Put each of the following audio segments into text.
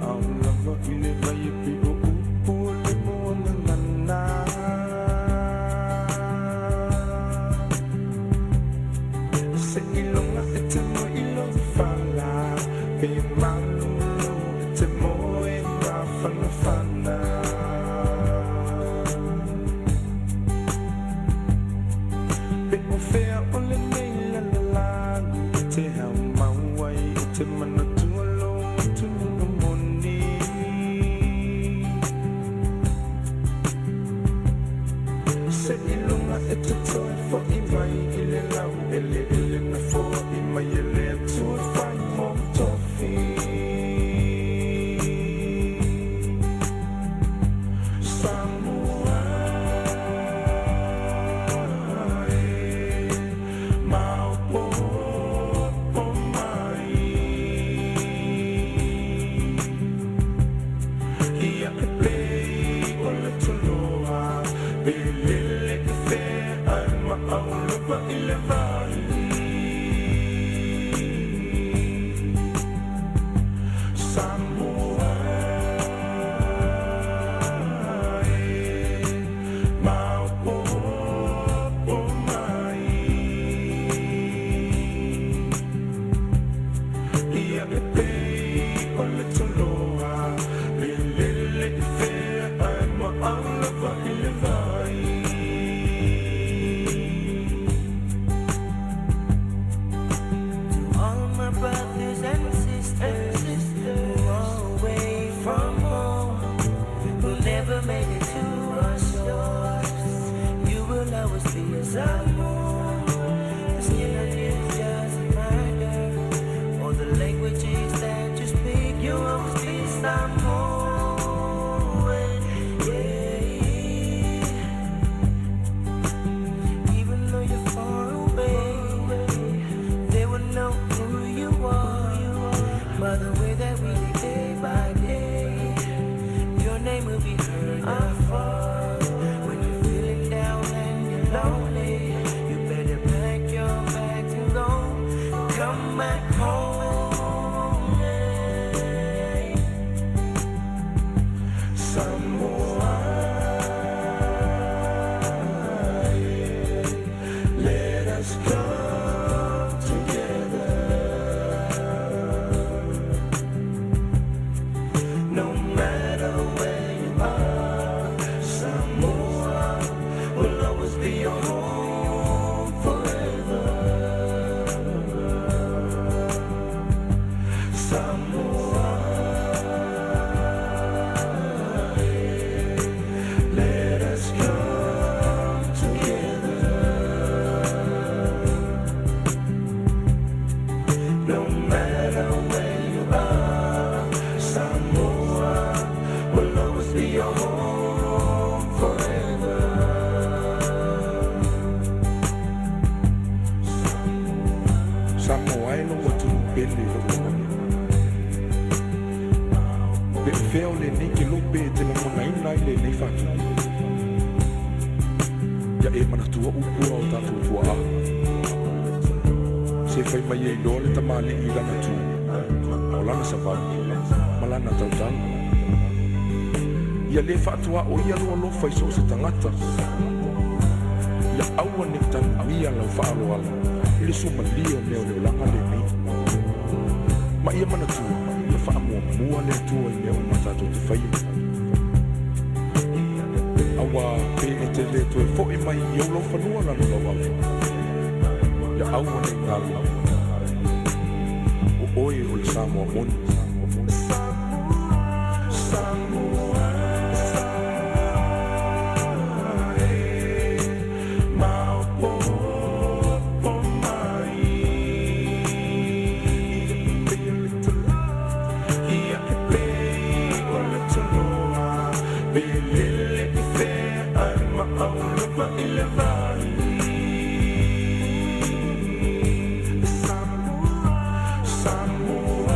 Maau lava i le vai e pei o upu o le muagagana. Seiloga e te moe i lou fala, pe malolo e te moe mafanafana. Pe o fea o lenei lalolagi e te haumau ai e te manatua lou atunuga moni. Seiloga e te toe fo'i mai i le laueleele na foa'i mai e le Atua e fai mou tofi. Samoa e, maopoopo mai. Ia e pei o le toloa, pe lele i fea ae maau lava i le vai. Samoa e, maopoopo mai. Ia e pei o le toloa, pe lele i fea ae maau lava i le vai. To all my brothers and sisters who are away from home, who never made it to our shores, you will always be a Samoan. The skin on you doesn't matter, or the languages that you speak, you'll always be Samoan. Yeah. Even though you're far away, they will know who you are by the way that we live day by day. Your name will be heard afar. When you're feeling down and you're lonely, you better pack your bags and go. Come back home. Yeah. Samoa e, let us come together. No matter where you are, Samoa will always be your home forever. Samoa e, let us come together. No matter where you are, Samoa will always be your home forever. Samoa e lou atunuu pele i lou lagona. Pe o fea o lenei kelo pe e te lagonaina ai lenei faatupu. Ia e manatua upu a o tatou tuaa. Se fai mai e iloa le tamalii i lana tu, o lana savali, ma lana tautala. Ia lē faatuaʻo ia lou alofa i so o se tagata. Ia aua nei tanuia lau faaaloalo i le suamalie o mea o le olaga lenei. Ma ia manatua, ia faamuamua le Atua i mea uma tatou te faia. Auā pe e te lē toe foʻi mai i ou laufanua lalolauafu. Ia aua nei galo. O oe o le Samoa moni. Samoa e, maopoopo mai. Ia e pei o le toloa, pe lele i fea ae maau lava i le vai. Samoa.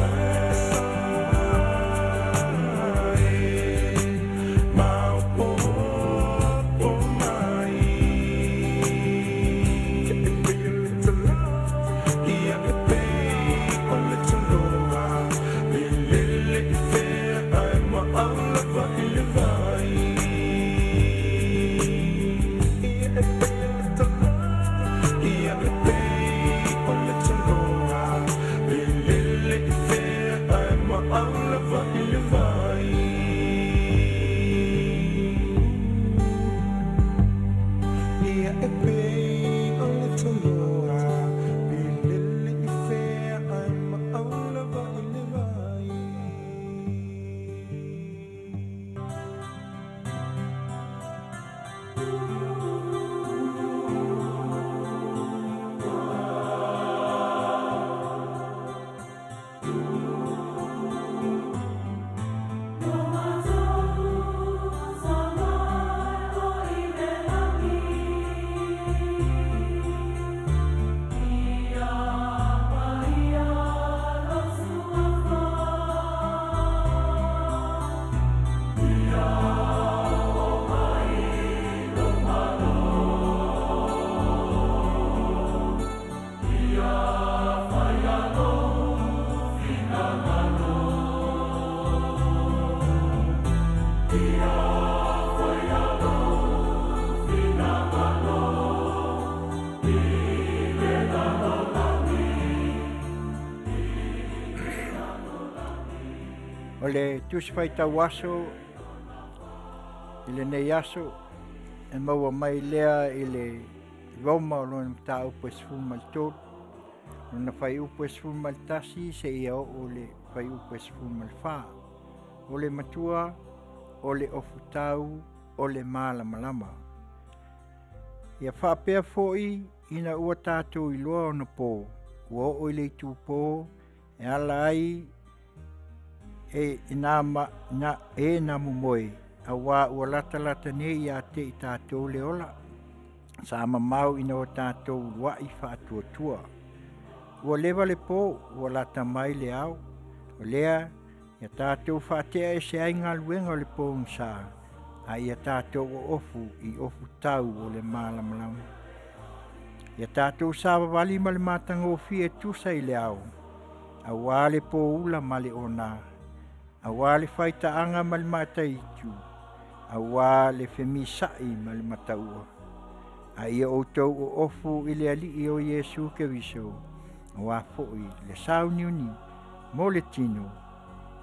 O le Tusi Faitau Aso i lenei aso e maua mai lea i le Roma o lona mataupu e 13, lona fuaiupu e 11 seia oo i le fuaiupu e 14. O le matua, o le ofutau, o le malamalama. Ia faapea foi ina ua tatou iloa ona po, ua oo i le itupo e ala ai e na, ma, na, e na momoe, auā ua latalata nei ia te i tatou le ola, sa mamao ina o tatou uluai faatuatua. Ua leva le po, ua lata mai le ao, o lea ia tatou faatea ese ai galuega o le pogisa, a ia tatou oofu i ofutau o le malamalama. Ia tatou savavali ma le matagofie e tusa i le ao, auā le poula ma le ona, auā le faitaaga ma le mataitu, auā le femisa'i ma le mataua. A ia outou oofu i le Alii o Iesu Keriso, auā foi le sauniuni mo le tino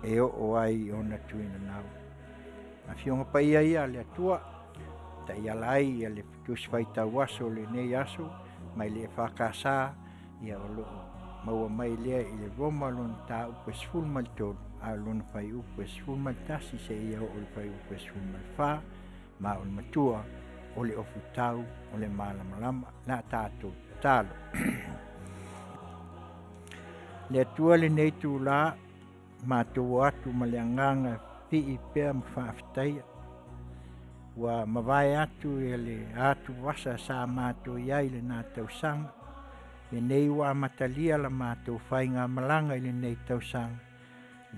e oo ai ona tuinanau. Afioga Paia ia a le Atua, taiala ai ia le Tusi Faitau Aso o lenei aso mai le EFKS, ia o loo maua mai lea i le Roma lona mataupu e 13, a o lona fuaiupu e 11 seia oo i le fuaiupu e 14, ma o le matua o le ofutau o le malamalama. La tatou tatalo. Le Atua lenei itulā, matou o atu ma le agaga pii pea ma faafetaia. Ua mavae atu e le atuvasa sa matou i ai lena tausaga. Lenei ua amatalia la matou faigamalaga i lenei tausaga.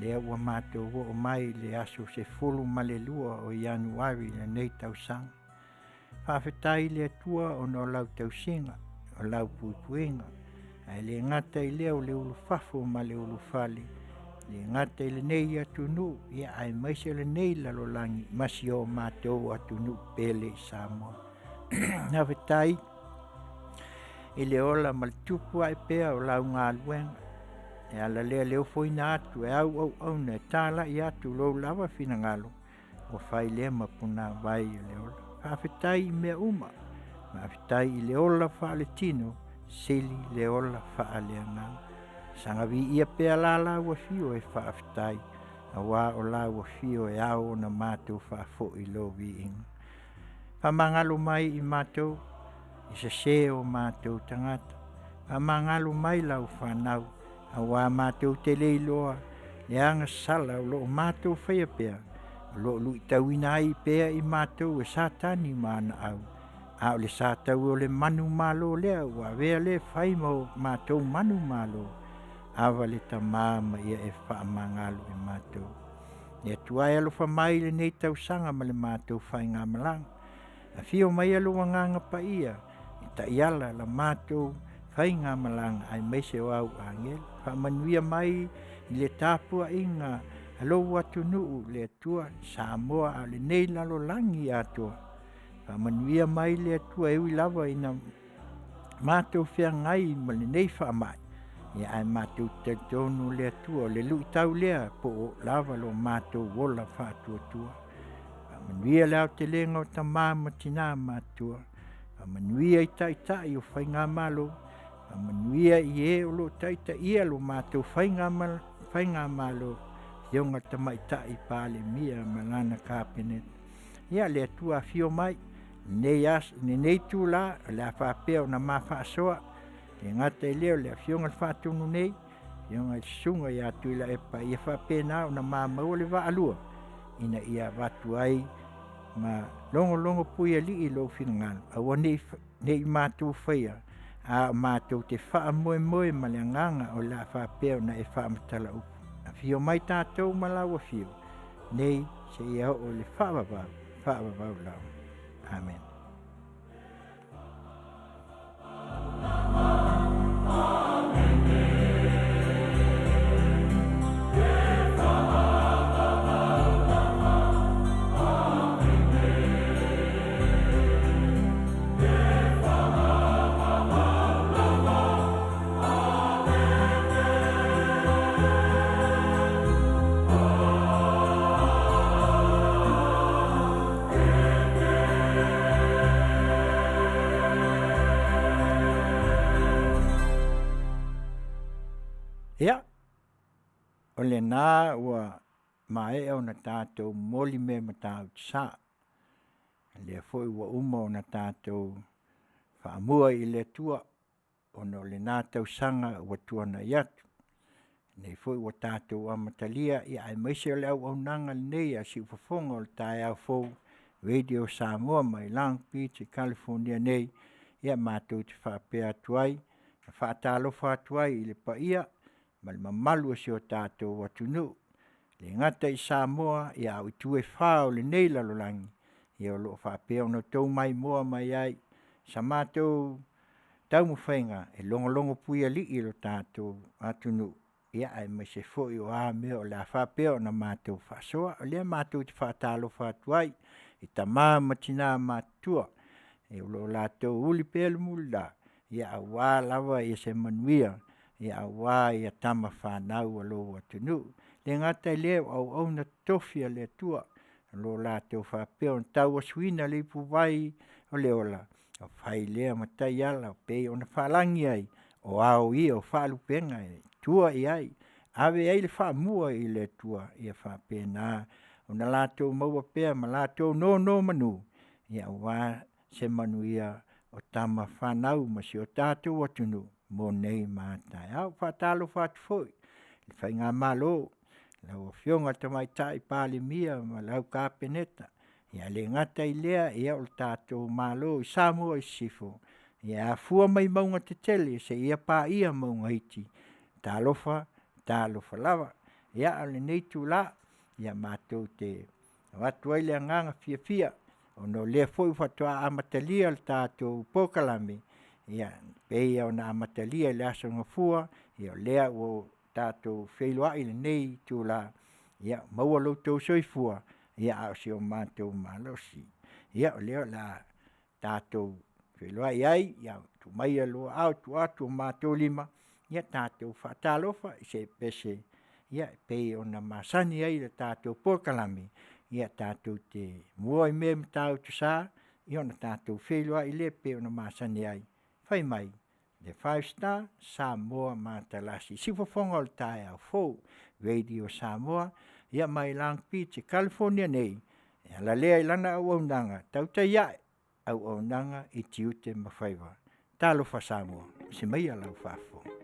Lea ua matou oo mai i le aso 12 o Ianuari i lenei tausaga. Faafetai i le Atua ona o lau tausiga, o lau puipuiga. Ae le gata i lea o le ulufafo ma le ulufale, le gata i lenei atunuu, ia aemaise lenei lalolagi ma si o matou atunuu pele i Samoa. Faafetai i le ola ma le tupu ae pea o lau galuega, e ala lea le ofoina atu e au auauna e talai atu lou lava finagalo, ua fai lea ma punavai o le ola. Faafetai i mea uma, faafetai i le ola faaletino, sili le ola faaleagaga. Saga viia pea la lau afio e faafetai, auā o lau afio e ao ona matou faafoi lou viiga. Faamagalo mai i matou, i sesē o matou tagata. Faamagalo mai lau fanau, auā matou te le iloa le agasala o loo matou faia pea, o loo luitauina ai pea i matou e Satani ma ana au. A o le sataua o le manumalo lea ua avea le fai ma o matou manumalo, ava le Tamā ma ia e faamagalo i matou. Le Atua e alofa mai i lenei tausaga ma le matou faigamalaga. Afio mai lou Agaga Paia e taiala la matou faigamalaga aemaise o au agelu. Faamanuia mai i le tapuaiga a lou atunuu le Atua Samoa a o lenei lalolagi atoa. Faamanuia mai le Atua e ui lava ina matou feagai ma lenei faamai, ia ae matou talitonu le Atua o le luitau lea po o lava lo matou ola faatuatua. Faamanuia le aotelega o tamā ma tinā matutua. Faamanuia i taitai o faigamalo. Faamanuia i e o loo taitaia lo matou faigamalo, Afioga Tamaitai Palemia ma lana Kapeneta. Ia le Atua afio mai lenei aso, lenei itulā o le a faapea ona ma faasoa, le gata i lea o le Afioga i le Faatonu nei, Afioga i le Susuga ia Tuilaepa, ia faapena ona ma maua le vaalua ina ia avatu ai ma logologo puialii lou finagalo, aua nei matou faia, a o matou te faamoemoe ma le agaga o le a faapea ona e faamatala upu. Afio mai tatou ma lau afio nei seia oo i le faavavau, faavavau lava. Amen. O lenā ua maea ona tatou momoli mea matautu sa, lea foi ua uma ona tatou faamua i le Atua ona o lena tausaga ua tuanai atu. Lenei foi ua tatou amatalia aemaise o le auaunaga lenei a Siufofoga o le taeao fou Radio Samoa mai Long Beach i Kalifonia nei, ia matou te faapea atu ai ma faatalofa atu ai i le paia ma le mamalu o si o tatou atunuu, e le gata i Samoa a o itu e fa o lenei lalolagi o lo o faapea ona outou maimoa mai ai i sa matou taumafaiga e logologopuialii lo tatou atunuu, aemaise foi o a mea o le a faapea ona matou faasoa. O lea matou te faatalofa atu ai i tama ma tina matutua o lo o latou uli pea le mulila aua lava se manuia aua tama fanau a lou atunuu. E le gata i lea o auauna totofi a le Atua o lo o latou faapea ona tauasuina le ipuvai o le ola, ua fai lea ma taiala e pei ona faalagi ai, o ao ia o faalupega e tua i ai, ave i ai le faamua i le Atua ia faapena ona latou maua pea ma latou nonomanu aua se manuia o tama fanau ma si o tatou atunuu mo nei ma a taeao. E faatalofa atu foi i le faigamalo i lau Afioga i le Tamaitai Palemia ma lau Kapeneta, ae le gata i lea o le tatou Malo i Samoa i Sisifo, e afua mai mauga tetele seia paia mauga iti, talofa, talofa lava. Ia, a o lenei itula, matou te avatu ai le agaga fiafia ona o lea foi faatoa amatalia le tatou polokalame e pei ona amatalia i le Aso Gafua, o lea ua tatou feiloai i lenei itula, ia maua lo outou soifua a o si o matou malosi. Ia, o lea o le a tatou feiloai ai, tuu maia lua aao e tuu atu o matou lima, ia tatou faatalofa i se pese e pei ona masani ai le tatou polokalame, tatou te mua i mea i Matautusa ona tatou feiloai lea e pei ona masani ai. Fai mai le Five Star Samoa matalasi, siufofoga o le taeao fou, Radio Samoa mai Long Beach i Kalifonia nei, e ala lea i lana auaunaga, tautai a'e auaunaga i tiute ma faiva. Talofa Samoa, se maia lau faafofoga.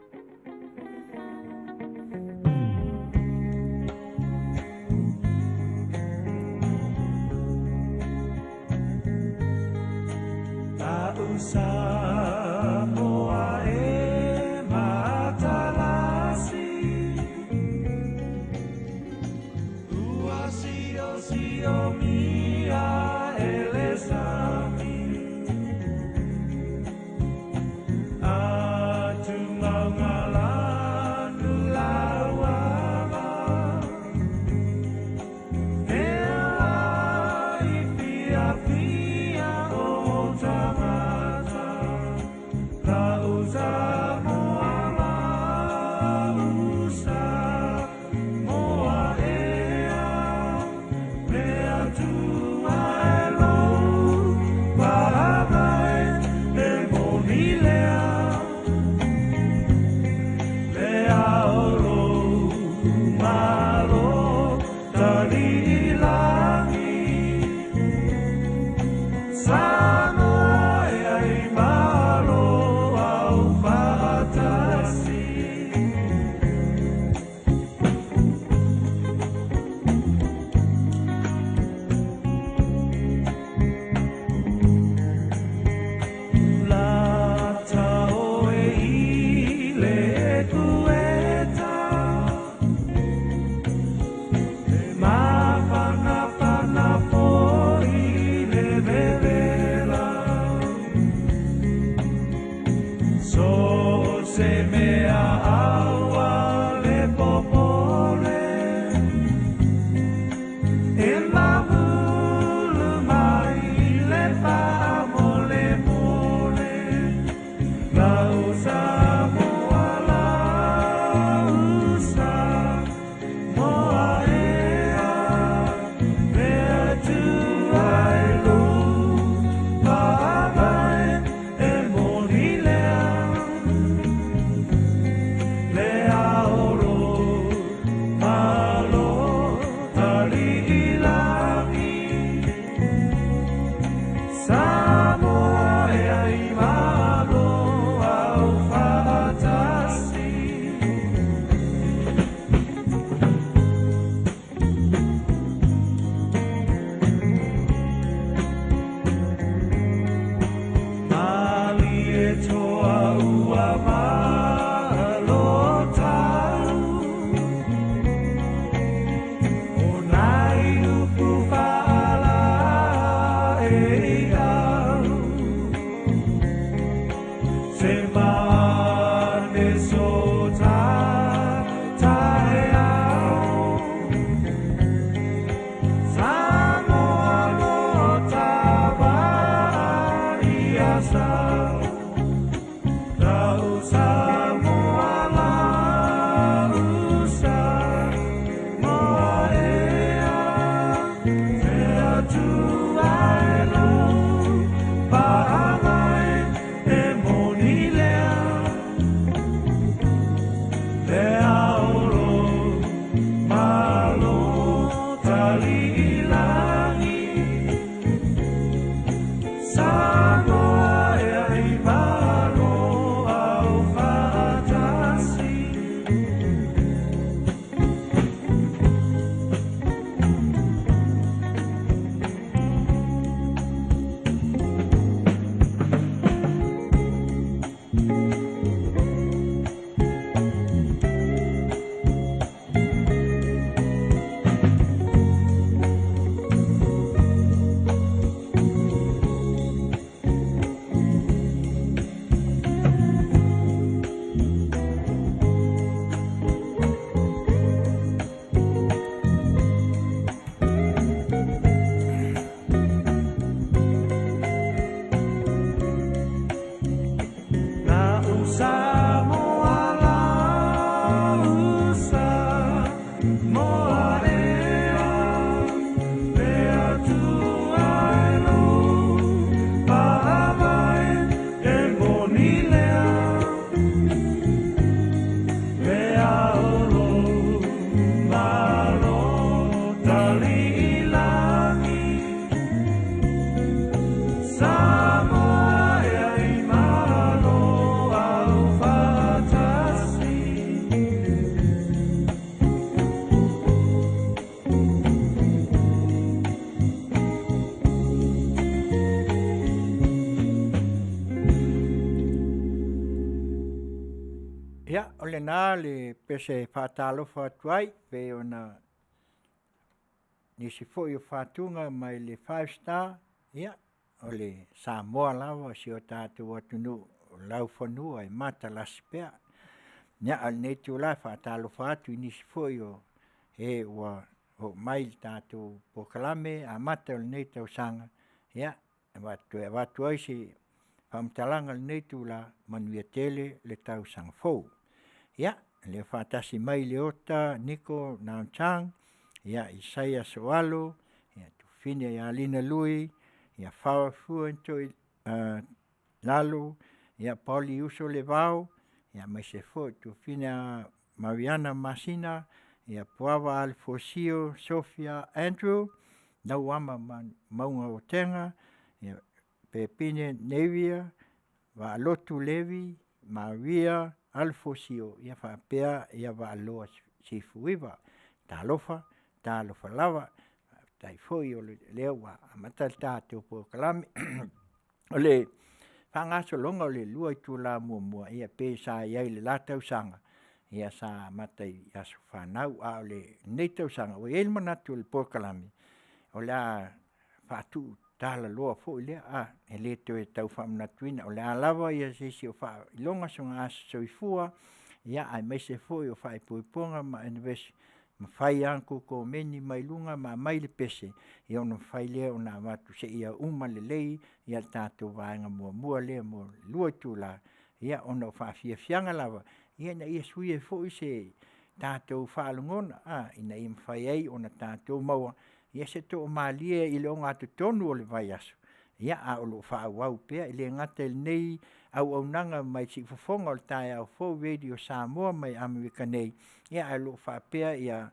lena le pese faatalofa atu ai, pei ona nisi foi o fatuga mai le Five Star, ia o le Samoa lava o si o tatou atunuu o laufanua e matalasi pea. Ia ae o lenei itula e faatalofa atu i nisi foi o e ua oo mai i le tatou polokalame amata o lenei tausaga, ia e avatu ai se faamatalaga i lenei itula, manuia tele le tausaga fou. Ia le faatasi mai Leota Niko Hon Chang, ia Isaia Sooalo, ia Tufina ia Lina Lui, ia Fao Fua Lalo, ia Pauli Uso Levao, ia aemaise foi Tufina Mariana Masina, ia Puava Alefosio Sofia Andrew, Nauama Mauga Otega, ia Pepine Nevia, Vaalotu Levi, Maria Alefosio, ia faapea ia Vaalua Sefuiva. Talofa, talofa lava, faafetai foi o lea ua amata le tatou polokalame. O le faagasologa o le 2 itula muamua, ia e pei sa i ai i le la tausaga, ia sa amata i aso fanau, ae o lenei tausaga, ua i ai le manatu o le polokalame, o le a faatuutalaloa foi lea, e le toe tau faamanatuina. O le a lava se isi o faailoga o sona aso soifua, ia aemaise foi o faaipoipoga ma anniversary, mafai lava ona outou komeni mai luga ma aumai le pese, ia ona mafai lea ona avatu seia uma lelei ia le tatou vaega muamua lea mo le 2 itula, ia ona o faafiafiaga lava, ina ia sui ai foi se tatou faalogona, ina ia mafai ai ona tatou maua se toamalie i le ogatotonu o le vaiaso, ia ae o lo o faaauau pea. E le gata i lenei auaunaga mai siufofoga o le taeao fou Radio Samoa mai Amerika nei, ia ae o lo o faapea ia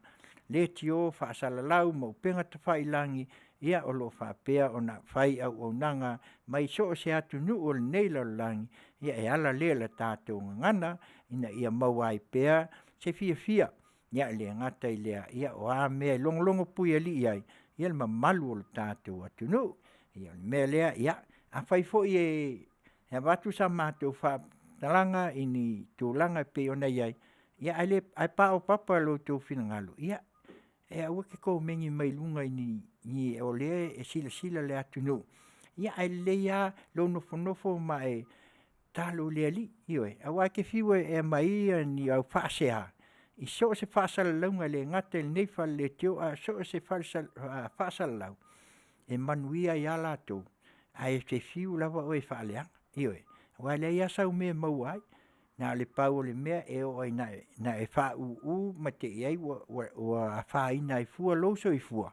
leitio faasalalau ma upega tafailagi, ia o lo o faapea ona fai auaunaga mai so o se atunuu o lenei lalolagi, ia e ala lea i le tatou gagana ina ia maua ai pea se fiafia. Ia e le gata i lea, o a mea e logologo puialii ai, ia le mamalu o le tatou atunuu. Ia o le mea lea, ia afai foi e avatu sa matou faamatalaga i ni tulaga e pei ona i ai, ia ae paopapa i lo outou finagalo, ia e aua e te komeni mai i luga o lea e silasila le atunuu, ia ae lelei lava lou nofonofo ma e tatalo i le Alii, ioe, aua e te fiu e aumai ni au faasea, i so o se faasalalauga e le gata i lenei fale leitio ae so o se faasalalau, e manuia ai lava latou, ae e te fiu lava oe e faaleaga, ioe. Aua e leai lava sau mea e maua ai, na o le pau o le mea e oo lava ina e faauu ma te i ai ua afaina ai fua lou soifua,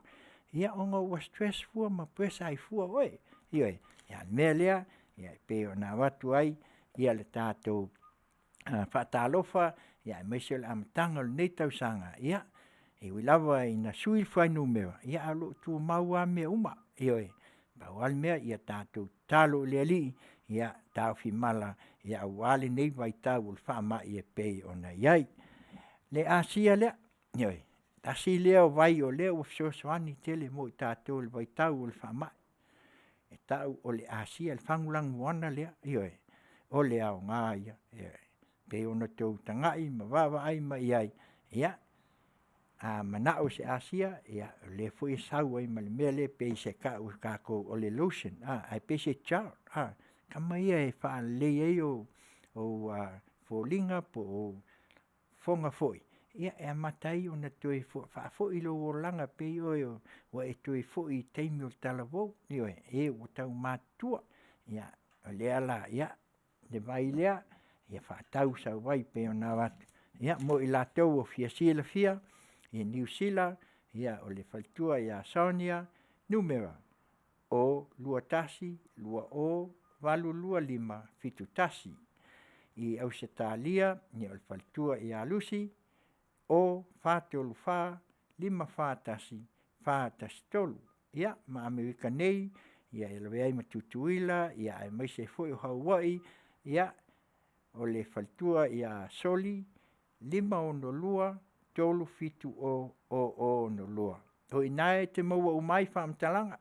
ia ona ua stress fua ma pressure ai fua oe, ioe. Ia a o le mea lea, e pei ona avatu ai le tatou faatalofa, aemaise o le amataga o lenei tausaga, ia e ui lava ina sui le fuainumera, ae o lo o tumau lava mea uma, ioe. Pau lava le mea ia tatou tatalo i le Alii, ia taofi mala aua lenei vaitau o le faamai e pei ona i ai. Le asia lea, ioe, tasi lea o vai o lea ua fesoasoani tele mo i tatou i le vaitau o le faamai, e tau o le asia le fagulaguana lea, ioe, o le aoga ia. E pei ona outou tagai ma vaavaai mai i ai, ia, a manao i se asia, ia o lea foi e sau ai ma le mea lea e pei e tau e tatou o le lotion, ae pei se gel, tama ia e faalelei ai ou foliga po o ou fofoga foi, ia e amata ai ona toe faafoi lou olaga e pei oe ua e toe foi i le taimi o talavou, ioe, e ua taumatutua. Ia o lea la le vai lea, ia faatau sau vai e pei ona avatu mo i latou e fia silafia i Niu Sila, ia o le faletua ia Sonia numera, 021 208 2571. I Ausetalia, ia o le faletua ia Lucy, 0434 541 413. Ia ma Amerika nei, ia e lavea ai ma Tutuila, aemaise foi o Hawaii, ia, o le faletua ia Soli, 562 370 062. O i ina e te maua uma ai faamatalaga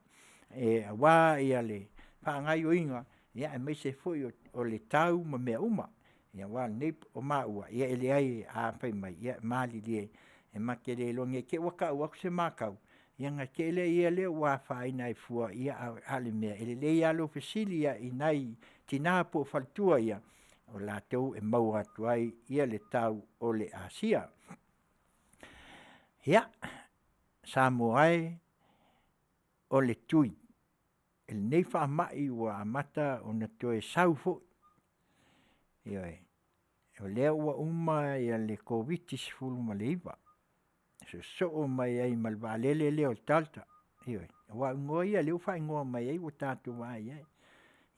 aua le faagaoioiga aemaise foi o le tau ma mea uma. Ia aua o lenei o maua, ia e leai a fai mai, ia malilie e ma te le iloa ne i te i ua tau atu se matau, ia ona te i lea ua afaina ai fua, ia ae o le mea, e lelei lava lou fesili i nai tina po o faletua ia, o latou e maua atu ai ia le tau o le asia. Ia Samoa e, o le tui, o lenei faamai ua amata ona toe sau foi, ioe, o lea ua uma le Koviti-19, soosoo mai ai ma le vaalele lea o le DALTA, ioe, aua o igoa ia o lea ua faaigoa mai ai ua o tatou vaai i ai.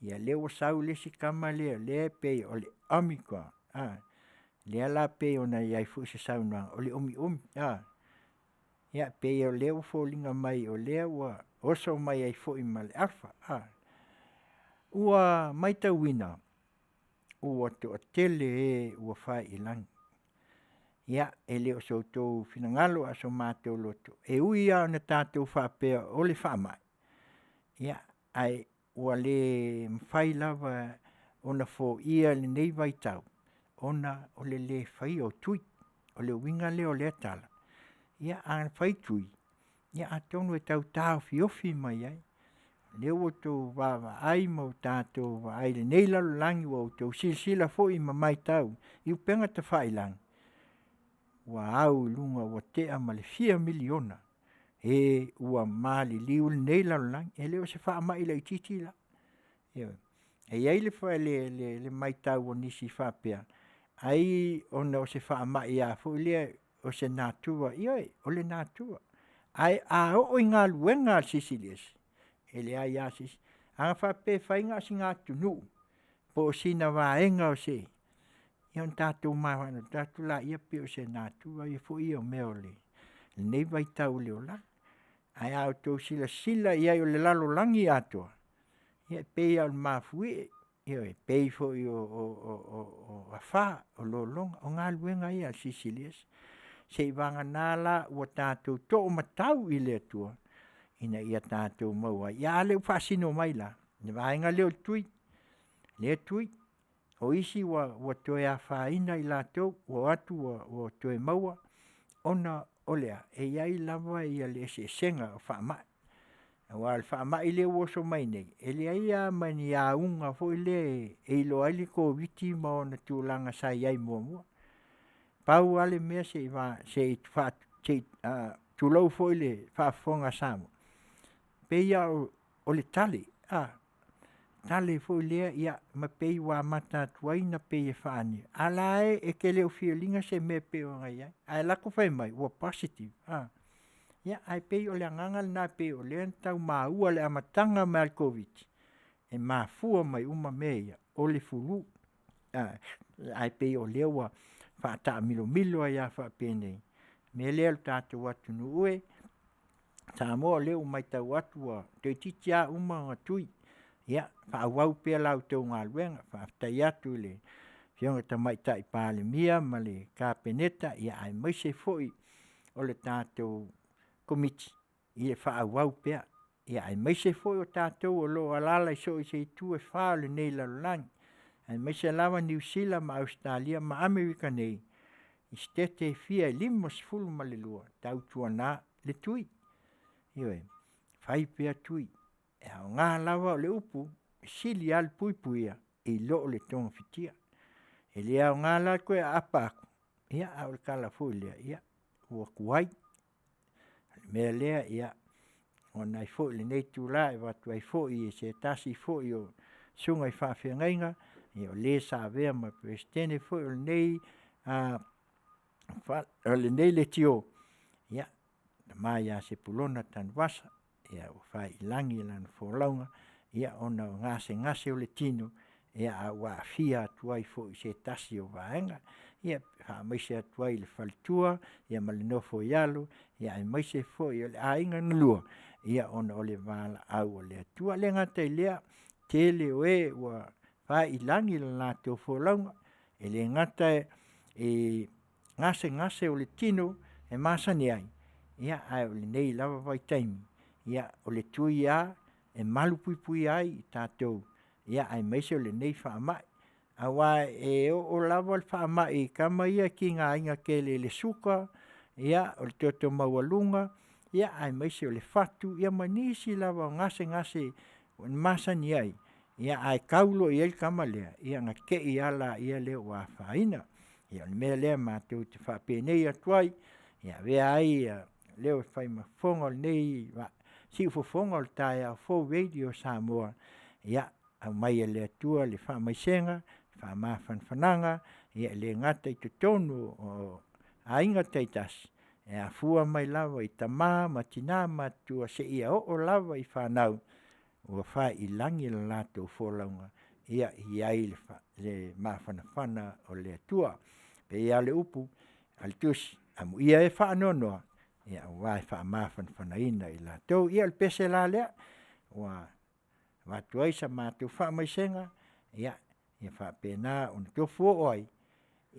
Ia lea ua sau le isi tama lea o lea e pei o le OMICRON, lea la e pei ona i ai foi se saunoaga, o le omiomi. Ia e pei o lea ua foliga mai o lea ua oso mai ai foi ma le Alpha. Ua matauina, ua toatele e ua fai i lagi. Ia e le o so outou finagalo ae o so matou loto, e ui lava ina o tatou faapea o le faamai, ia ae ua le mafai lava ona foia i lenei vaitau, ona o le le faia o tui. O le uiga lea o lea tala, ia a fai tui, ia atonu e tau taofiofi mai ai. O lea ua outou vaavaai ma o tatou vaai i lenei lalolagi ua outou silasila foi ma matau i upega tafailagi, ua au i luga ua tea ma le fia miliona, e ua maliliu i lenei lalolagi. E le o se faamai laitiiti la, ioe. E i ai le matau a nisi faapea, ai ona o se faamai a foi lea o se natura, ioe, o le natura. Ae a oo i galuega a le Silisili Ese, e leai lava se isi. A faapea e fai na o sina atunuu, po o sina vaega o se... ia ona tatou manatu laia pei o se natura foi ia o mea o lenei vaitau o le olaga. Ae a outou silasila i ai o le lalolagi atoa, ia e pei lava o le mafuie, ioe, e pei foi o afa, o lologa, o galuega ia a le Silisili Ese. Seivagana la ua o tatou toomatau i le Atua, ina ia tatou maua ai. Ia ae o lea ua faasino mai la, le vaega lea o le tui, lea tui. O isi ua toe afaina i latou, ua o atu ua toe maua, ona o le a? E i ai lava le eseesega o faamai. Aua o le faamai lea ua oso mai nei, e leai lava ma ni auga foi lea e iloa ai le Koviti ma ona tulaga sa i ai muamua. Pau lava le mea se i tulou foi le faafofoga a Samoa, e pei lava o le tale, tale foi lea ma pei ua amata atu ai ona pei e faaniu, ae o la e te le o feel ina se mea e pei ona i ai, ae o la e ua fai mai ua positive. Ia ae pei o le agaga lena e pei o lea na tau maua i le amataga mai lava o le Koviti, e mafua mai uma mea ia, o le flu. Ae pei o lea ua faataamilomilo ai lava faapenei, o le mea lea lo tatou atunuu e, Samoa o lea ua matau atu ua toeitiiti lava uma ona tui, ia faaauau pea la outou galuega. Faafetai atu i le afioga i le Tamaitai Palemia ma le Kapeneta, ia aemaise foi o le tatou Komiti, ia faaauau pea. Ia aemaise foi o tatou o lo o alaala i so o se itu e fa o lenei lalolagi, aemaise lava Niu Sila ma Ausetalia ma Amerika nei, i Setete e fia e 52, tautuana le tui. Ioe, fai pea tui, e aoga lava le upu, e sili lava le puipuia, i lo le togafitia. E le aoga la le toe aapa atu, ia ae o le tala foi lea, ia ua tuai. O le mea lea, ia ona ai foi lenei itula e avatu ai foi e se tasi foi o Susuga i Faafeagaiga, ia o le sa avea ma Peresetene foi o lenei leitio, ia le tama ia Sepulona Tanuvasa, ia ua fai i lagi lana folauga, ia ona o gasegase o le tino, ia ae ua aafia atu ai foi i se tasi o vaega. Ia faamaise atu ai i le faletua, ia ma le nofo i alo, ia aemaise foi o le aiga na lua, ia ona o le valaau a le Atua. E le gata i lea, tele o e ua fai i lagi le latou folauga, e le gata i gasegase o le tino e masani ai, ia ae o lenei lava vaitaimi, ia o le tui lava e malupuipuia ai tatou, ia aemaise o lenei faamai. Auā e oo lava le faamai i tama ia e tigaina tele i le suka, ia, o le toto maualuga, ia aemaise o le fatu, ia ma nisi lava o gasegase na masani ai, ia ae tau loa i ai le tama lea, ia ona te i lava lea ua afaina. Ia o le mea lea e matou te faapenei atu ai, ia avea ai leo e fai ma fofoga o lenei siufofoga o le taeao fou Radio Samoa, ia aumai e le Atua le faamaisega, faamafanafanaga, ia e le gata i totonu o aiga taitasi, e afua mai lava i tama ma tina matutua seia oo lava i fanau ua fai i lagi le latou folauga, ia i ai le mafanafana o le Atua. E pei lava o le upu a le Tusi, amuia e faanoanoa, aua e faamafanafanaina i latou. Ia o le pese la lea, ua avatu ai sa matou faamaisega, ia faapena ona tofu oo ai,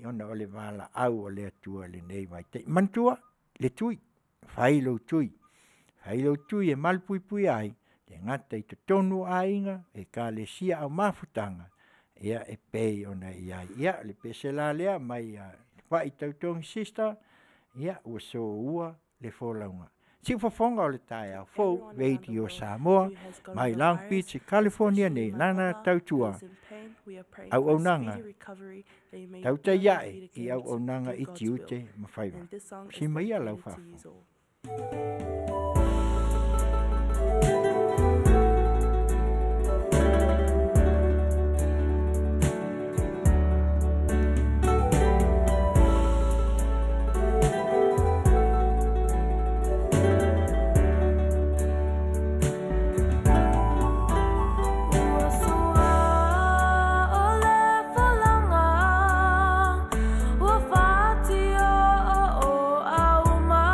ona o le valaau a le Atua i lenei vaitaimi. Manatua le tui, fai lou tui, fai lou tui e malupuipuia ai, e le gata i totonu o aiga, ekalesia a o mafutaga, ia e pei ona i ai. Ia o le pese la lea mai le pai tautoga sister, ia ua soua le folauga. Siufofoga o le taeao To fou everyone around the Radio world Samoa who has mai Long coronavirus, Beach, California especially nei my lana mother who tautua is in pain, we are praying for a auaunaga speedy recovery that you may be tautai on your ae feet i again to auaunaga do i God's will. tiute ma faiva. And this song is Simaia lau dedicated to you faafofoga. all. Ua sua o le folauga, ua fati o o auma.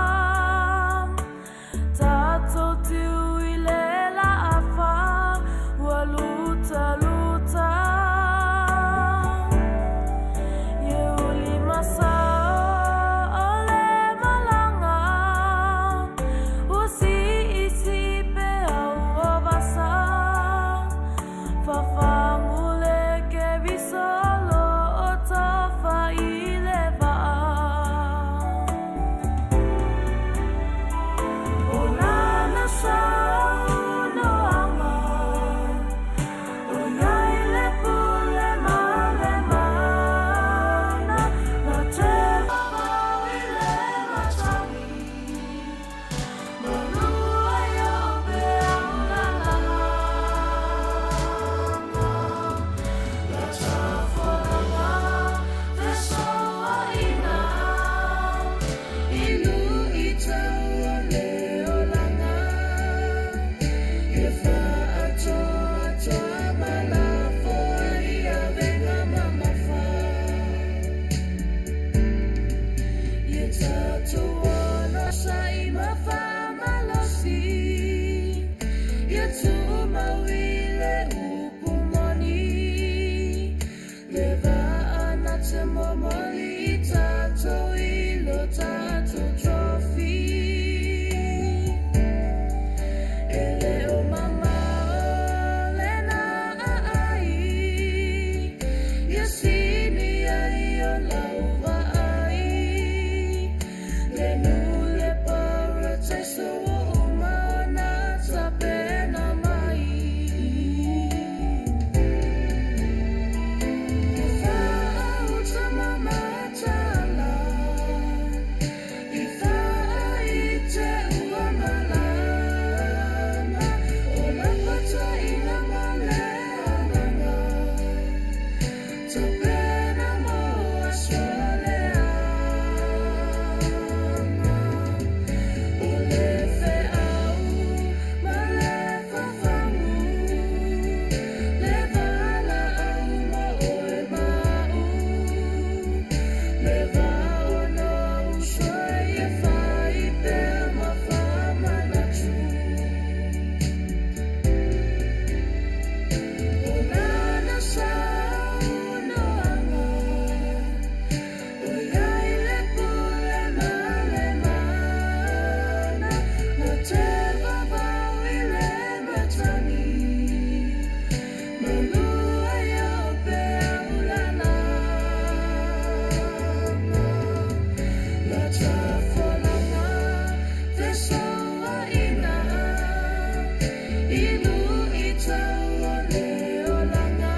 I luitau o le olaga,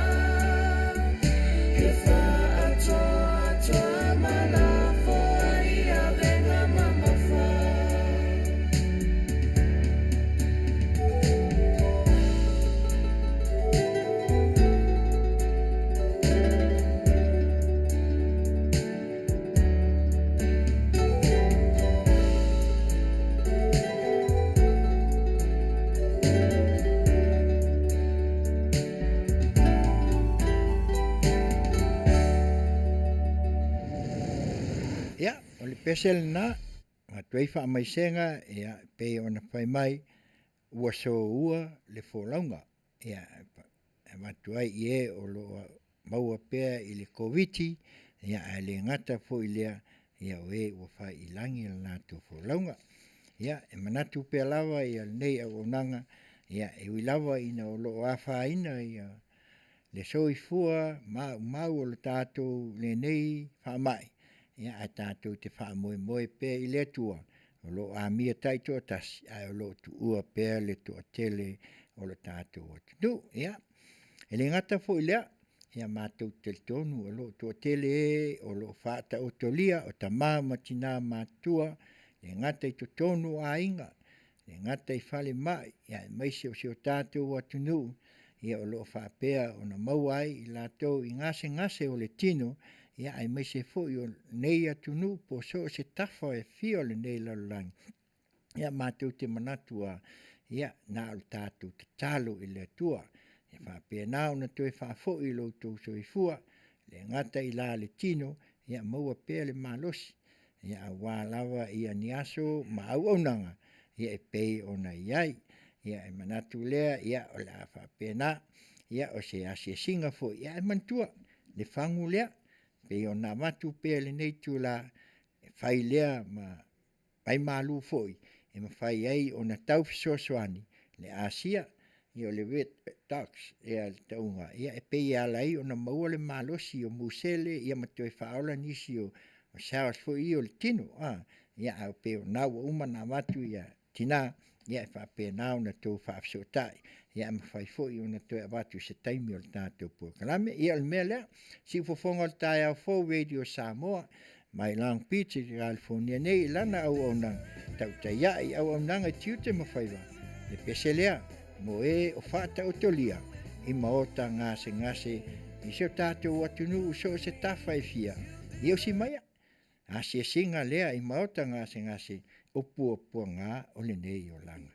He fa'atoatoa ma lafo ai avega mamafa. Ia, o le pese lenā, avatu ai faamaisega, ia, e pei ona fai mai, ua soua le folauga. Ia, e avatu ai i e o lo o maua pea i le Koviti, ia ae le gata foi i lea, ia o e ua fai i lagi le latou folauga. Ia, e manatu pea lava lenei auaunaga, ia e ui lava ina o lo o afaina le soifua maumau o le tatou i lenei faamai, ae tatou te faamoemoe pea i le Atua o lo o amia taitoatasi ae o lo o tuua pea le toatele o le tatou atunuu. Ia, e le gata foi i lea, ia matou te talitonu o lo o toatele e o lo o faataotolia o tama ma tina matutua, e le gata i totonu o aiga, e le gata i falemai, aemaise o si o tatou atunuu, o lo o faapea ona maua ai i latou i gasegase o le tino, aemaise foi o lenei atunuu po o so o se tafa e fia o lenei lalolagi. Ia matou te manatu lava, ia na o le tatou tatalo i le Atua ia faapena ona toe faafoi lo outou soifua, e le gata i la le tino, ia maua pea le malosi aua lava ni aso ma auaunaga e pei ona i ai. Ia e manatu lea o le a faapena, ia o se asiasiga foi, ae manatua le fagu lea, pei ona avatu pea i lenei itula, e fai lea ma vaimalu foi e mafai ai ona tau fesoasoani le asia o le red dogs le tauga, e pei e ala ai ona maua le malosi o musele ma toe faaola nisi o cells foi ia o le tino, ae pei o lena ua uma ona avatu tina e faapena ona outou faafesootai, e mafai foi ona toe avatu i se taimi o le tatou polokalame. Ia o le mea lea, siufofoga o le taeao fou Radio Samoa mai Long Beach i Kalifonia nei i lana auaunaga, tautai ai i auaunaga i tiute ma faiva, le pese lea mo e o faataotolia i maota gasegase i si o tatou atunuu so o se tafa e fia, ia usi maia, asiasiga lea i maota gasegase o puapuaga o lenei olaga.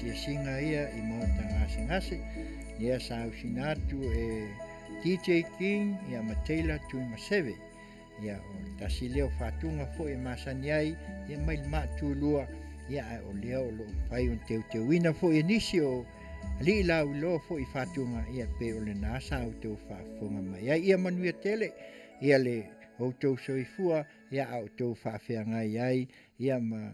Asiasiga ia i maota gasegase, lea sa ausina atu e DJ King ia ma Taylor Tuimaseve. Ia o le tasi lea o faatuga foi e masani ai ia mai le maatulua, ia ae o lea o loo mafai ona teuteuina foi e nisi o alii lauiloa foi i faatuga, ia pe o lena sa outou faafofoga mai ai. Ia manuia tele ia le outou soifua, ia a outou faafeagai ai ia ma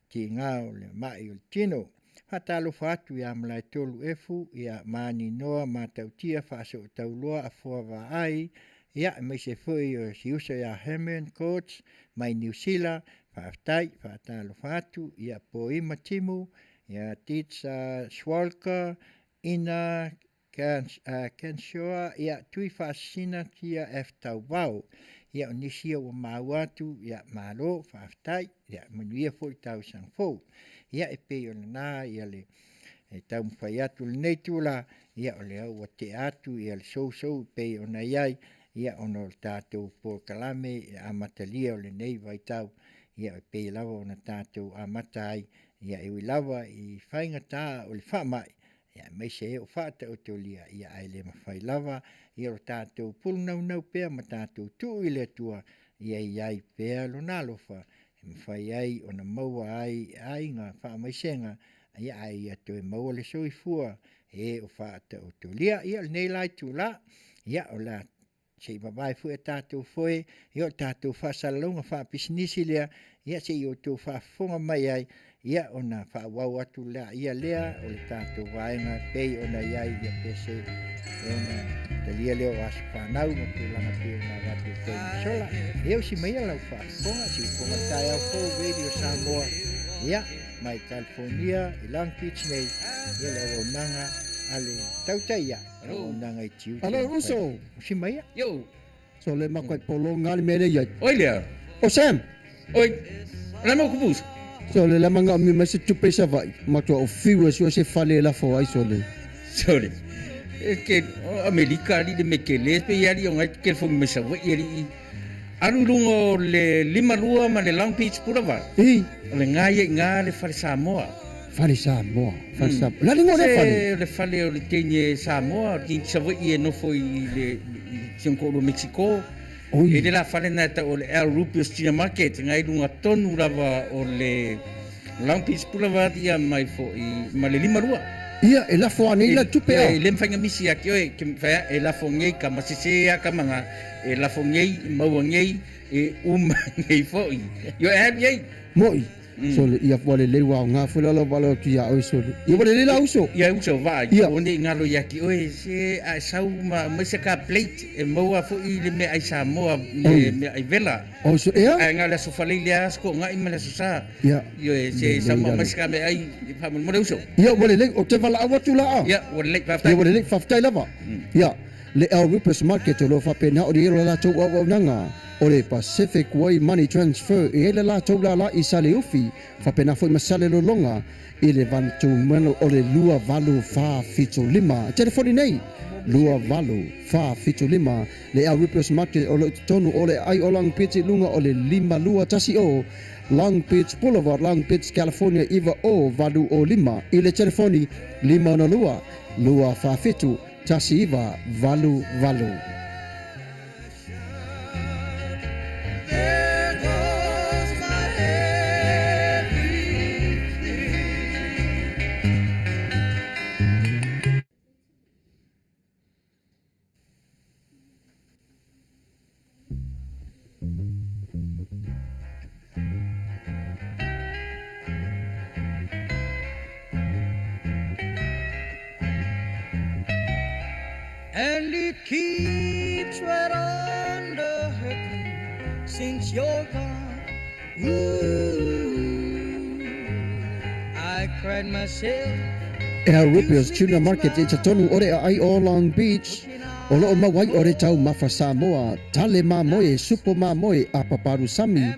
tiga o le mai o le tino. Faatalofa atu ia Malaetolu Efu, ia Maninoa Matautia Faasootauloa Afoa Vaai, ia aemaise foi o si uso ia Herman Coates mai Niu Sila. Faafetai, faatalofa atu ia Poima Timu, ia Tits Schwalker, Ina Kenshoa, ia Tui Faasisina Tia F Tauvao. Ia o nisi ia ua maua atu, ia malo, faafetai, ia manuia foi le tausaga fou. Ia e pei o lena ia le e taumafai atu lenei tula, ia o lea ua tea atu ia le sousou e pei ona i ai, ia ona o le tatou polokalame e amatalia o lenei vaitau, ia e pei lava ona tatou amata ai, ia e ui lava i faigata o le faamai, ia aemaise e o faataotolia, ia ae le mafai lava ia lo tatou pulu naunau pea ma tatou tuu i le Atua, ia i ai pea lona alofa e mafai ai ona maua ai aiga faamaisega, ia ae ia toe maua le soifua e o faataotolia. Ia lenei la itula, ia o le a se i vavae foi a tatou foe, ia o tatou faasalalauga faapisinisi lea, ia se i outou faafofoga mai ai, ia ona faaauau atu lea ia lea o le tatou vaega pei ona i ai ia pese e ona talia lea o aso fanau ma tulaga pei ona avatu i taimi sola. Ia usi mai lau faafofoga, si ufoga taeao fou Radio Samoa, ia mai California i Long Beach nei, ia le auaunaga a le tautaia, auaunaga i tiute. Alo uso. Usi mai. Yo. So le makai polo ngali mele iai. Oi lea. O Sam. Oi. La mo kupusa. So le lama ngā mi mai se tupe sa vai. Matua o fiwa sua se fale la fo ai so le. Sorry. E ke Amerika ali le me ke le pe ali o ngai ke fo me sa vai ali. Alu lunga o le lima lua ma le Long Beach Boulevard. I. O le ngai e ngā le fale Samoa. Fale Samoa. Fale Samoa. La lingo le fale. Le fale o le teine Samoa, o te sa vai e nofo i le i si Mexico. Oi. E le la fale na ta o le El Rupios China Market, ngai lunga tonu lava o le Long Beach Boulevard ia mai fo i ma le lima lua. Ia e la fo anei la tupe a. E le mfanga misi a ki oe, ke whaia e la fo ngei ka masese a ka manga, e la fo ngei, maua ngei, e uma ngei fo i. Yo e hapi ei. Moi. So le ia wale le wa ngā fula la wale tu ia oi so. Ia wale le la uso. Ia uso va. Ia. O ne ngalo ia ki oe se a sau ma mai se ka plate e maua fo i le me ai Samoa le me ai vela. O so ea? Ai ngā le aso fale le asko ngā i ma le aso sa. Ia. Io e se Le sau ma le mai se ka me ai fa mo le uso. Ia wale le o te wala awa tu la a. Ia wale le fa. Ia wale le fa lava. Ia le El Rupus Market o lo fa pena o le la tau au nanga. O le Pacific Way Money Transfer e ele la tau la la i sale ufi fa pena foi masale lolonga i le vantu mano o le lua valu fa fitu lima. Telefoni nei lua valu fa fitu lima le El Rupus Market o le tonu o le ai o Long Beach lunga o le lima lua tasi o Long Beach Boulevard, Long Beach, California iwa o valu o lima i le telefoni lima no lua lua fa fitu tasi iwa valu valu. There goes my everything. And it keeps right on the hurting since you're gone. Ooh, I cried myself. El Rupios Tuna Market i te tonu ore a ai o Long Beach. O loo mawai ore tau mafa Samoa, tale mā moe, supo mā moe, apa parusami,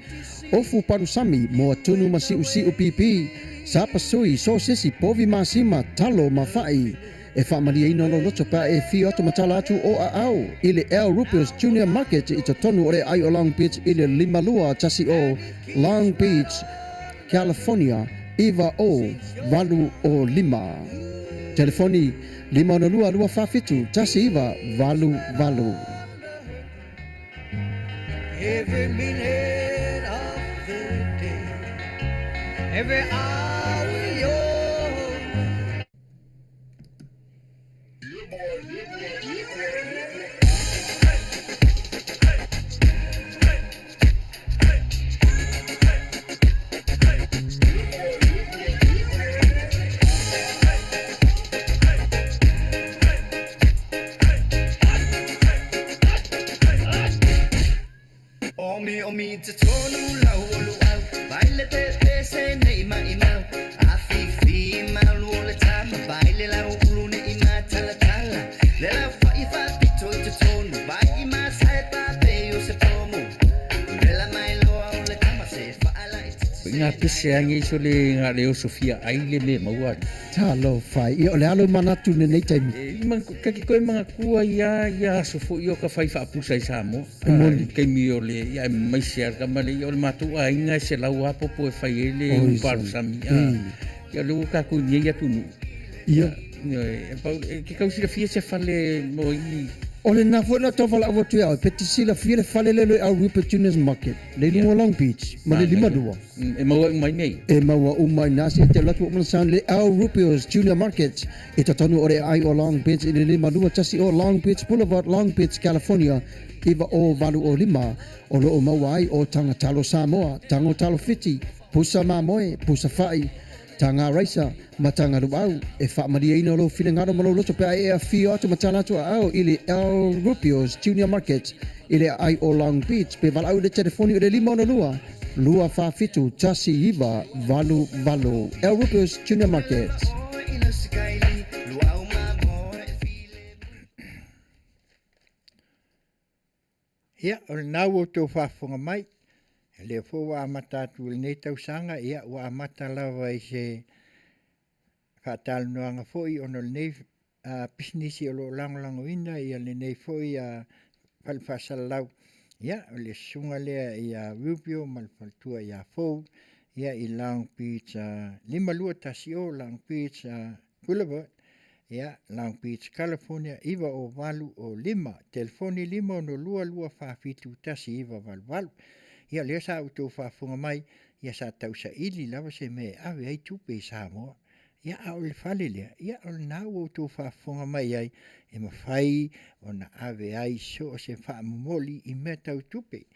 ofu parusami, moa tunu ma siu siu pipi, sapa sui, sosesi, povi masima, talo mawhai. E whaamalia ina lo loto pa e whio atu matala atu o a au i le El Rupios Junior Market i te tonu ore ai o Long Beach i le lima lua tasi o Long Beach, California, 9 o 8 o 5. Telefoni 562 247 19 88. Every minute of the day, every hour you're. Omi omi te tonu lau o luau Vai le te te se nei mai mau A fi fi mau lu o le tama Vai le lau ulu ne i ma tala tala Le lau fa i fa pito i te tonu Vai i ma sai pa pe o se pomo Le la mai loa o le tama se fa ala i te Nga pese ange iso le nga leo Sofia ai le me maua. Talofa, ia o le alo manatu lenei taimi. E man ka ki koe mga kua ia ia aso fo i o ka whai whaapusa i Samoa. E moni. Kaimi o le ia e mai se ar kama le ia o le mātou a inga e se lau apopo e whai e le Oi, uparu sami. sami. Ia le ua kākou nei atu nu. Ia. E pau e ke kau sila fia se fale mo i. O le na foi na tau whala atu au, pe te sila fia le fale lelo e au Rupert Junior's Market, le lunga Long Beach, ma le lima lua. E maua mai nei. E maua uma i nasi e te latu o mana le Al Rupio's Junior Market, e tatanu o le ai o Long Beach i le lima lua tasi o Long Beach Boulevard, Long Beach, California, iwa o valu o lima, o loo maua ai o tanga talo Samoa, tango talo Fiti, pusa mamoe, pusa fai, tanga raisa, ma tanga luau, e whaamaliaina o lou finagalo ma lou loto pe a e afio atu ma tala atu a au i le Al Rupio's Junior Market i le aai o Long Beach pe valaau i le telefoni o le 562 247 1988. Al Rupio's Junior Market. Ia, o lena ua outou faafofoga mai, o lea foi ua amata atu i lenei tausaga, ia ua amata lava i se faatalanoaga foi ona o lenei pisinisi o lo o lagolagoina ia lenei foi fale faasalalau. Ia, o le susuga lea ia Rubio ma le faletua ia Fou, ia i Long Beach 5210 Long Beach Boulevard, ia, Long Beach, California, 90805, telefoni 562 247 1988. Ia, o lea sa outou faafofoga mai, ia sa tausaili lava se mea e ave ai tupe i Samoa. Ia, a o le fale lea, ia, o lena ua outou faafofoga mai ai, e mafai ona ave ai so o se faamomoli i mea tau tupe.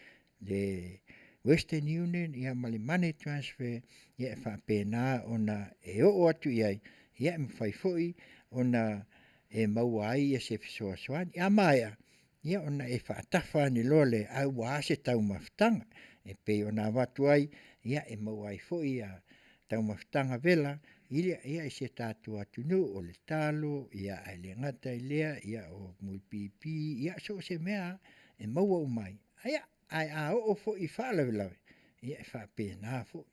Le Western Union ia ma le money transfer ia e faapena ona e oo atu i ai, ia e mafai foi ona e maua ai ia se fesoasoani. A maea, ia ona e faatafa ane loa le au ua se taumafataga e pei ona avatu ai, ia e maua ai foi ia taumafataga vela ia, ia i se tatou atunuu o le talo, ia ae le gata i lea, ia o muipipi, ia so o se mea e maua uma ai. Ia, ae a oo foi i faalavelave, ia e faapena foi.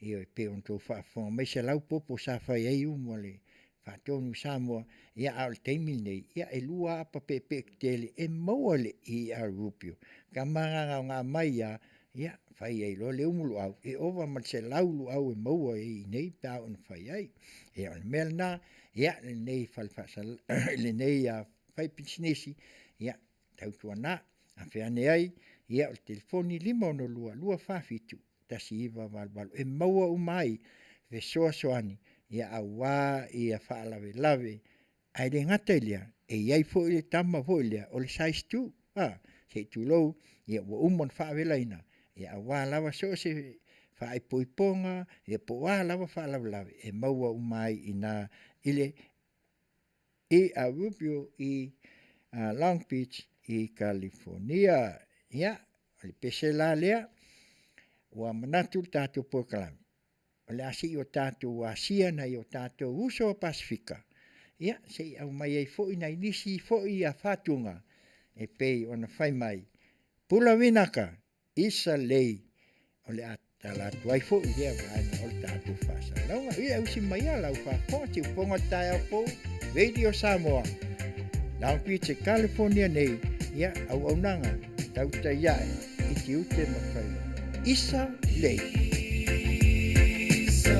Ia e pei ona outou faafofoga mai 100 popo sa fai ai umu a le faatonu i Samoa, ia a o le taimi lenei, ia e lua apa peepee tele e maua le i a Rupio. Ka magagaoga mai ia, ia fai ai loa le umu luau, e ova ma le 100 luau e maua ai nei pe a ona fai ai. Ia o le mea lena, ia lenei fale faasala, lenei fai pisinisi, ia tautuana, afe ane ai, ia o le telefoni 562 247 1988 e maua uma ai fesoasoani ia auā ia faalavelave ae le gata i lea e iai foi le tama foi lea o le size 2 a se i tulou ia ua uma ona faavelaina ia auā lava so o se faaipoipoga ia po o a lava faalavelave e maua uma ai i na i le i a Rubio i Long Beach i California. Ia, o le pese la lea, ua manatu le tatou polokalame, o le a se'i o tatou asia nai o tatou uso a Pasefika, ia se'i aumai ai foi nai nisi foi ia fatuga e pei ona fai mai. Pula vinaka, isa lei, o le a tala atu ai foi lea vaega o le tatou faasalalauga. Ia usi mai a lau faafofoga tiufoga o le taeao fou, Radio Samoa, Long Beach, California nei, ia auaunaga tautai ae i tiute ma faiva. Isa lei. Isa.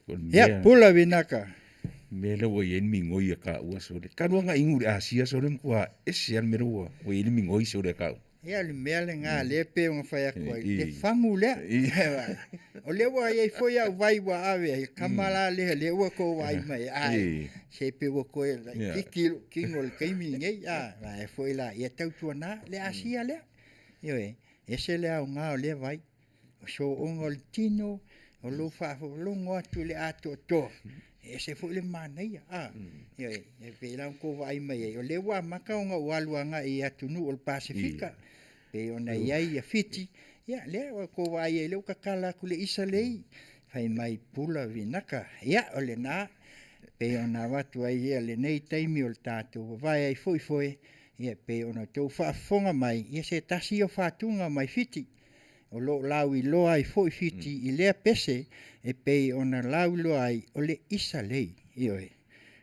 Ia, pula vinaka. Mea lea ua i ai le migoi a kaua sole. Talu lava ona inu i le Asia sole matua ese lava le mea lea ua i ai le migoi sole a kaua. Ia, o le mea lena lea e pei ona fai atu ai, le fagu lea. O lea ua i ai foi au vai ua ave ai, kama la lea, lea ua tou vaai mai, ae se pei ua toe laitiiti lou tino i le taimi lenei, a, ae foi la, ia tautuana le asia lea. Ioe, ese le aoga o lea vai, o soona o le tino, o lou faalogo atu i le atoatoa, e ese foi le manaia. A, ioe, e pei la ona outou vaai mai ai, o lea ua amata ona ou alu agai i atunuu o le Pasefika, pei ona i ai Fiti, ia lea ua outou vaai ai, lea ua tatala atu le isa lea, fai mai pula vinaka. Ia, o lena, pei ona avatu ai ia lenei taimi o le tatou vavae ai foi foe, ia pei ona outou faafofoga mai, ia se tasi ia o fatuga mai Fiti, o lo o lauiloa ai foi Fiti i lea pese e pei ona lauiloa ai o le isa lei. Ioe,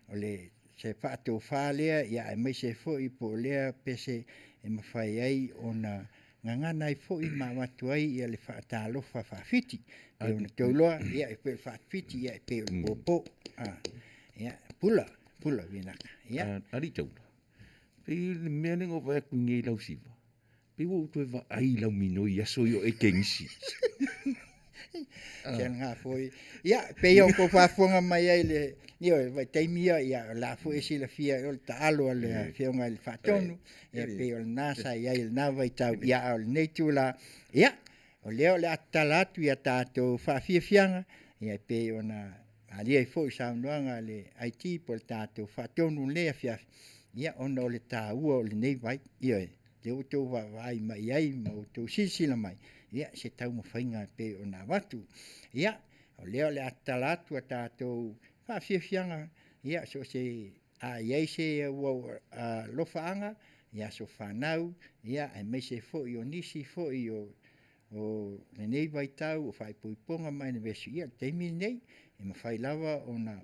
o le se faatofa lea, ia aemaise foi po o lea pese e mafai ai ona gagana ai foi ma avatu ai ia le faatalofa faafiti. Pei ona outou iloa, ia e pei o le faafiti, ia e pei o le popo. Ia, pula, pula vinaka. Ia. Alii Taula, pei le mea lea na ou vaai atu nei i lau siva, pei ua ou toe vaai i lau minoi i aso ia o e kenisi. Se lena foi. Ia, pei o tou faafofoga mai ai le, ioe, vaitaimi ia, ia, o la foi e silafia o le taalo a le Afioga i le Faatonu, ia pei o lena sa i ai i lena vaitau, ia a o lenei itula, ia, o lea o le a tatala atu i a tatou faafiafiaga, ia e pei ona malie ai foi saunoaga a le IT po o le tatou Faatonu i lenei afiafi, ia ona o le taua o lenei vai, ioe, lea ua outou vaavaai mai i ai ma outou silasila mai, ia, se taumafaiga e pei ona avatu. Ia, o lea o le a tatala atu a tatou faafiafiaga, ia, so o se, a i ai se alofaaga i aso fanau, ia, aemaise foi o nisi foi o lenei vaitau o faaipoipoga ma anniversary, ia o le taimi lenei e mafai lava ona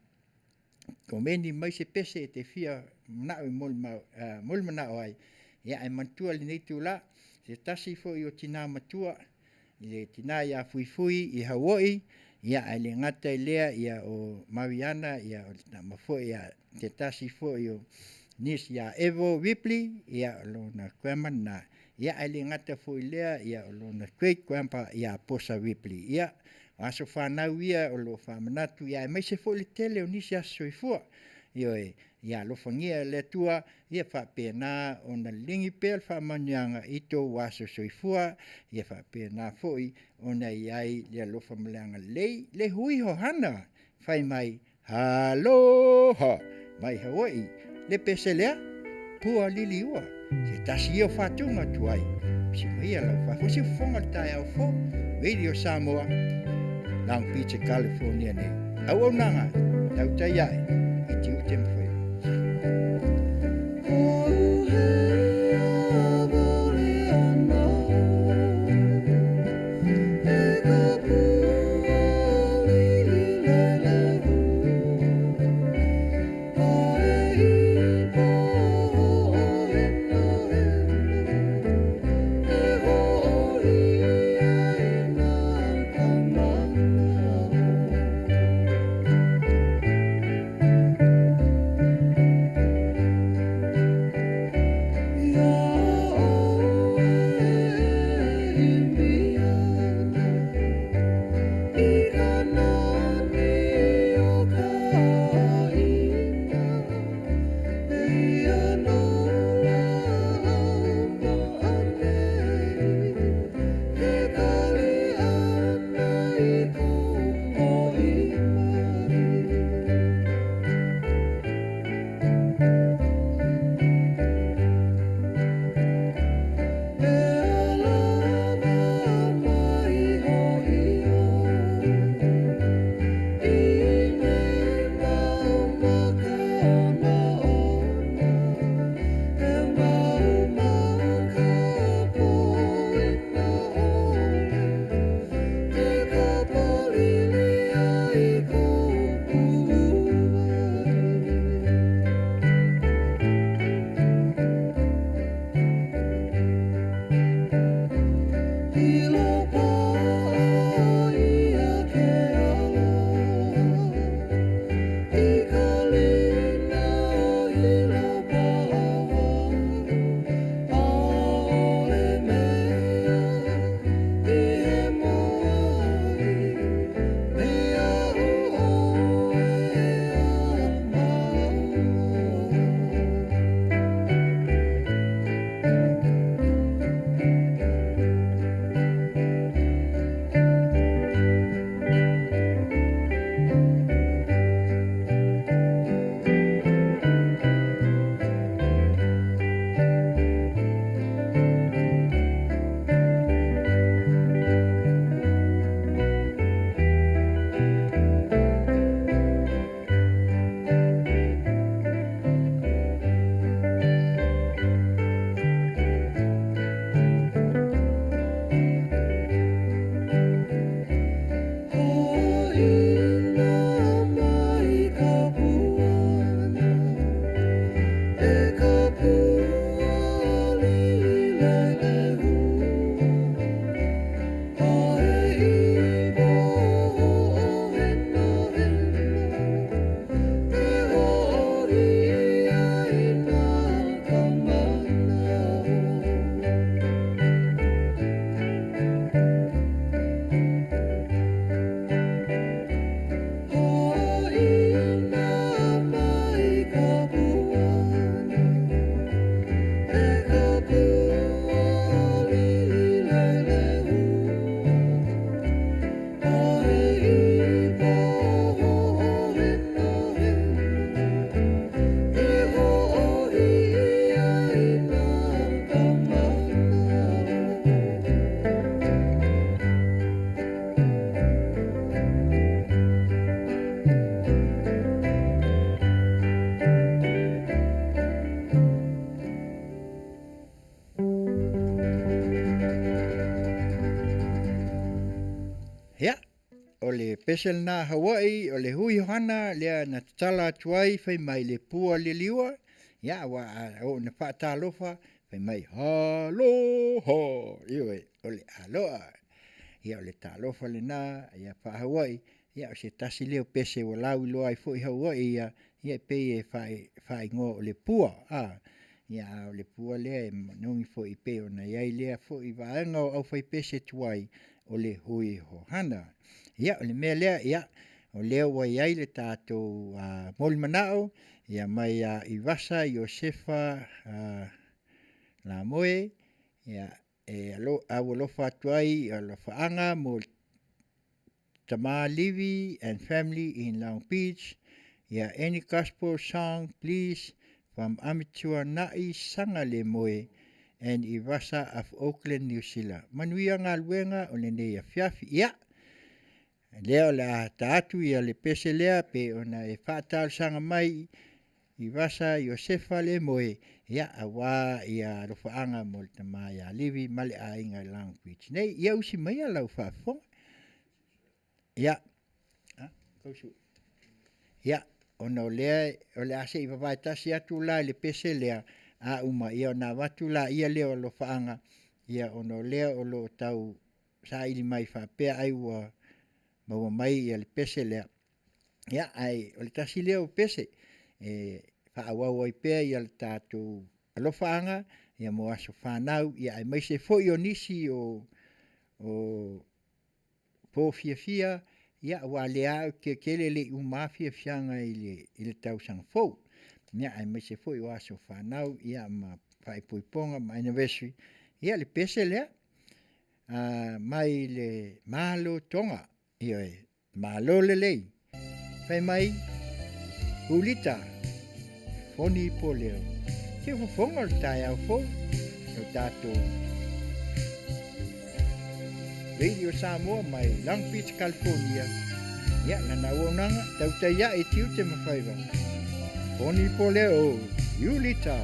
komeni mai se pese e te fia manao e molimau ai, ia ae manatua i lenei itula, se tasi foi o tina matua, i le tina ia Fuifui i Hauoi, ia ae le gata i lea, ia o Mariana, ia o le tama foi ia se tasi foi o nisi ia Evo Ripley, ia o lona grandma lena, ia ae le gata foi i lea, ia o lona great grandpa ia Posa Ripley. Ia, o aso fanau ia o lo o faamanatu, ia aemaise foi le tele o nisi aso soifua. Ioe, ia alofagia e le Atua, ia faapena ona ligi pea le faamanuiaga i tou aso soifua, ia faapena foi ona i ai le alofa ma le agalelei, le hui hohana fai mai Aloha mai Hawaii, le pese lea, pua liliua, se tasi ia o fatuga tuai, si maia lau faafosi fofoga o le taeao fou, Radio Samoa, Long Beach, California nei. Auaunaga, tautai ae, i tiute ma faiva. pese lena Hawaii o le hui Ohana lea na tatala atu ai fai mai le pua le liua, ia ua oo ina faatalofa fai mai aloha, ioe, o le aloa. Ia o le talofa lena ia faa-Hawaii, ia o se tasi lea o pese ua lauiloa ai foi Hawaii ia, ia e pei e faaigoa o le pua. Ia a o le pua lea e manogi foi pei ona i ai lea foi vaega o aufaipese tuai o le hui Ohana. Ia o le mea lea, ia, o lea ua i ai le tatou molimanao ia mai ia Ivasa Iosefa Lamoe, ia, e aualofa atu ai i alofaaga mo le tama Livi and family in Long Beach. Yeah, any gospel song, please, from Amituanai Sangalemoe and Ivasa of Auckland, New Zealand. Manuia galuega o lenei afiafi. Ia, lea o le a ta atu ia le pese lea pe ona e faatalosaga mai Ivasa Iosefa Lemoe, ia, aua ia alofaaga mo le tama ia Livi ma le aiga i Long Beach nei. Ia usi maia lau faafofoga. Ia, ia, ona o lea o le a se i vavae tasi atu la i le pese lea, a uma ia ona avatu la ia lea o alofaaga, ia ona o lea o lo o tau saili mai faapea ai ua maua mai ia le pese lea. Ia, ae o le tasi lea o pese e faaauau ai pea ia le tatou alofaaga ia mo aso fanau, ia aemaise foi o nisi o po fiafia, ia aua o lea lava ou te tele le i uma lava fiafiaga i le tausaga fou. Ia aemaise foi o aso fanau ia ma faaipoipoga ma anniversary. Ia le pese lea mai le Malo Tonga. Ioe, malo lelei. Fai mai, Ulita, foni po leo. Te fofoga o le taeao fou, o tatou Radio Samoa mai Long Beach, California. Ia, lana auaunaga, tautai ae tiute ma faiva. Foni po leo, Ulita,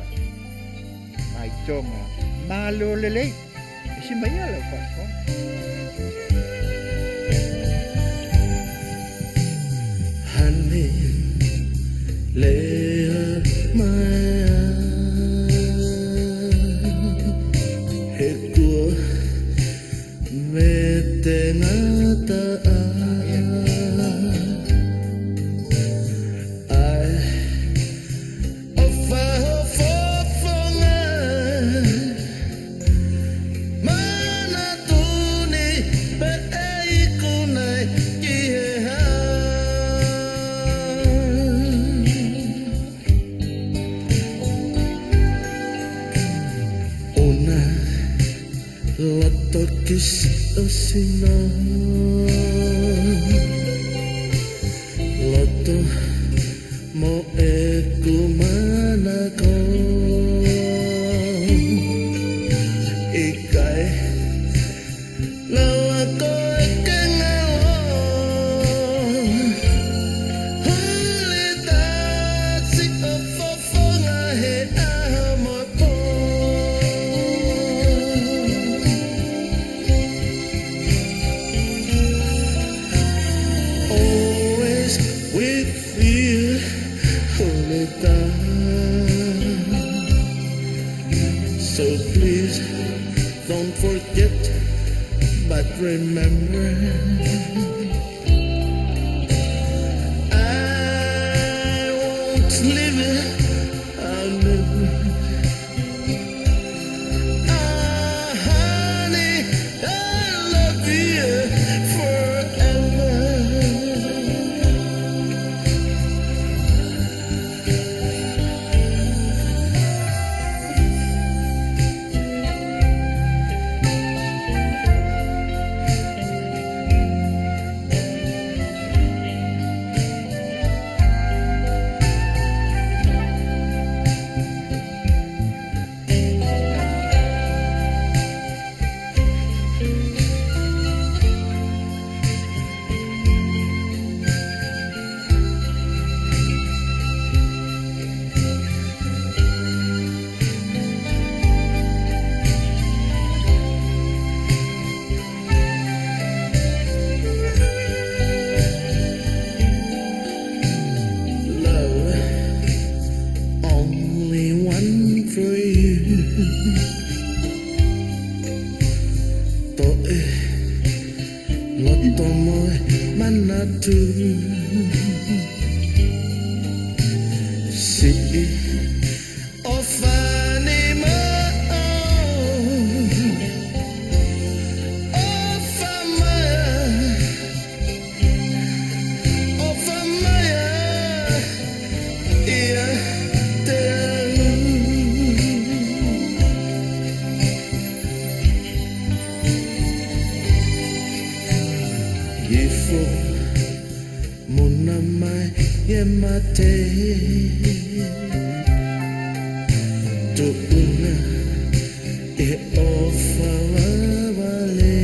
mai Tonga, malo lelei. Ese mai ala o faafofoga. Honey, lea mai he kua me te ngata ai o whahofofonga mana tuni pe e ikunai ki he hā. Ona loto kis osina loto mo e kumana ko ikai lawa ko e ke ngalo huli tasi o fofonga he aha mo po. Always with you, holy time. So please don't forget, but remember I won't leave it. I'll never. Ah, honey, I love you forever. mai e mate Tu'uga e ofa wale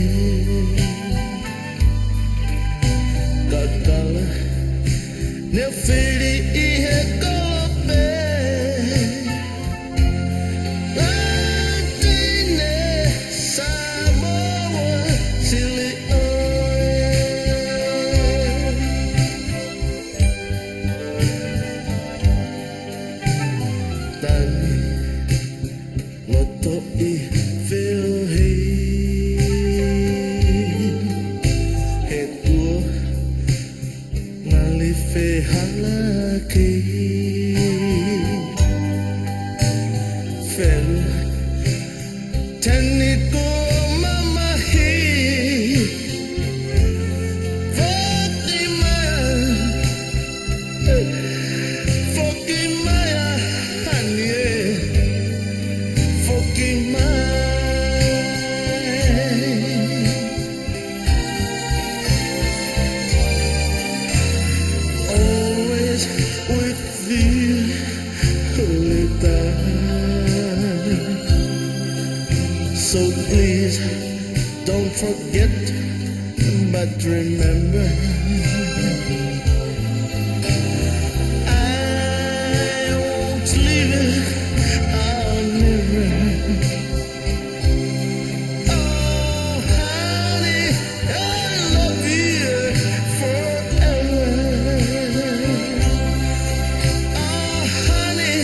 Kakala ne whiri i he kolope Latine Samoa sili oe Tani loto i whirohi He tua ngali whehalaki Whelu tani ko mamahi Foki mai Foki mai a hani e Foki mai Always with you, Lita. So please don't forget, but remember I won't leave it, I'll never. Oh, honey, I love you forever. Oh, honey,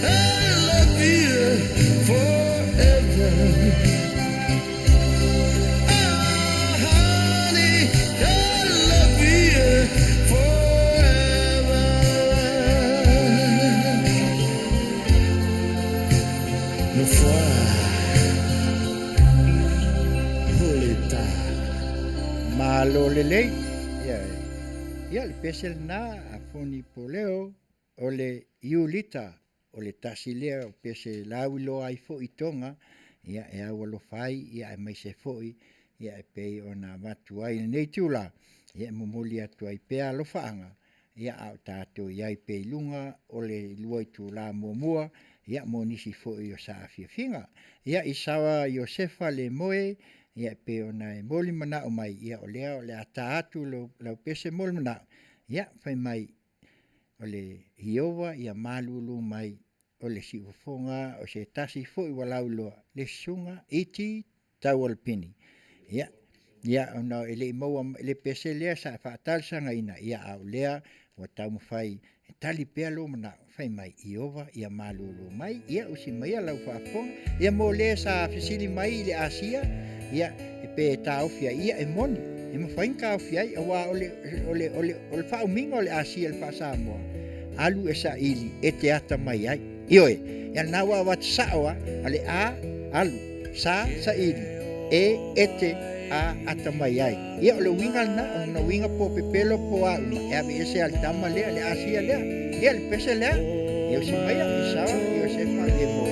I love you forever. Oh, honey, I love you forever. No Hulita. Malo lelei. Ia, ia le pese lena a Foni Poleo o le Iulita o le tasi lea o pese lauiloa ai fo'i Toga ia e au alofa ai ia aemaise fo'i ia e pei ona avatu ai lenei tula ia e momoli atu ai pea alofaaga ia a o tatou i ai pea i luga o le lua itulā muamua ia mo nisi fo'i o saafiafiga. Ia i saoa Iosefa le moe ia e pei ona e moli mana'o mai ia o lea o le a tā atu lau pese moli mana'o ia fai mai o le Iowa ia malūlū mai o le siufofoga o se tasi fo'i ua lauiloa le susuga iti taualapini. Ia ia ona e le'i maua le pese lea sa faatalosagaina ia a o lea ua taumafai e tali pea lou mana'o fai mai Iowa ia malūlū mai ia usi maia lau faafofoga ia mo le sa fesili mai i le Asia ia e pe taofi ai ia e moni e mafai ona taofi ai auā o le o le o le o le faaumiga o le Asia i le faasamoa alu e saili e te ata mai ai. Ioe, ia lena ua avatu sa'o a a le A alu, sa saili, E ete a ata mai ai. Ia o le uiga lena, o lona uiga po o pepelo po o a uma, e aveese lava le tama lea, le Asia lea, ia le pese lea, ia usi maia, Isaoa, Iosefa, le moe.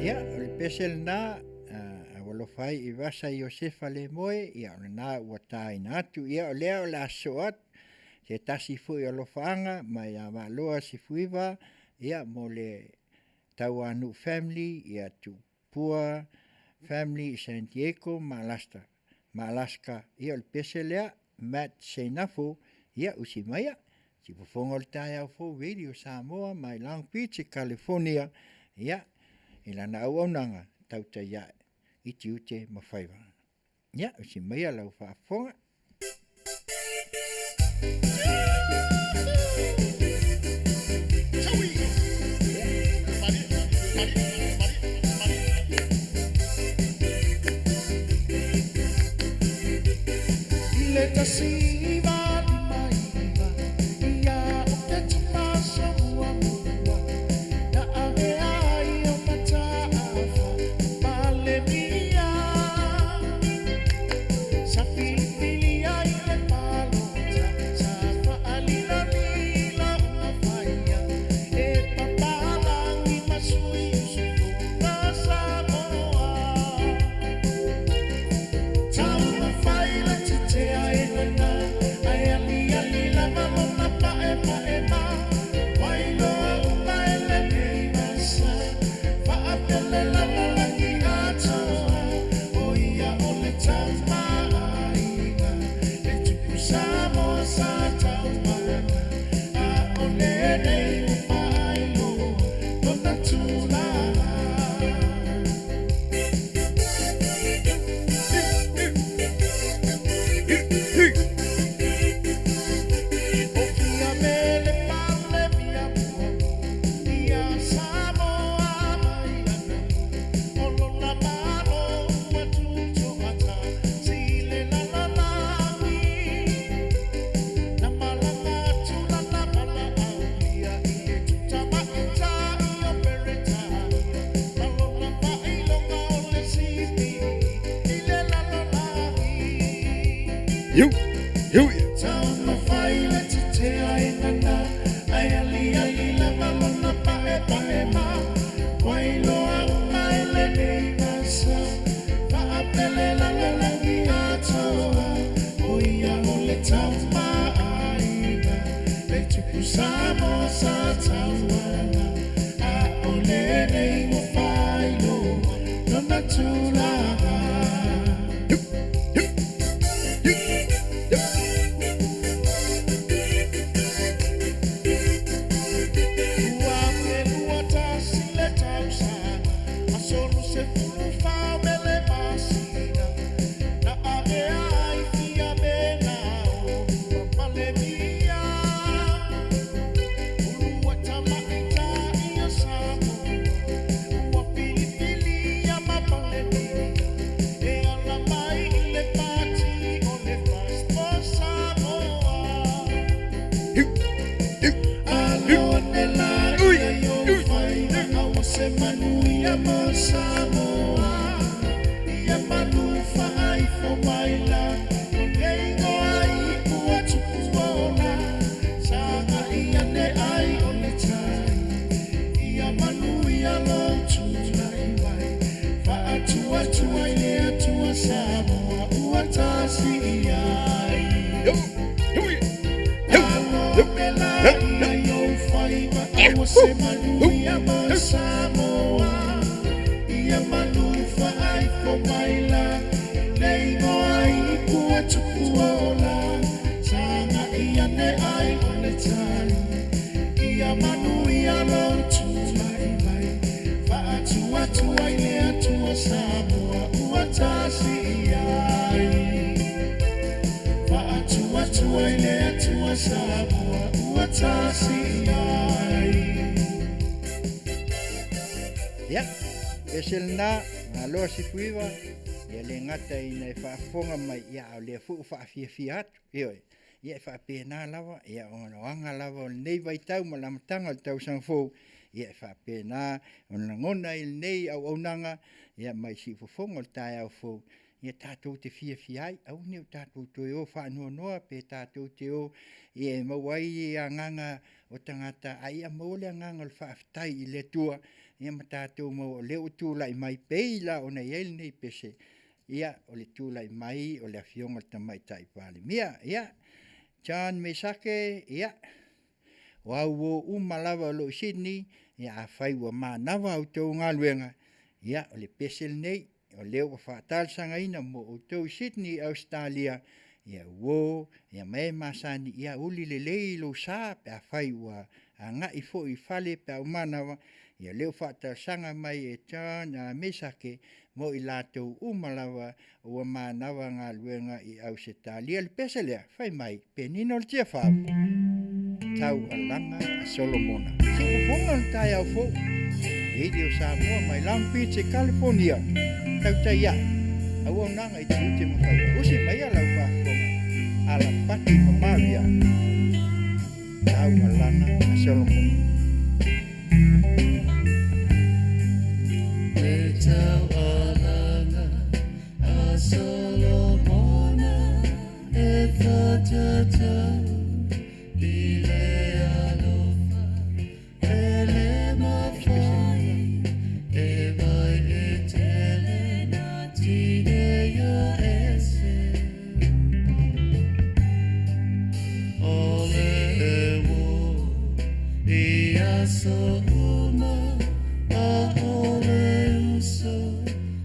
Ia, o le pese lenā, a ua alofa ai i Vasa Iosefa le moe, ia o lenā ua tāina atu. Ia o lea o le a sosoo atu, se tasi foi o alofaaga mai ia Valoa Sefuiva, ia mo le Tauanuu family, ia Tupua family i San Diego ma Alaska. Ma Alaska. Ia o le pese lea, Matt Seinafo, ia usi maia. Siufofoga o le taeao fou Radio Samoa mai Long Beach, California, ia, i lana auaunaga tautai ae i tiute ma faiva. Ia, usi maia lau faafofoga. I le 1959, ia o ke tama muamua, na avea ai o mataafa Palemia. Sa filifili ai le palota, sa faalilolilo uma faia, e papalagi ma sui usufono Samoa. Taumafai le tetea e nana, ae aliali lava lona paemaema. Wailoa uma e lenei vasa, faapele lalolagi atoa. O ia o le tamaaiga, le tupu Samoa sa taumaga. A o lenei ua faailoa lona tulaga. O fia mele pale mia mua, ia Samoa mai ana. O lona malo ua tutoata, si le lalolagi. Na malaga atu lana valaaulia i le tutamaitai o Peretania, ma lona faailoga o le sipii i le lalolagi. Iu, iu. Taumafai le tetea e nana, ae aliali lava lona paepaema. Wailoa uma e lenei vasa, faapele lalolagi atoa. O ia o le tamaaiga, le tupu Samoa sa tauaga. A o lenei ua faailoa lona tulaga. 2021 le tausaga, asolu 14 mele masina, na avea ai fia mena o Palemia. Ulu tamaitai o Samoa, ua filifilia ma Palemia. manuia mo Samoa. Ia manu faaifo maila o nei goa i ua tupuola. Saga ia ne ai o le tai. Ia manuia lou tulai mai. Faatuatua i le Atua Samoa ua tasi i ai. Alo pela ia i ou faiva aua se manuia mo Samoa. Ia manu faaifo maila nei goa i ua tupuola. Saga ia ne ai o le tai. Ia manuia lou tulai mai. Faatuatua i le Atua Samoa ua tasi i ai. Faatuatua i le Atua Samoa ua tasi i ai. Ia, pese lena, malo sifuiva, ia le gata ina e faafofoga mai, ia a o lea foi ua faafiafia atu, ioe. Ia e faapena lava, ia ona o aga lava o lenei vaitau ma le amataga o le tausaga fou, ia e faapena ona lagona i lenei auaunaga, ia mai siufofoga o le taeao fou, ia tatou te fiafia ai, aua ne i o tatou toe o faanoanoa pe tatou te o ia e maua ai agaga o tagata, a ia maua le agaga o le faafetai i le Atua, ia ma tatou maua o lea ua tulai mai pei la ona i ai lenei pese, ia o le tulai mai o le afioga i le Tamaitai Palemia. Ia, John Mesake, ia, o au uō uma lava o lo o i Sydney, ia afai ua manava a outou galuega, ia o le pese lenei, o lea ua faatalosagaina mo outou i Sydney, Ausetalia, ia uō, ia ma e masani, ia uli lelei lou sa pe afai ua agai foi i fale pe a ua manava, ia lea ua faatalosaga mai e John Mesake mo i latou uma lava ua manava galuega i Ausetalia. Le pese lea, fai mai, penina o le Tiafau, taualaga a Solomona. Siufofoga o le taeao fou. Radio Samoa mai Long Beach i California. Tautai ae, auaunaga i tiute ma faiva. Usi mai a lau faafofoga, Alapati ma Maria. Taualaga a Solomona. Le taualaga a Solomona e whatatau i le alofa e le mawhai e vai e tele nā tine ia ese. O le e wō i aso uma a o le uso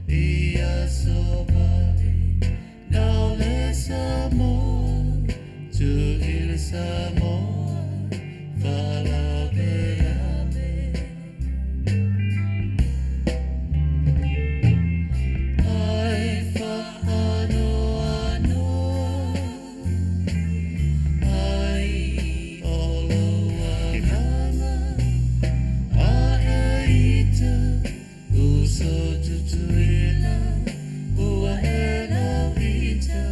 i aso vale nau le Samoa tu i le Samoa whalavelave. Ai whaanoanoa ai o lou agaga a e ita uso tutuila ua e lau ita.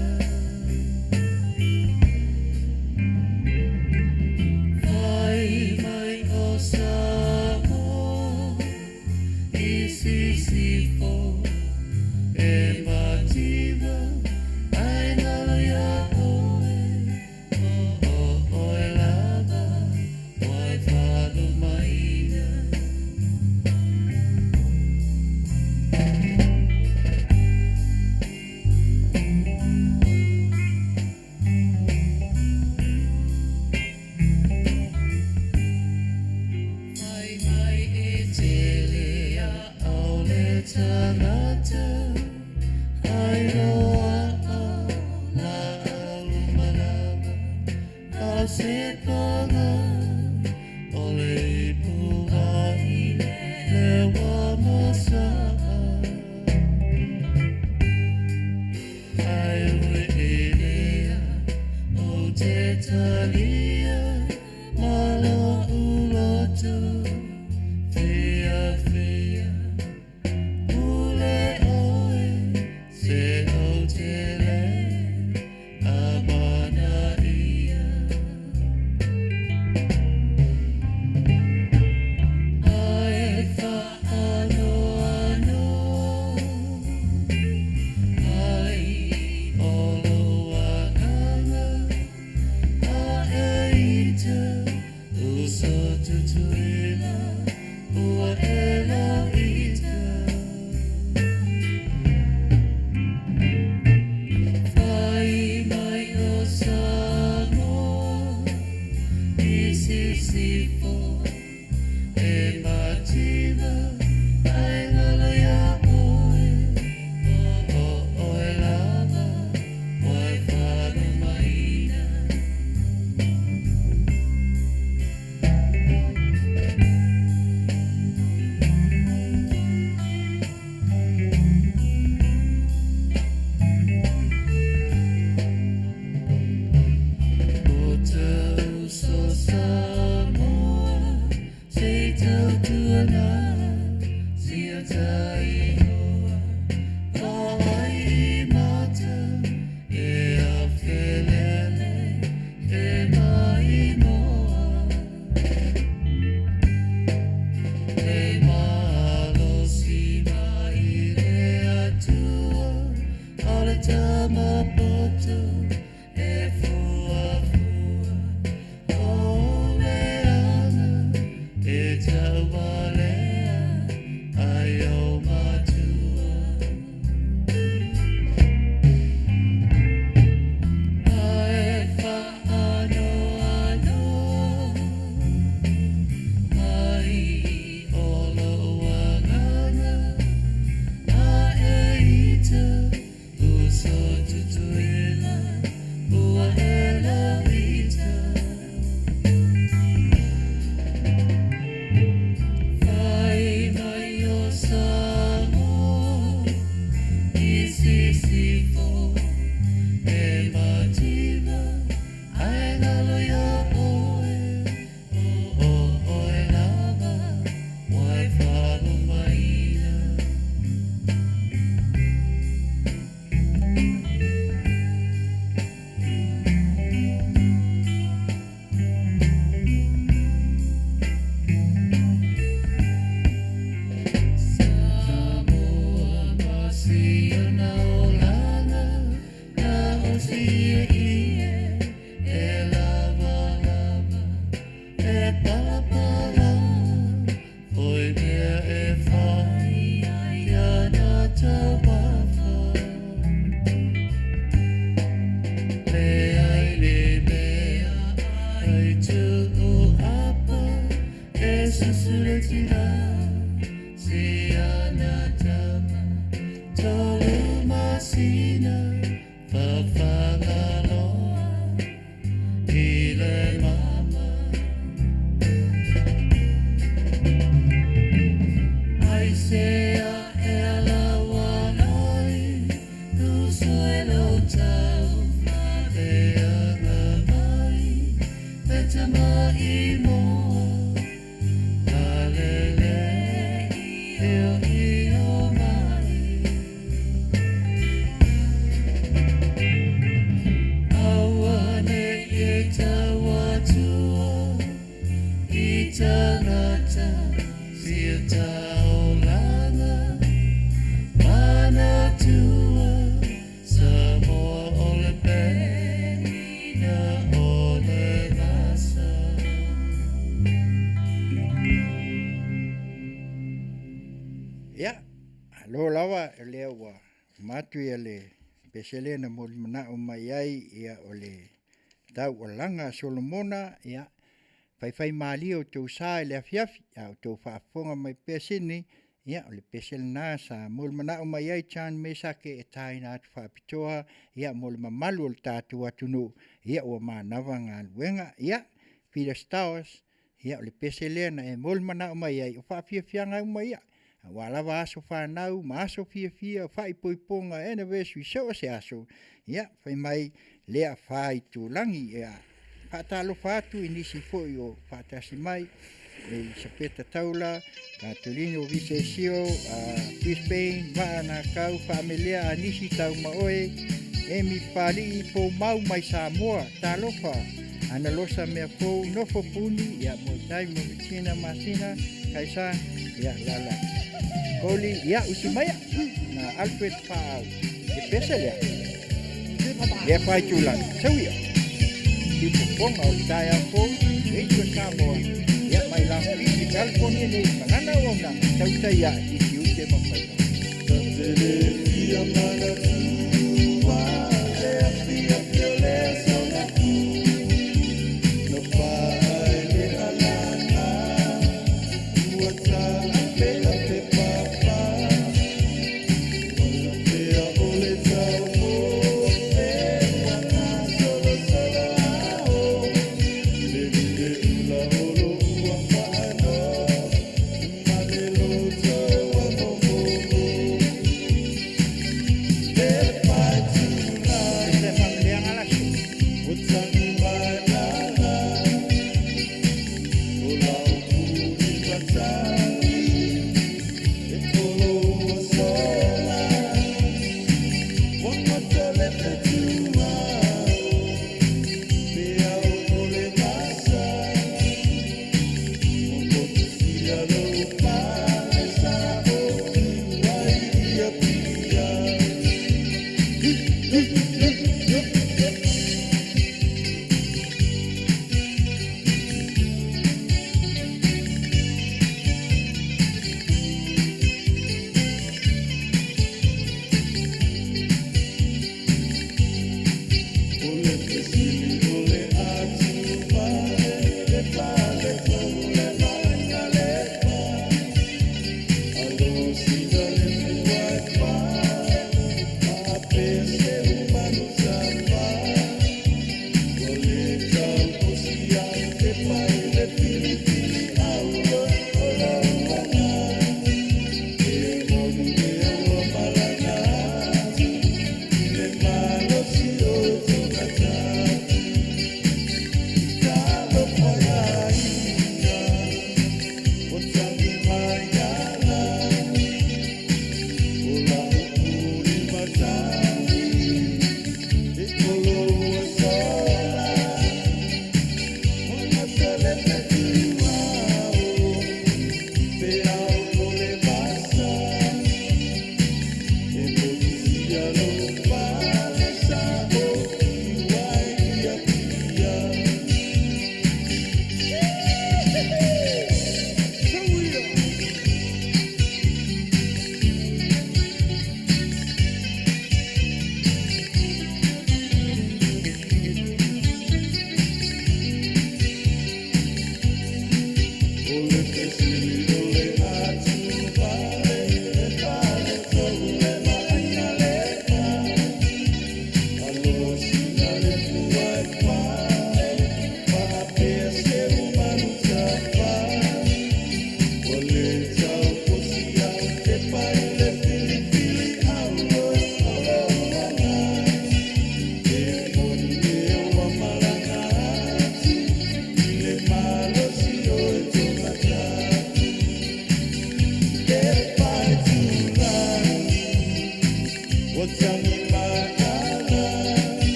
Tutuila ua e lauita. Fai mai o Samoa i sisifo e mativa ai ngalo ia oe o o oe lava wai whalumaina. O te uso Samoa se tautuana sia tainoa vaai mata e a felele e maimoa. Le malosi mai le Atua o le tamapoto e fuafua o leaga e taualea ai o matua. Ae whaanoanoa mai o lou agaga a e ita uso Tutuila ua e lauita. Fai mai o Samoa i sisifo e mativa ai ngalo ia oe o o oe lava wai whalumaina. Samoa masia na olaga na osia ie e lava lava e pala pala foi mea e fai ai ana taumafa. Le ai le mea ai tuu apa e susuletina si ana tama tolu masina fafagaloa i le mama. Ai sea e ala walai uso e lo tau faveaga mai le tama i moa lalele io io mai. Aua ne e tauatua i tangata sia taulaga manatua Samoa o le pena o le vasa. Ia, alo lava lea ua matu ia le pesele na mo manao mai ai ia o le taualaga a Solomona ia faifai malie o tou sa i le afiafi a o tou faafofoga mai pea sini ia o le pese lena sa mo le manao mai ai John Mesake e taina atu faapitoa ia mo le mamalu o le tatou atunuu ia ua manava galuega ia Peter Stowers ia o le pese lea na e mo le manao mai ai o faafiafiaga uma ia ua lava aso whanau, ma aso fiafia, whaipoipoga, anniversary, so o se aso. Ia, fai mai lea whai tūlangi, ia. Whaatalofa atu i nisi foi o whaatasi mai, e Isapeta Taula, Katolino Visesio, Brisbane, Vaana Kau, Whaamelea, Anisi Tau Maoe, Emi Pali'i Pō Mau mai Samoa, Talofa, Ana Losa Mea Fou, Nofo Puni, ia mo tai mo Tina Masina, Kaisa, ia lala. Koli, ia usimaya, na Alfred Paau, e pese lea. Lea whai tūlangi, sau ia. Ki poponga o tai a fou, e tua Samoa, ia mai langa. California nei ma lana auaunaga tautai ae i tiute ma faiva.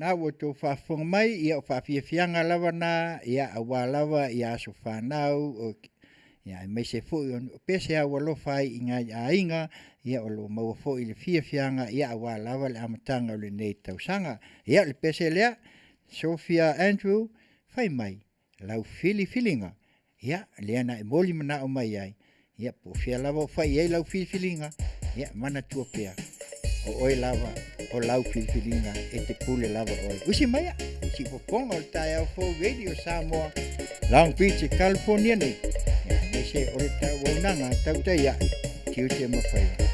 Na ua tou faafofoga mai, ia o faafiafiaga lava na, ia auā lava ia aso fanau o ia aemaise foi o pese a ua alofa ai i nai aiga, ia o lo o maua foi le fiafiaga, ia auā lava le amataga o lenei tausaga. Ia o le pese lea, Sophia Andrew, fai mai lau filifiliga, ia lea na e moli manao mai ai, ia po o fea lava o fai ai lau filifiliga, ia manatua pea o oe lava o lau filifiliga e te pule lava oe. Usi mai si fofoga o le taeao fou Radio Samoa, Long Beach, California nei. Ia aemaise o le tauaunaga tautai ae, tiute ma faiva.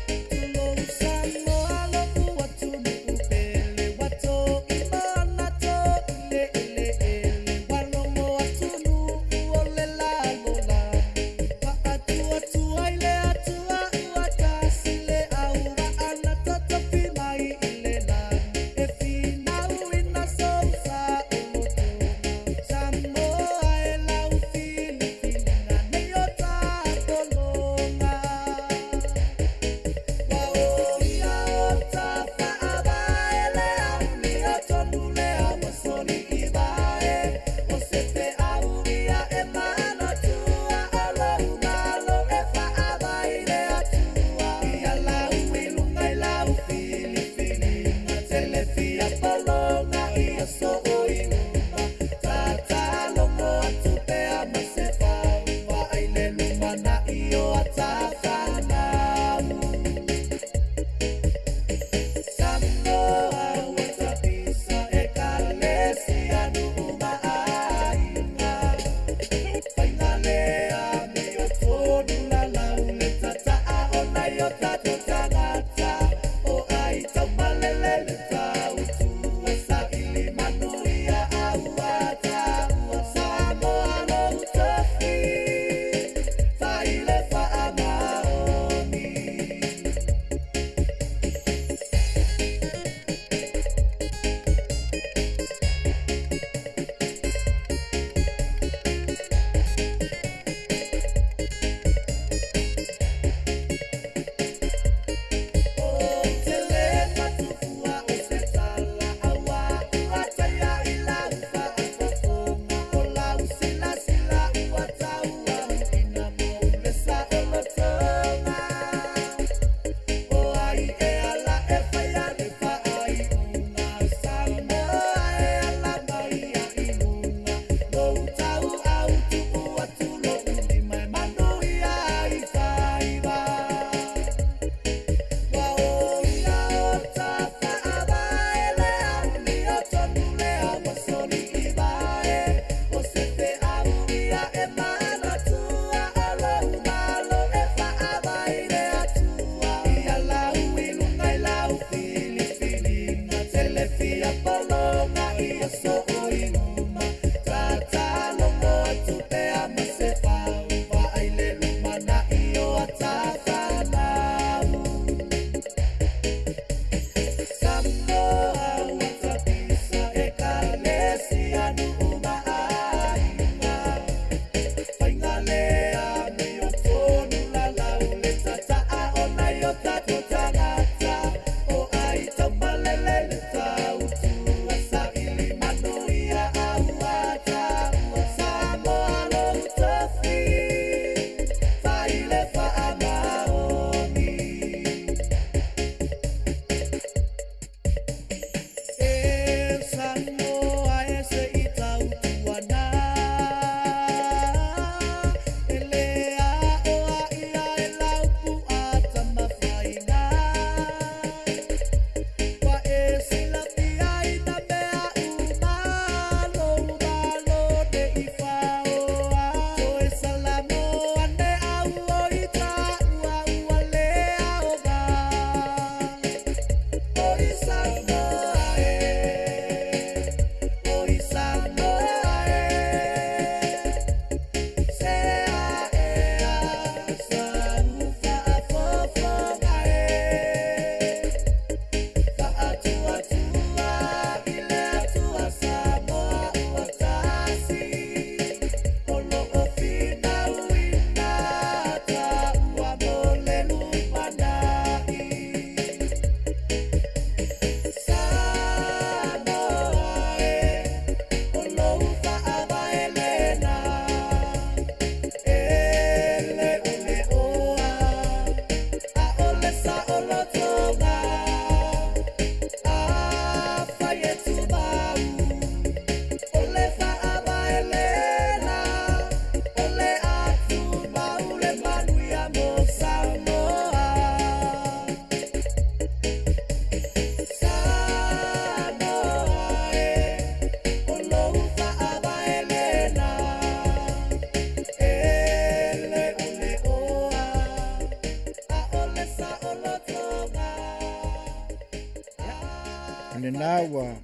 O lena ua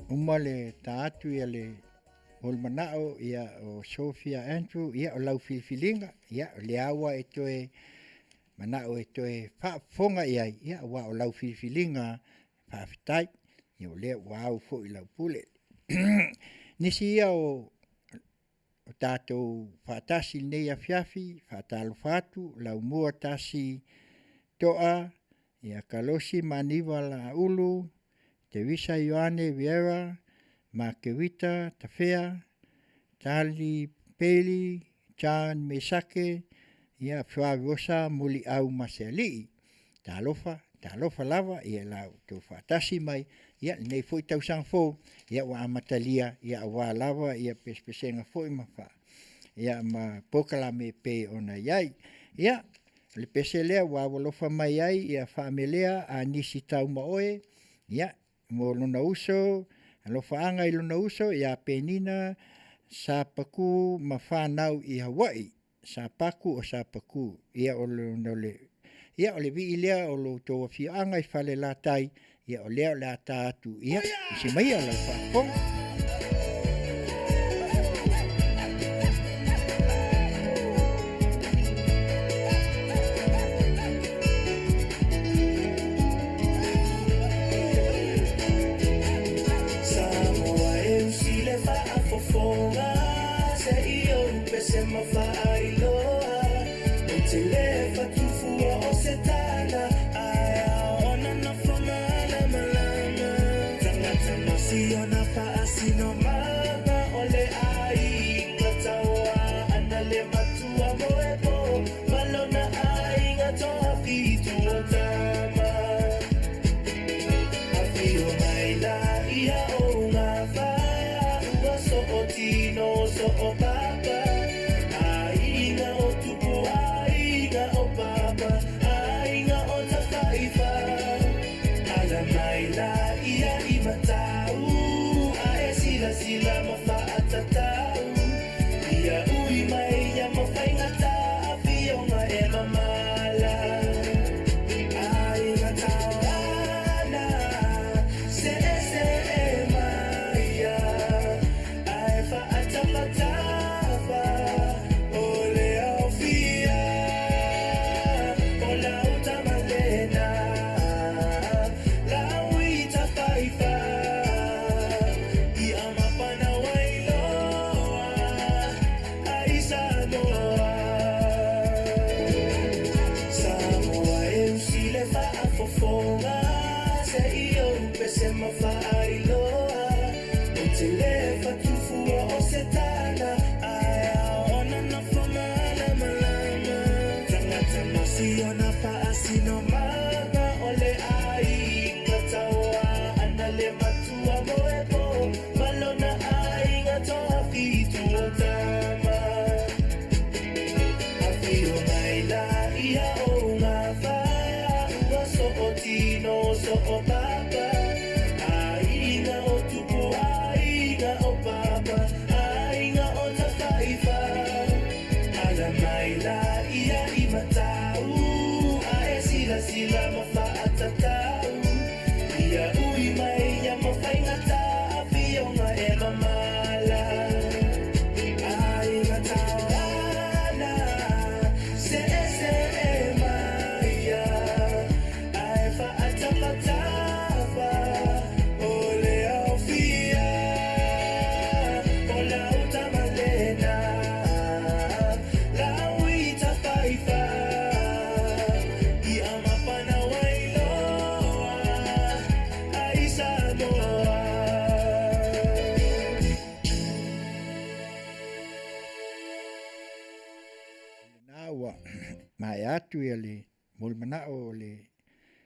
uma le ta atu ia le Holmanao ia o Sophia Andrew ia o lau filifiliga ia o le aua e toe manao e toe faafofoga i ai ia ua o lau filifiliga faafetai ia o lea ua au foi lau pule. Nisi ia o tatou faatasi lenei afiafi faatalofa atu laumua tasi toa ia Kalosi Maniva Laulu Teresa Ioane Vieira Makewita Tafea Tali Peli John Mesake ia Flaviosa Muliau Masealii talofa talofa lava ia lau tou faatasi mai ia lenei foi tausaga fou ia ua amatalia ia aua lava ia pesepesega foi ma fa ia ma polokalame e pei ona i ai. Ia, o le pese lea ua aualofa mai ai ia faamelea a nisi tau ma oe, ia, mo lona uso, alofaaga i lona uso ia Penina, Sapaku ma whanau i Hawaii. Sapaku o Sapaku. Ia o le, o le, ia o le vii lea o lo tou afioaga i Falelatai, ia o lea o le a ta atu, ia, i se maia lau faafofoga. Samoa e usi le faafofoga se i ou pese ma faailoa o te le fatufua o se tala ae aona nofo malamalama tagata masiona faasinomaga o le aiga taua ana le matua moepo malona aiga toafitu o tama Afio mai la ia o ngā whaua so o tino so o papa Aiga o tupu, aiga o papa, aiga o tawhaiwha Ala mai la ia i matau, a e sila sila ma whaatatau Ia ui mai ia mawhaingata, afionga e mamala Aiga tauana, se se e maia, ae whaatapatafa, o le aufia, o lau tamalena, lau i tawhaiwha, i amapana wailoa, ai Samoa. Samoa e usi le faafofoga se i ou pese ma faailoa o te le fatufua o se tala ae aona nofo malamalama tagata masiona faasinomaga o le aiga taua ana le matua moepo malona aiga toafitu o tama Afio mai la ia o ngā whaua so o tino so o papa Aiga o tupu, aiga o papa, aiga o tawhaiwha Ala mai la ia i matau, a e sila sila ma whaatatau Ia ui mai ia mawhaingata, afionga e mamala Aiga tauana, se se e maia, ae whaatapatafa, o le aufia, o lau tamalena, lau i tawhaiwha, i amapana wailoa, ai Samoa. Na ua mae atu ia le molimanaʻo o le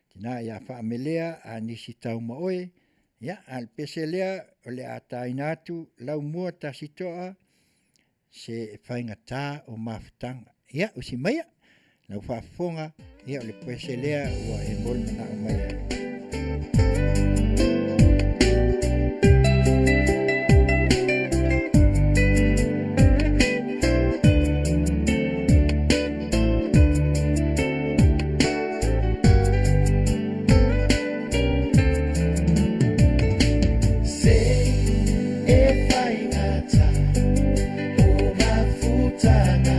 tina ia faamelea a nisi tau ma oe, ia, a le pese lea o le a taina atu lau mua tasitoa se faigatā o mafutaga. Ia, usi maia lau faafofoga, ia o le pese lea ua e molimanaʻo mai ai. Se e whaingata o mafutaga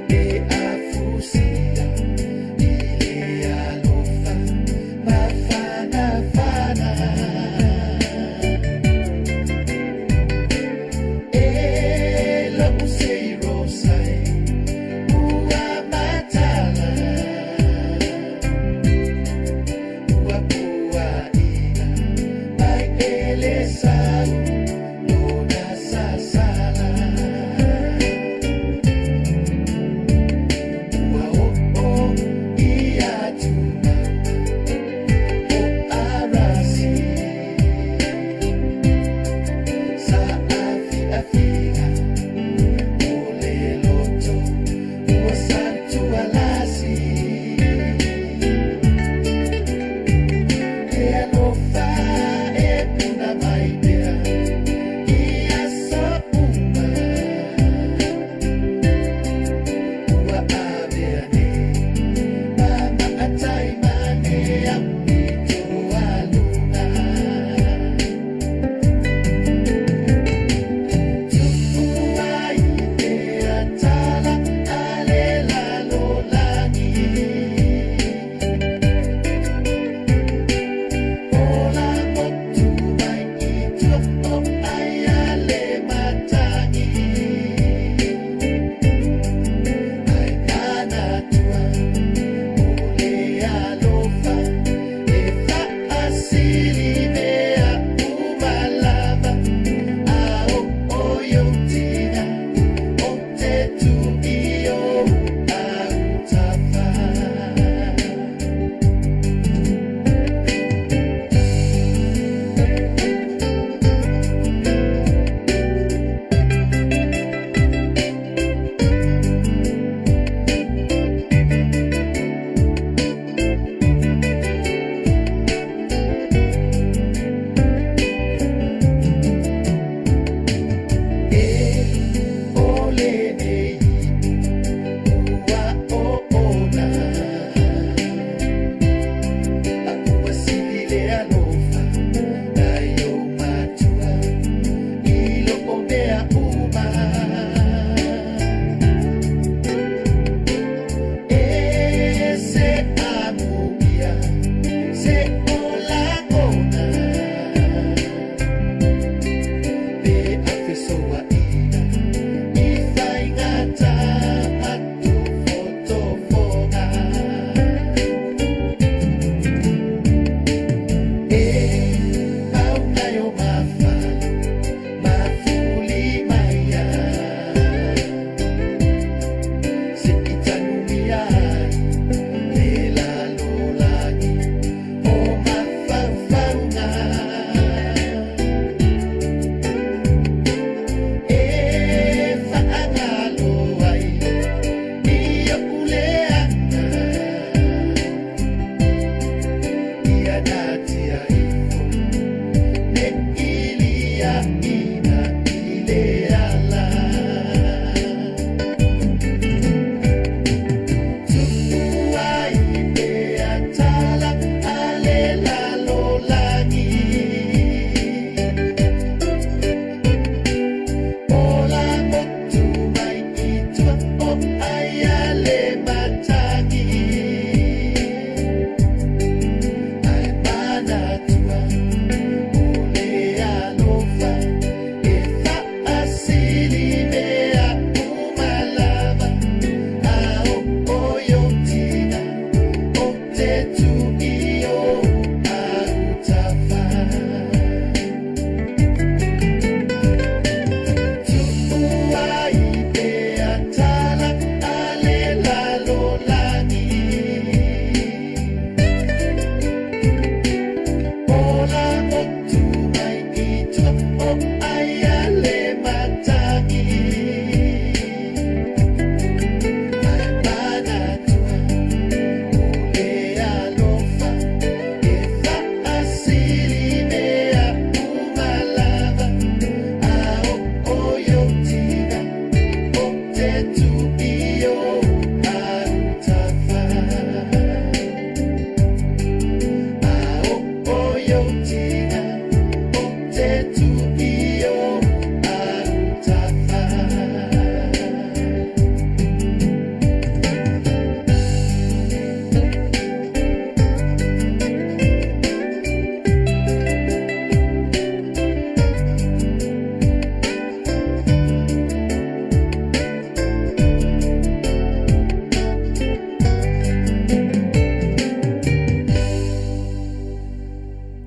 E afusia i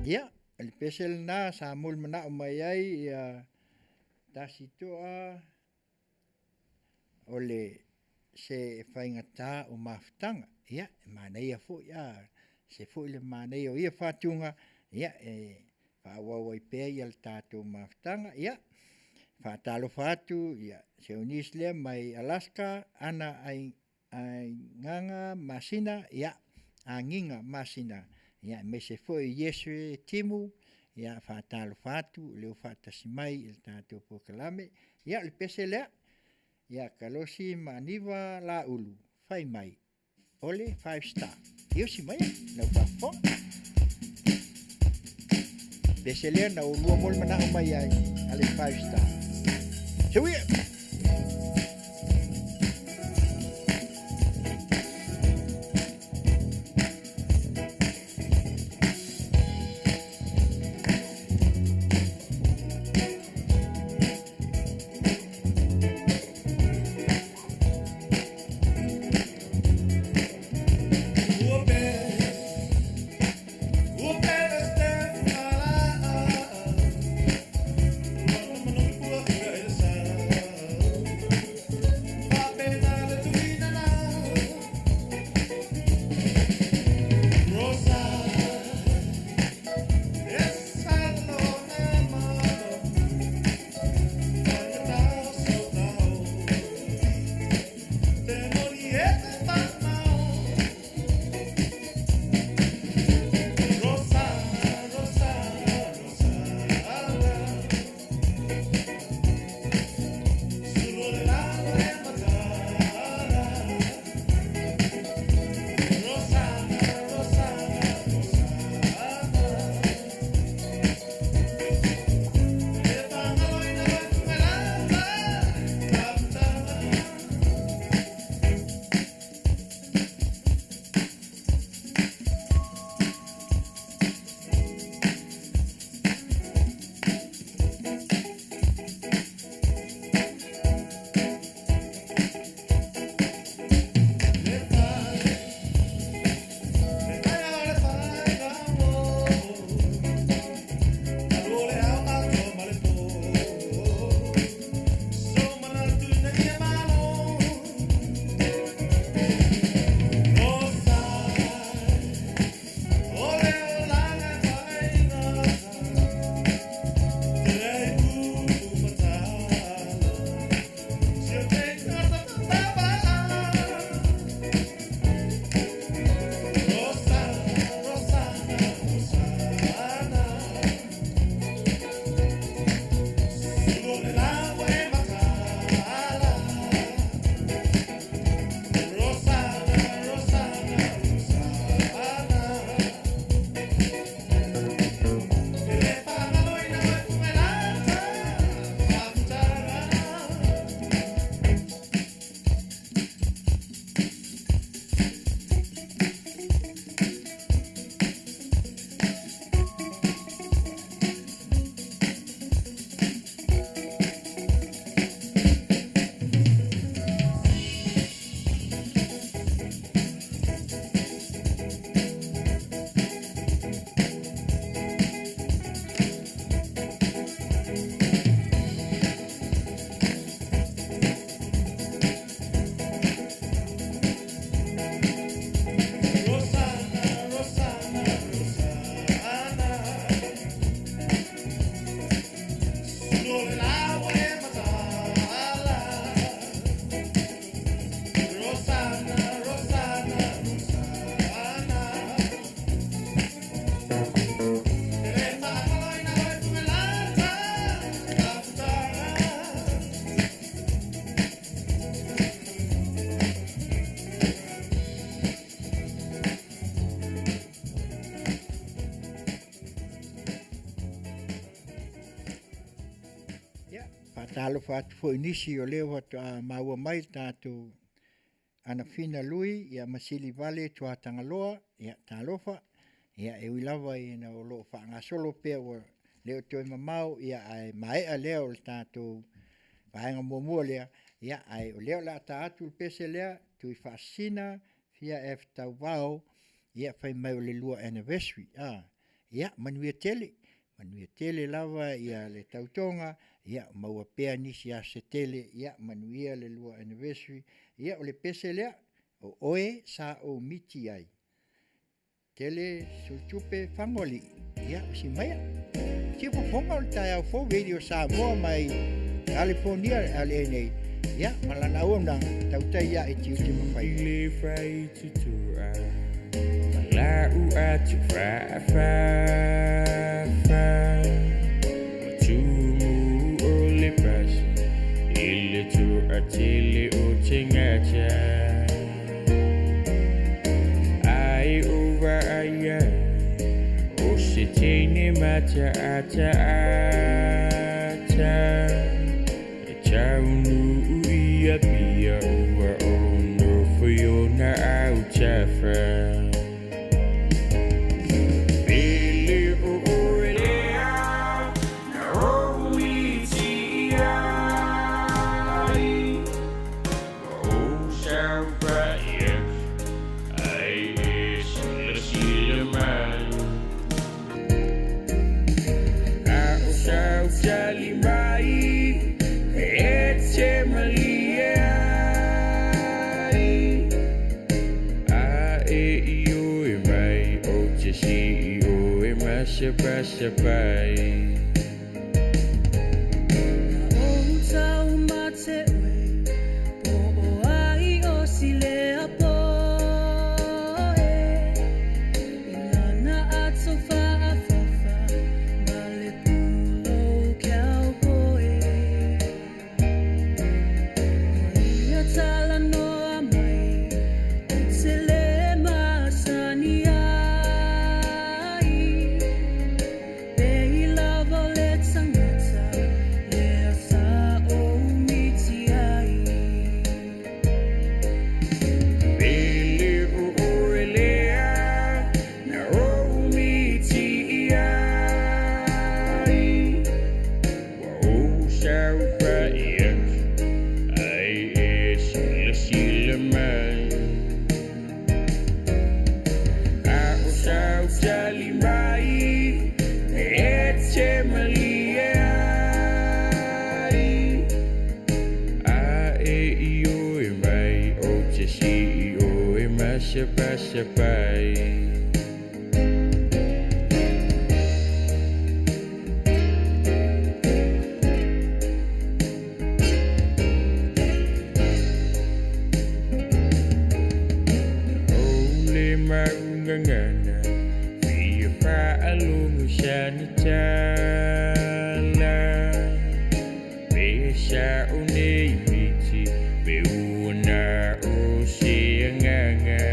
Ia, o le pese lena sa mulimanao mai ai ia tasi toa o le se faigata o mafutaga. Ia, e manaia foi a se foi le manaia o ia faatuga, ia e faaauau ai pea ia le tatou mafutaga. Ia, faatalofa atu ia se Eunice lea mai Alaska, ana ai Aigaga Masina, ia, Agiga Masina, ia, aemaise foi o Iesu e Timu, ia, faatalofa atu, o lea ua faatasi mai i le tatou polokalame. Ia, o le pese lea, ia Kalosi ma Aniva Laulu, fai mai, o le five star. Ia usi maia, lau faafofoga. Pese lea na ulua mo le manao mai ai, a le five star. Seuia! Faatalofa atu foi i nisi o lea faatoa maua mai le tatou Anafina Lui, ia ma Silivale Tuatagaloa, ia talofa. Ia e ui lava ina o lo o faagasolo pea ua le o toe mamao, ia ae maea lea o le tatou vaega muamua lea, ia ae o lea o le a ta atu le pese lea, Tuifaasisina Fia F. Tauvao, ia fai mai o le lua anniversary. Ia manuia tele, manuia tele lava ia le tautoga, ia maua pea nisi aso se tele, ia manuia le lua anniversary. Ia o le pese lea, o oe sa ou miti ai. Tele Suitupe Fagoalii, ia usi maia. Siufofoga o le taeao fou Radio Samoa mai California LA nei. Ia, ma lana auaunaga, tautai ia e tiute ma faiva. Le fai tutua, ma lau atu fa fa fa. Ma tumu o le pasi, i le tua tele o te ngata. Ai o vaia, o se teine mata ata ata. E taunu ia pia ua o no fuiona au tafa. Pele o oe lea, na o miti ai. O sau pa ia, ai e sila sila mai. A o sau tali mai, e te malie ai. A e i o e mai, o te si i o e masa pasa pai. O tau mate oe, po o ai o sile a poe. I lana ato whaafafa, ma le pulo cowboy. O ia tala noa mai, o te le masani ai. Pe i lava le tangata, lea sa o miti ai. Pele o oe lea, na o miti ai. Ua o sau pa ia, ai e sila sila mai. A o sau tali mai, e te malie ai. A e i o e mai, o te si i o e masa pasa pai. O le maungangana, fia whaalongo sana tala. Pe sa o nei miti, pe uana o se anganga.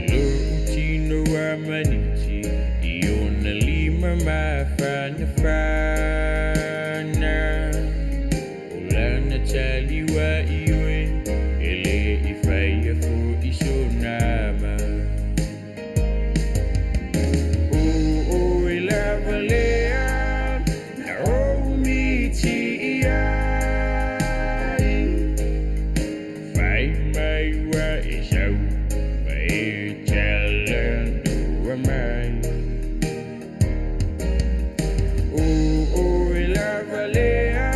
Lo tino a maniti, i ona lima mawhana whana. O lana taliwa i oe, e le i whaia fo i so nama. O o e lava lea, na o miti ai. Whai mai wa e sau, pa e talandua mai. O o e lava lea,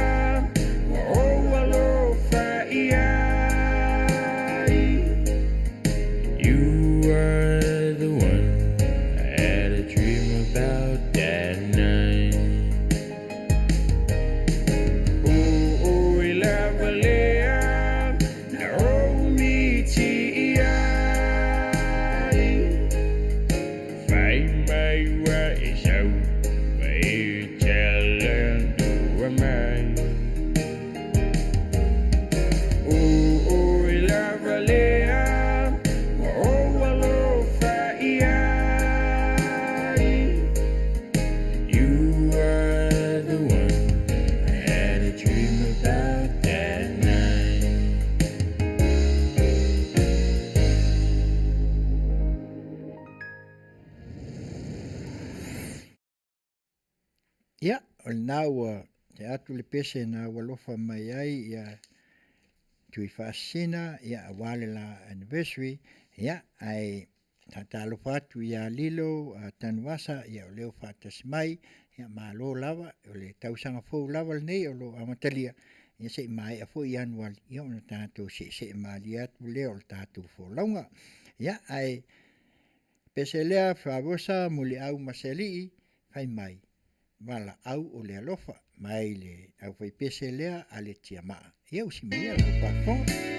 wa o alofa. o lena ua te atu le pese na ua lofa mai ai ia Tui Faasisina, ia aua le la anniversary, ia ae faatalofa atu ia Lilo Tanuvasa, ia o lea ua faatasi mai, ia malo lava, o le tausaga fou lava lenei o lo o amatalia, ia se i maea foi Ianuari, ia ona tatou seesee malie atu lea o le tatou folauga. Ia ae pese lea Favosa Muliau Masealii fai mai, valaau o le alofa mai le aufaipese lea a le Tiamaa. Ia usi mai ia lau faafofoga.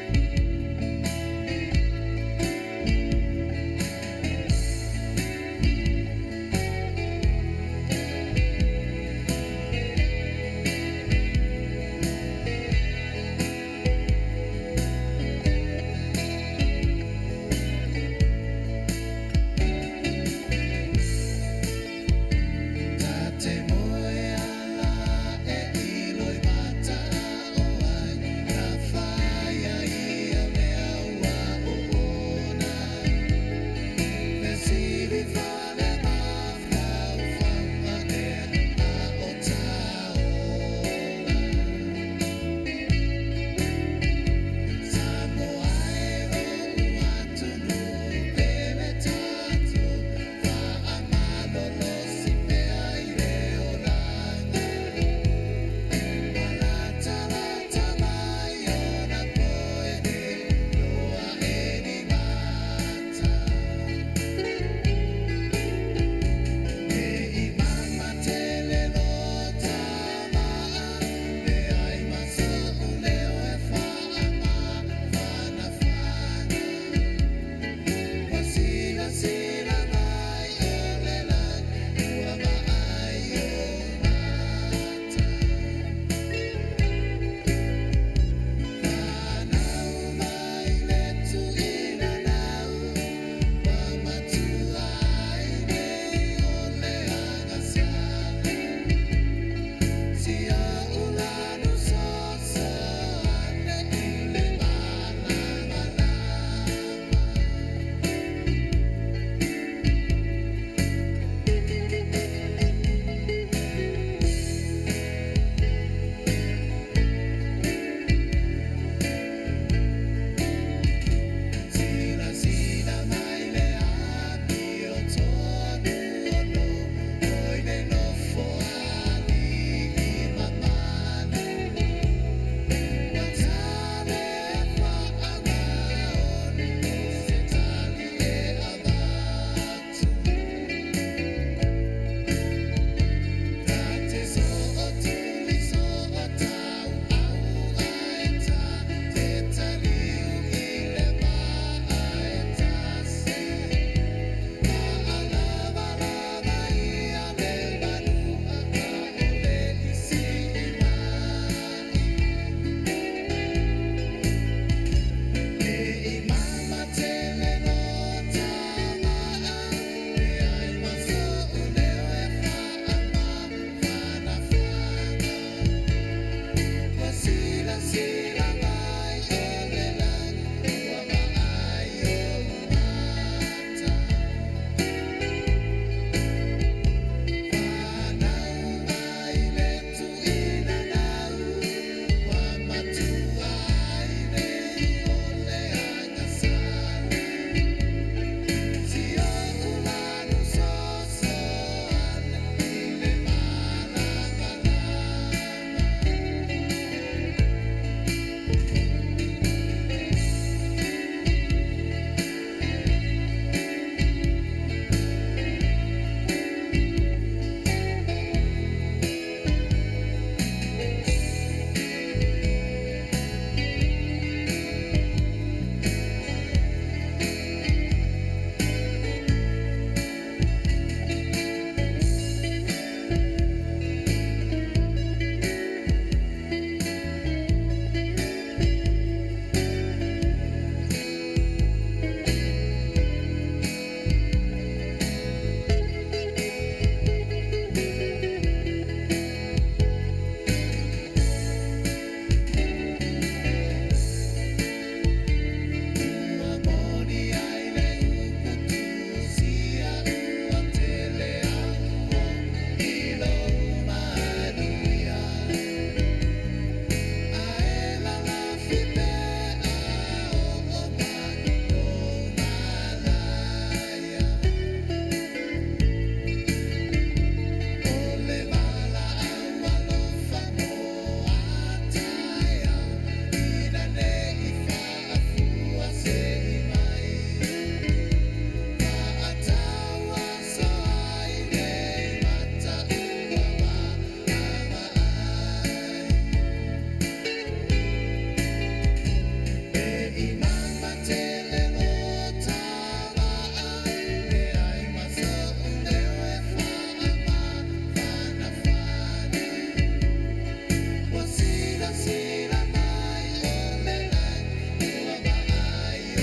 Silasila mai o le lagi ua vaai o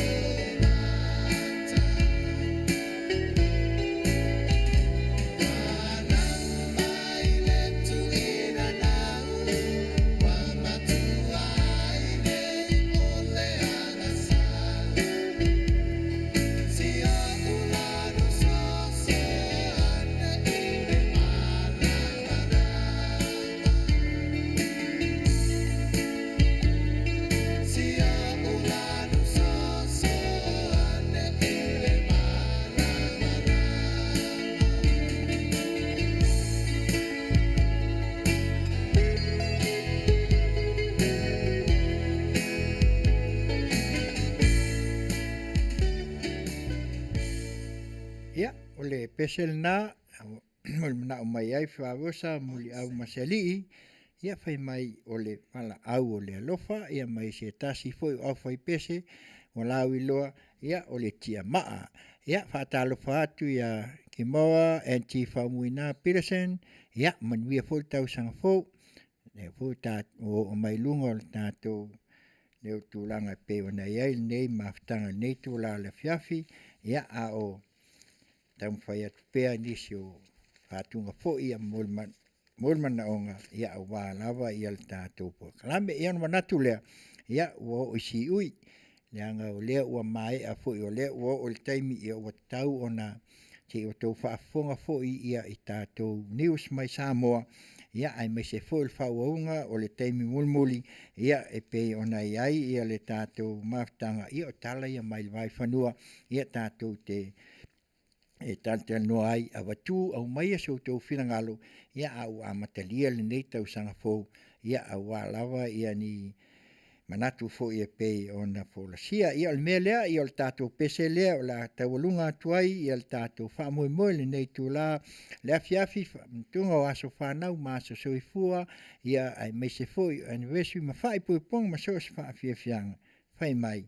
mata. Fanau mai le tuina nau, ua matua ai nei o le agasala. Si o ulanu soso ane i le malamalama. Si o ulanu soso ane i le malamalama. Ia, o le pese lenā, o le manao mai ai faavosa muliau ma se alii, ia fai mai o le valaau o le alofa, ia mai se tasi foi o aufaipese ua lauiloa, ia o le tiamaa. Ia faatalofa atu ia Kimoa NT Faumuina Peterson, ia manuia foi le tausaga fou, lea foi ua oo mai luga o le tatou leo tulaga e pei ona i ai lenei mafutaga i lenei itula o le afiafi, ia a o taumafai atu pea nisi o faatuga foi mo le manaoga aua lava le tatou polokalame. Ia ona manatu lea, ia ua oo i siui, leaga o lea ua maea foi o lea ua oo i le taimi ua tatau ona se i outou faafofoga foi i tatou news mai Samoa, aemaise foi le faaauauga o le taimi mulimuli e pei ona i ai le tatou mafutaga, ia o tala ia mai le vaifanua tatou te talatalanoa ai, avatu aumaia so outou finagalo a ua amatalia lenei tausaga fou aua lava ni manatu foi e pei ona folasia. Ia o le mea lea, o le tatou pese lea o le a taualuga atu ai le tatou faamoemoe i lenei itula le afiafi, faamanatuga o aso fanau ma aso soifua, aemaise foi o anniversary ma faaipoipoga ma so o se faafiafiaga. Fai mai,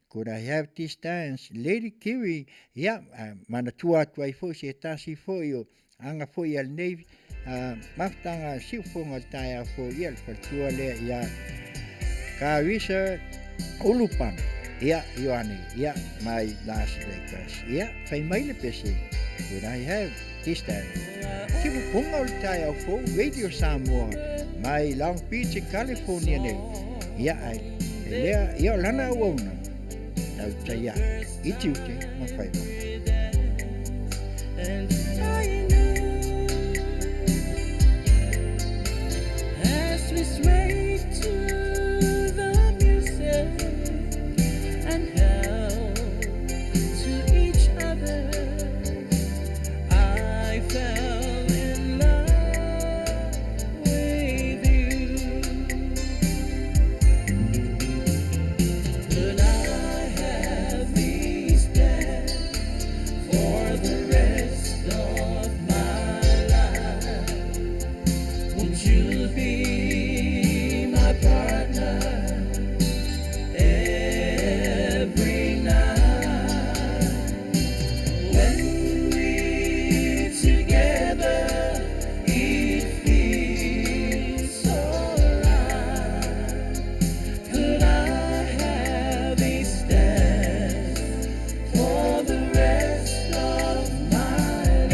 could I have this dance, Lady Kiri? Ia, manatua atu ai foi se tasi foi o aga foi a lenei mafutaga siufofoga o le taeao fou, ia le faletua lea ia Carissa Ulupana, ia Ioane, ia mai Las Vegas. Ia, fai mai le pese, could I have this dance? Siufofoga o le taeao fou, Radio Samoa, mai Long Beach, California nei. Ia, ai, lea, ia o lana auauna, tau ia, i tiute ma faiva. And I knew as we swayed to the music and held to each other, I fell in love with you. Could I have this dance for the rest of my life? Would you be my partner every night? When we're together, it feels so right. Could I have this dance for the rest of my life?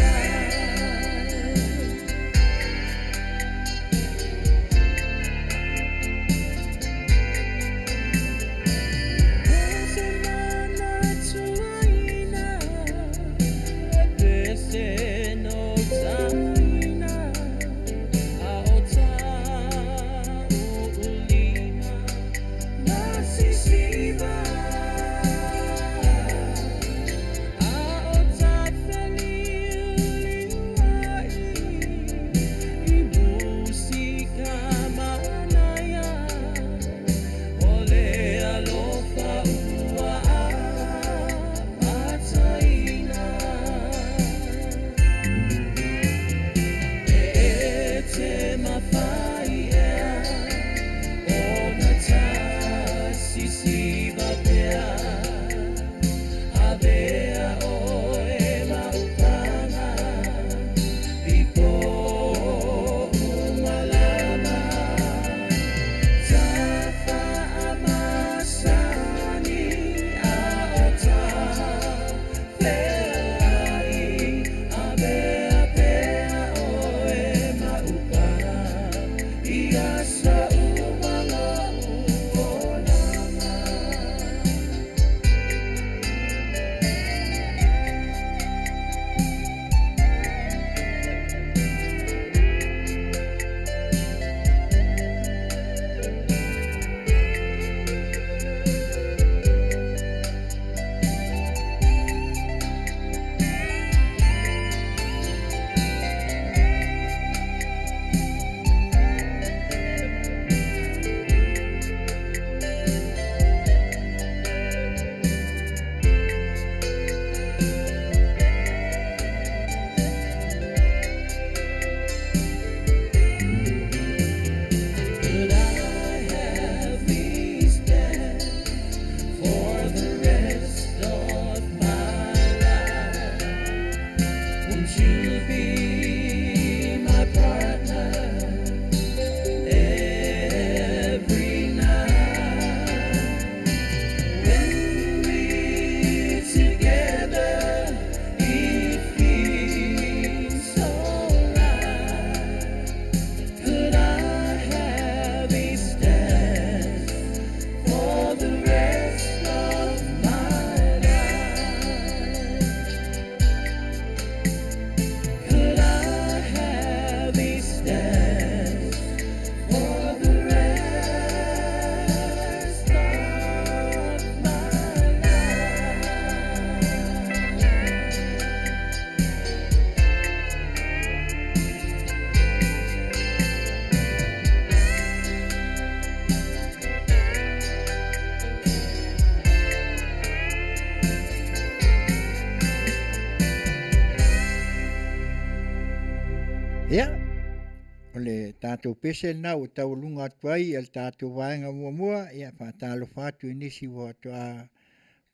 tatou pese lena ua taualuga atu ai le tatou vaega muamua. Ia faatalofa atu i nisi ua faatoa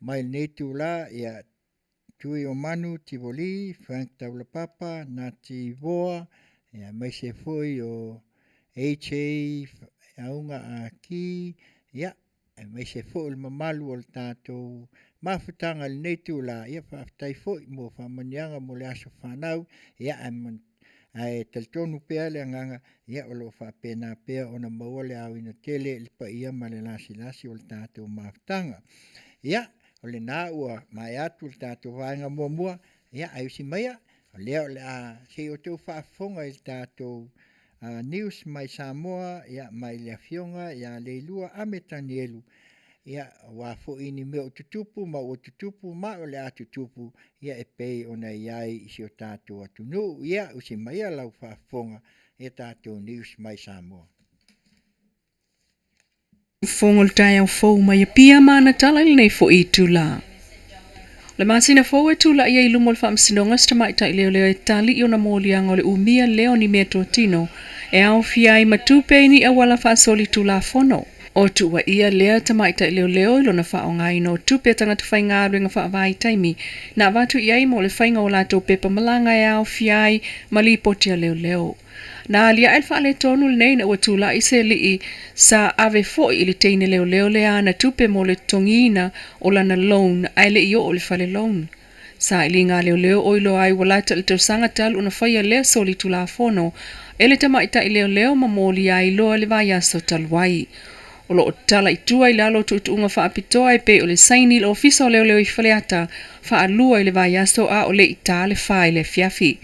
mai lenei itula, ia Tui o Manu Tivoli, Frank Taulapapa, Nati Voa, ia aemaise foi o AJ Auga Aki, ia aemaise foi o le mamalu o le tatou mafutaga i lenei itula. Ia faafetai foi mo faamanuiaga mo le aso fanau. Ia ae talitonu pea le agaga, ia o lo o faapena pea ona maua le aoina tele i le paia ma le lasilasi o le tatou mafutaga. Ia, o lena ua maea atu le tatou vaega muamua, ia ae usi maia, o lea o le a se i outou faafofoga i le tatou news mai Samoa, ia mai le afioga ia Leilua Ame Tanielu, ia aua foi ni mea o tutupu ma ua tutupu ma o le a tutupu, ia e pei ona i ai i si o tatou atunuu. Ia usi maia lau faafofoga i tatou news mai Samoa. Fofoga o le taeao fou mai Apia ma ana tala i lenei foi itula. O le masina fou e tulai ai i luma o le Faamasinoga se tamaitai leoleo e tali i ona moliaga o le umia lea o ni meatotino e aofia ai ma tupe i ni auala faasolitulafono. O tuuaia lea tamaitai leoleo i lona faaaogaina o tupe a tagata faigaluega faavaitaimi na avatu i ai mo le faiga o latou pepa malaga e aofia ai ma lipoti a leoleo. Na aliae le faaletonu lenei ina ua tulai se alii sa ave foi i le teine leoleo lea ana tupe mo le totogiina o lana loan ae le i oo i le fale loan. Sailiga a leoleo o iloa ai ua lata i le tausaga talu ona faia lea solitulafono e le tamaitai leoleo ma molia ai loa i le vaiaso talu ai. O lo o tala i tua i lalo o tuutuuga faapitoa e pei o le saini i le Ofisa o Leoleo i Faleata faalua i le vaiaso a o le i ta le fa i le afiafi.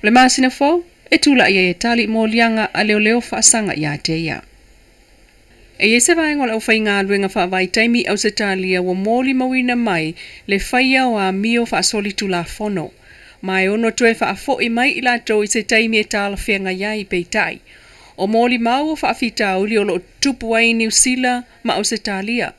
O le masina fou, e tulai ai e tali i moliaga a leoleo faasaga ia te ia. E i ai se vaega o le aufaigaluega faavaitaimi i Ausetalia ua molimauina mai le faia o amio faasolitulafono, ma e ono toe faafoi mai i latou i se taimi e talafeagai ai. Peitai, o molimau o faafitauli o lo o tutupu ai i Niu Sila ma Ausetalia.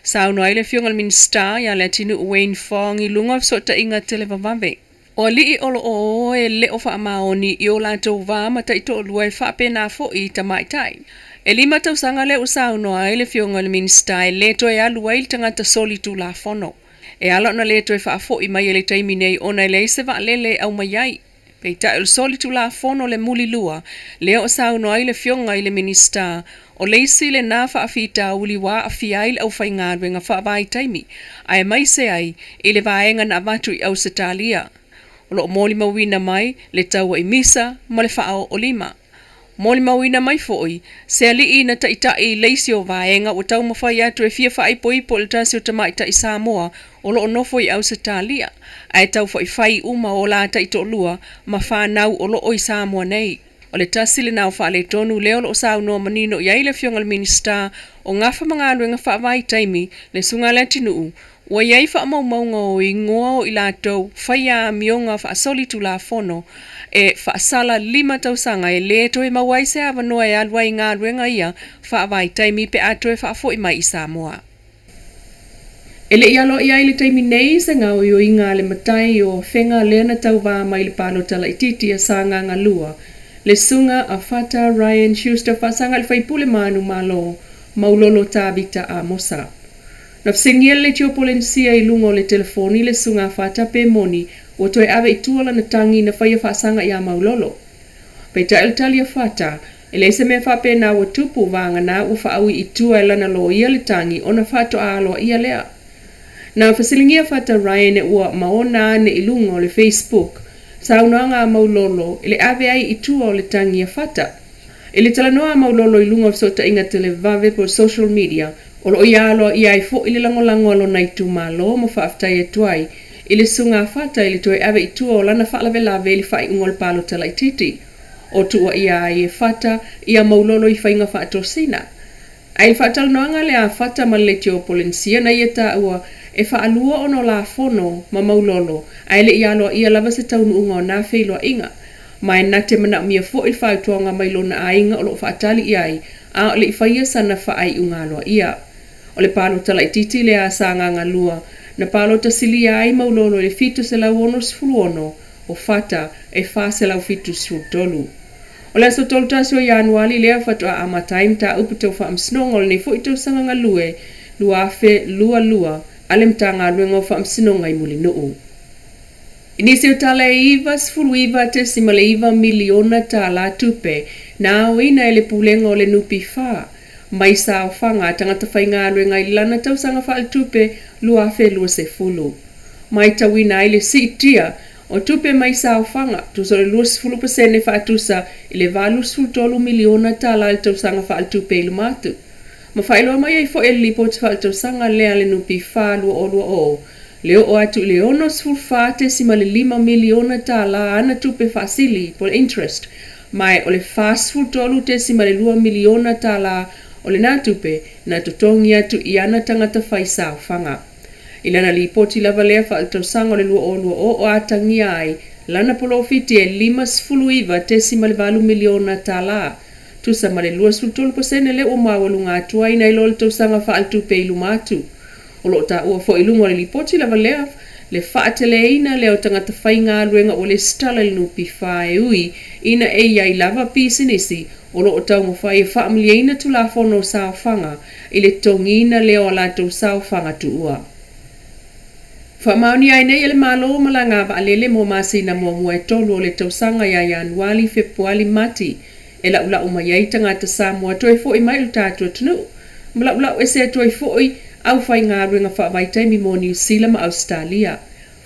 Saunoa ai le Afioga i le Minisita ia Leatinuu Wayne Fong i luga o fesootaiga televavave. O alii o lo o o e le o faamaoni i o latou va ma taitoalua e faapena foi i tamaitai. E lima tausaga lea ua saunoa ai le Afioga i le Minisita e le toe alu ai le tagata solitulafono. E ala ona le toe faafoi mai i le taimi nei ona e leai se vaalele e aumai ai. Peitai o le solitulafono le mulilua lea o saunoa ai le Afioga i le Minisita, o le isi lena faafitauli ua aafia ai le aufaigaluega faavaitaimi, aemaise ai i le vaega na avatu i Ausetalia. O lo o molimauina mai le tauaimisa ma le faaoolima. Molimauina mai foi se alii na taitai i le isi o vaega ua taumafai atu e fia faaipoipo i le tasi o tamaitai Samoa o lo o nofo i Ausetalia, ae taufaifai uma o la taitoalua ma fanau o lo o i Samoa nei. O le tasi lena o faaletonu lea o lo o saunoa manino i ai le Afioga i le Minisita o Gafa ma Galuega Faavaitaimi, le Susuga Leatinuu, Ua i ai faamaumauga o igoa o i latou faia amioga faasolitulafono e faasala lima tausaga e le toe maua ai se avanoa e alu ai i galuega ia faavaitaimi pe a toe faafoi mai i Samoa. E le i aloaia ai i le taimi nei se gaoioiga a le matai o Afega lea na tauva mai i le palota laitiiti a Sagaga 2, le Susuga a Fata Ryan Schuster faasaga i le faipule manumalo Maulolo Tavita Amosa. Na fesiligia le Leitio Polenisia i luga o le telefoni le Susuga a Fata pe moni ua toe ave i tua lana tagi na faia faasaga ia Maulolo. Peitai o le tali a Fata, e leai se mea faapena ua tupu, vagana ua faaui i tua e lana loia le tagi ona faatoa aloaia lea. Na fesiligia Fata Ryan ua maona ane i luga o le Facebook saunoaga a Maulolo i le ave ai i tua o le tagi a Fata. I le talanoa a Maulolo i luga o fesootaiga televave po o social media, o lo o ia aloaia ai foi le lagolago a lona itumalo ma faafetai atu ai i le Susuga a Fata i le toe ave i tua o lana faalavelave i le faaiuga o le palota laitiiti. O tuuaia ai e Fata ia Maulolo i faiga faatosina. Ae i le faatalanoaga lea a Fata ma le Leitio Polenisia na ia taua e faalua ona o la fono ma Maulolo ae le i aloaia lava se taunuuga o na feiloaiga. Ma e na te manaomia foi le fautuaga mai lona aiga o lo o faatali i ai a o le i faia sana faaiuga aloaia. O le palota laitiiti lea a Sagaga 2 na palota silia ai Maulolo i le 766, o Fata e 473. O le aso 31 o Ianuali lea faatoa amata ai mataupu tau faamasinoga o lenei foi tausaga galue 2022 a le Matagaluega o Faamasinoga i Mulinuu. I nisi o tala e $99.9 miliona tālā tupe na aoina e le Pulega o le NPF mai saofaga a tagata faigaluega i lana tausaga faaletupe 2020. Matauina ai le siitia o tupe mai saofaga tusa o le 20% faatusa i le $83 miliona tālā i le tausaga faaletupe i luma atu. Ma faailoa mai ai foi e le lipoti faaletausaga lea a le NPF 2020 le oo atu i le $64.5 miliona tālā ana tupe faasili po o le interest, ma o le $43.2 miliona tālā o lena tupe na totogi atu i ana tagata fai saofaga. I lana lipoti lava lea faaletausaga o le 2020 o atagia ai lana polofiti e $59.8 miliona tālā, tusa ma le 23% lea ua maualuga atu ai nai lo le tausaga faaletupe i luma atu. O loo taua foi i luga o le lipoti lava lea le faateleina lea o tagata faigaluega ua lesitala i le NPF e ui ina e i ai lava pisinisi o loo taumafai e faamalieina Tulafono o Saofaga i le totogiina lea o a latou saofaga tuua. Faamaonia ai nei e le Malo malaga vaalele mo masina muamua e tolu o le tausaga ia Ianuali, Fepuali, Mati e laulau mai ai tagata Samoa toe foi mai i le tatou atunuu ma laulau ese atu ai foi aufaigaluega faavaitaimi mo Niu Sila ma Ausetalia.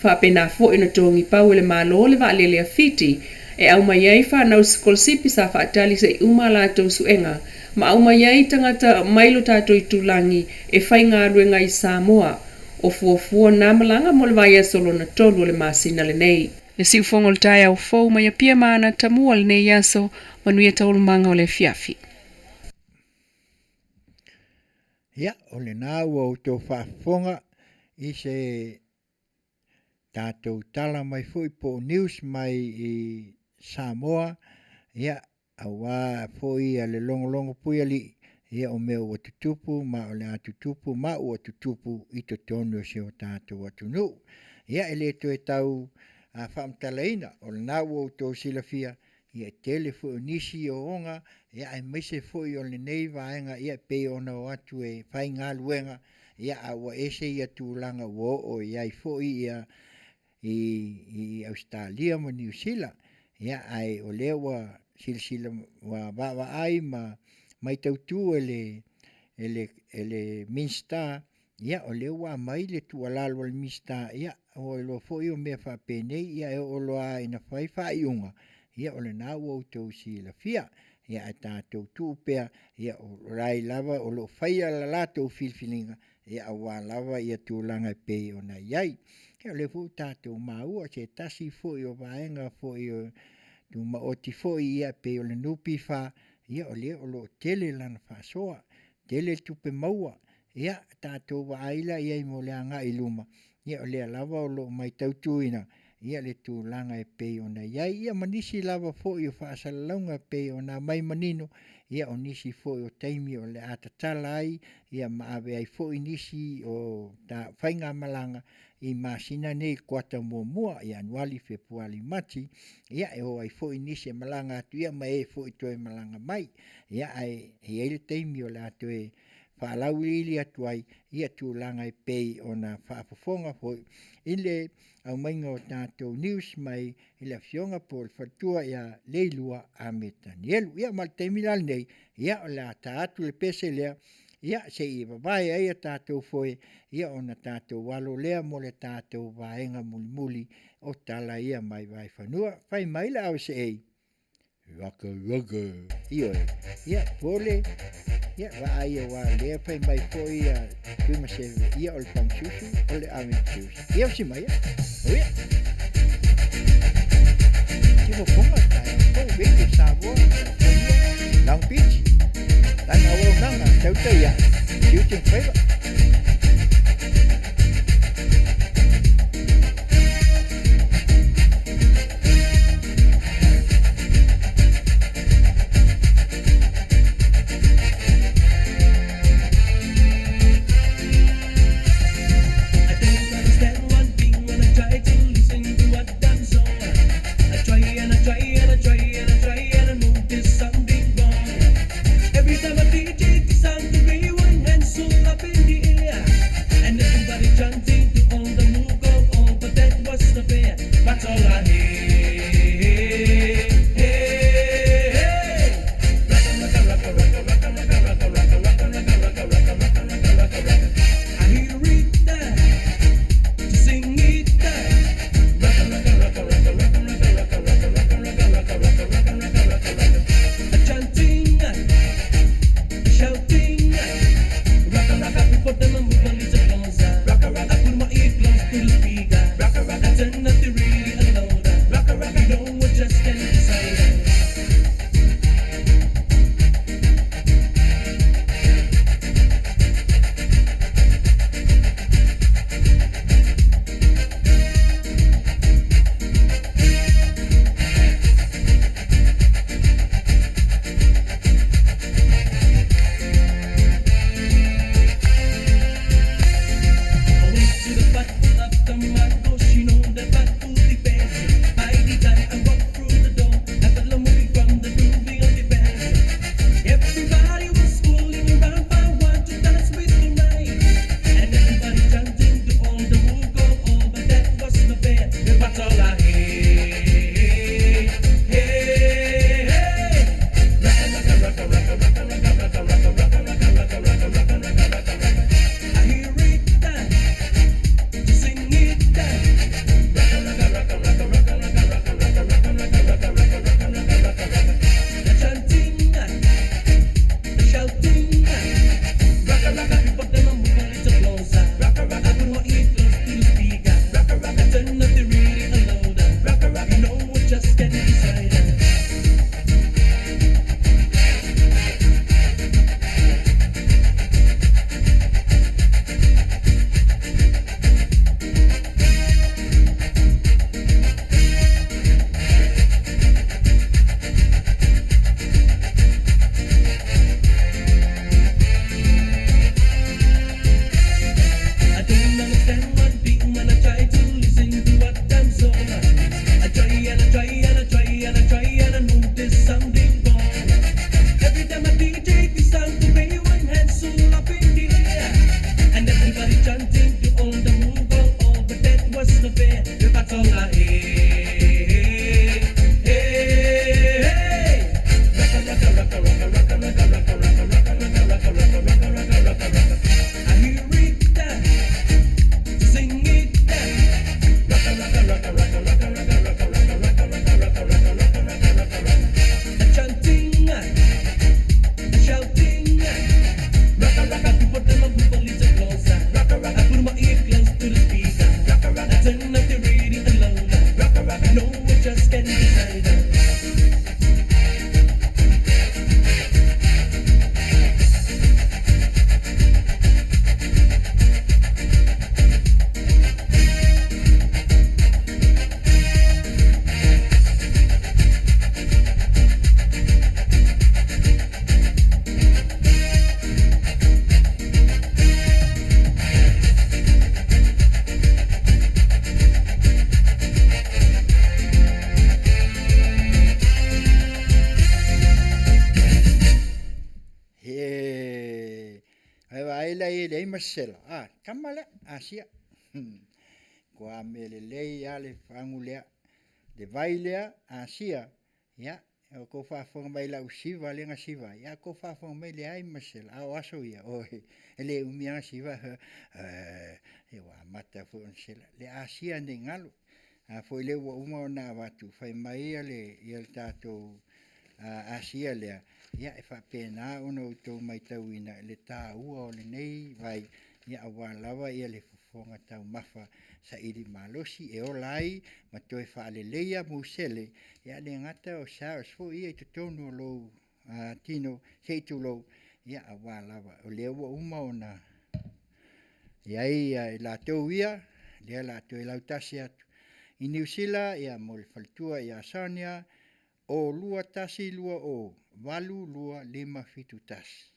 Faapena foi ona togi pau e le Malo le vaalele a Fiti e aumai ai fanau sikolasipi sa faatali se'i uma a latou suega ma aumai ai tagata mai lo tatou itulagi e faigaluega i Samoa. O fuafua na malaga mo le vaiaso lona tolu o le masina lenei. Le siufogo o le taeao fou mai Apia ma ana tamua lenei aso, manuia taualumaga o le afiafi. Ia, o lena ua outou faafofoga i se tatou tala mai foi po o news mai i Samoa, ia, aua foi le logologo puialii, ia o mea ua tutupu ma o le a tutupu ma ua tutupu i totonu o si o tatou atunuu. Ia, e le toe tau faamatalaina, o lena ua outou silafia, ia e tele foi o nisi o oga, ia aemaise foi o lenei vaega, ia e pei ona o atu e faigaluega, ia a ua ese ia tulaga ua oo i ai foi ia i Ausetalia ma Niu Sila. Ia ae o lea ua silasila ua vaavaai ma maitautu e le e le e le Minisita, ia o lea ua aumai le tuualalo a le Minisita, ia ua iloa foi o mea faapenei, ia e oo loa ina fai faaiuga, ia o lena ua outou silafia. Ia ae tatou tuu pea, ia o lai lava o lo o faia la latou filifiliga, ia aua lava ia tulaga e pei ona i ai. Ia o lea foi ua tatou maua se tasi foi o vaega foi o tumaoti foi ia pei o le NPF, ia o lea o lo o tele lana faasoa, tele le tupe maua, ia tatou vaai la i ai mo le agai i luma, ia o lea lava o lo o maitautuina ia le tulaga e pei ona i ai, ia ma nisi lava foi o faasalalauga e pei ona aumai manino, ia o nisi foi o taimi o le a tatala ai ia ma ave ai foi nisi o faigamalaga i masina nei i kuata muamua, Ianuali, Fepuali, Mati, ia e o ai foi nisi e malaga atu ia ma e foi toe malaga mai. Ia ae e i ai le taimi o le a toe faalauiliili atu ai ia tulaga e pei ona faafofoga foi i le aumaiga o tatou news mai i le afioga po o le faletua ia Leilua Ametanielu. Ia ma le taimi la lenei, ia o le a ta atu le pese lea, ia se i vavae ai a tatou foe, ia ona tatou alo lea mo le tatou vaega mulimuli o tala ia mai Vaifanua. Fai mai le RSA, Raka raka. Ioe. Ia, pole. Ia, vaai aua o lea fai mai foi ia Tuimaseve, ia o le pagasusu, o le orange juice. Ia, usi mai ia. Ia. Tifofoga, taeao fou, Radio Samoa, California, Long Beach. Lana auaunaga, tautai ae, tiute ma faiva. I don't understand one thing when I try to listen to what I'm so. I try and I try and I try and I try and I notice Ae vaai la i e leai ma se sela, a, tama lea, Asia. Matua mea lelei lava le fagu lea, le vai lea, Asia, ia, ua tou faafofoga mai i lau siva lea na siva ai, a tou faafofoga mai e leai ma se sela, a o aso ia, oi, e le umi lava ona siva, e, ua amata foi ona sela. Le Asia nei galo. A foi lea ua uma ona avatu, fai mai le, ia le tatou Asia lea, ia e faapena ona outou matauina le taua o lenei vai, ia aua lava ia le fofoga taumafa saili malosi e ola ai ma toe faaleleia musele, ia le gata o cells foi ia i totonu o lou tino se i tulou, ia aua lava o lea ua uma ona i ai i latou ia, lea o le a toe lautasi atu. I Niu Sila, ia mo le faletua ia Sonia, o 2120 82571.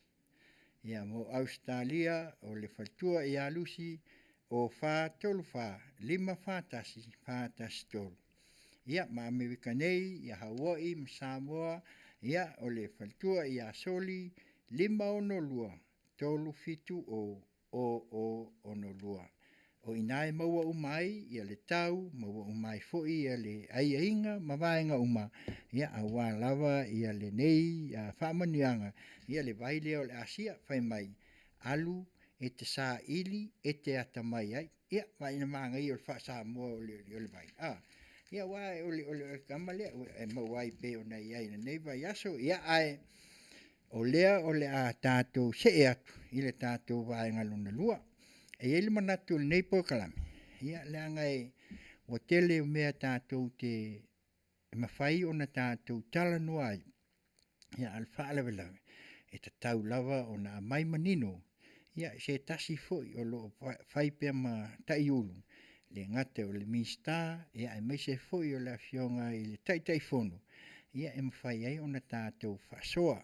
Ia mo Ausetalia, o le faletua ia Lusi, o 434 541 413. Ia ma Amerika nei, ia Hawaii ma Samoa, ia o le faletua ia Soli, 562 370 0062. O i ina e maua uma ai ia le tau, maua uma ai foi ia le aiaiga ma vaega uma, ia aua lava ia lenei faamanuiaga, ia le vai lea o le Asia fai mai, alu e te saili e te atamai ai. Ia, vaai ina manaia o le faa-Samoa o le vai. A, ia aua o le tama lea e maua ai pei ona i ai i lenei vaiaso. Ia, ae o lea o le a tatou see atu i le tatou vaega lona lua. E i ai le manatu o lenei polokalame, ia leaga e ua tele mea tatou te e mafai ona tatou talanoa ai, ia a o le faalavelave, e tatau lava ona aumai manino ia se tasi foi o lo o fai pea ma taiulu, le gata o le Minisita, ia aemaise foi o le Afioga i le Taitaifono, ia e mafai ai ona tatou faasoa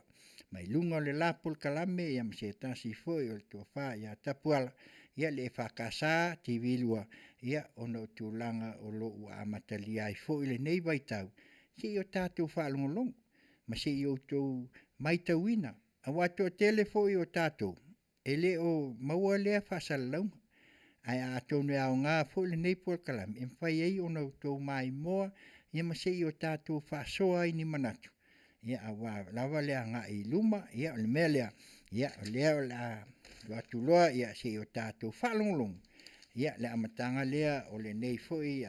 mai luga o le la polokalame ia ma se tasi foi o le tofa ia Tapuala, ia le EFKS TV2, ia ona o tulaga o lo o ua amatalia ai foi lenei vaitau, se i o tatou faalogologo ma se i outou matauina, aua e toatele foi o tatou e le o maua lea faasalalauga. Ae atonu e aoga foi lenei polokalame e mafai ai ona outou maimoa ia ma se i o tatou faasoa ai ni manatu, ia aua lava le agai i luma. Ia o le mea lea, ia o lea o le a tuu atu loa ia se i o tatou faalogologo ia le amataga lea o lenei foi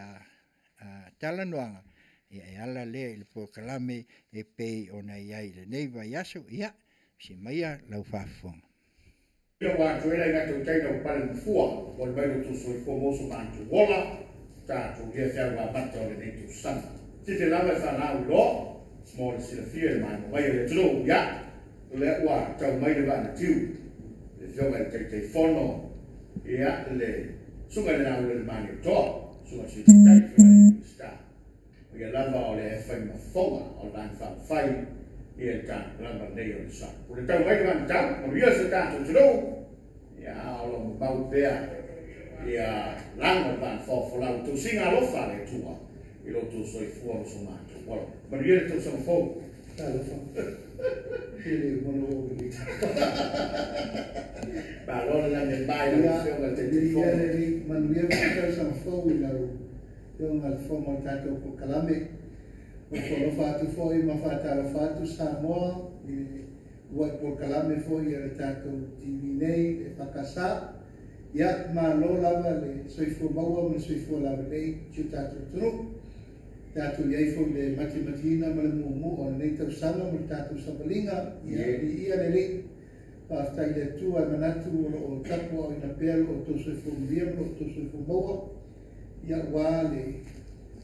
talanoaga ia e ala lea i le polokalame e pei ona i ai i lenei vaiaso. Ia, se maia lau faafofoga. Ia ua atu ai la i tatou tai lau pale mafua ua mai lo outou soifua ma oso matou ola tatou lia feau amata o lenei tausaga. Tite lava e faalau loa mo le silafia i le maemo mai o le atunuu. Ia, o lea ua tau mai le vaa na tiu le afioga i le Taitaifono, ia, le susuga i le Laulelemaneotoa, susuga i le Sui Taitai, afioga i le Minisita. O ia lava o le fai mafoga o le Vaega Faaupufai i le tatou lava nei o le sa. Ua le tau mai le vagatau, manuia si o tatou atunuu, ia a o lo o mamau pea ia laga o le Vaega Faafolau i tausiga alofa a le Atua i lo outou soifua ma so matou ola. Manuia le tausaga fou. Talofa. Pele mono o le. Malo le lagi e mai lau afioga i le Taitaifono. Ia le manuia le tausaga fou i lau afioga i le fofoga o le tatou polokalame. Ofo alofa atu foi ma faatalofa atu Samoa i le uluai polokalame foi a le tatou TV nei, le EFKS. Ia, malo lava le soifua maua ma le soifua laulelei i si o tatou atunuu. Tatou i ai foi i le matimatiina ma le muamua o lenei tausaga ma le tatou savaliga. Ia, viia le Alii. Faafetai i le Atua e manatu o lo o tapuaaoina pea lo outou soifua manuia ma lo outou soifua maua. Ia, aua le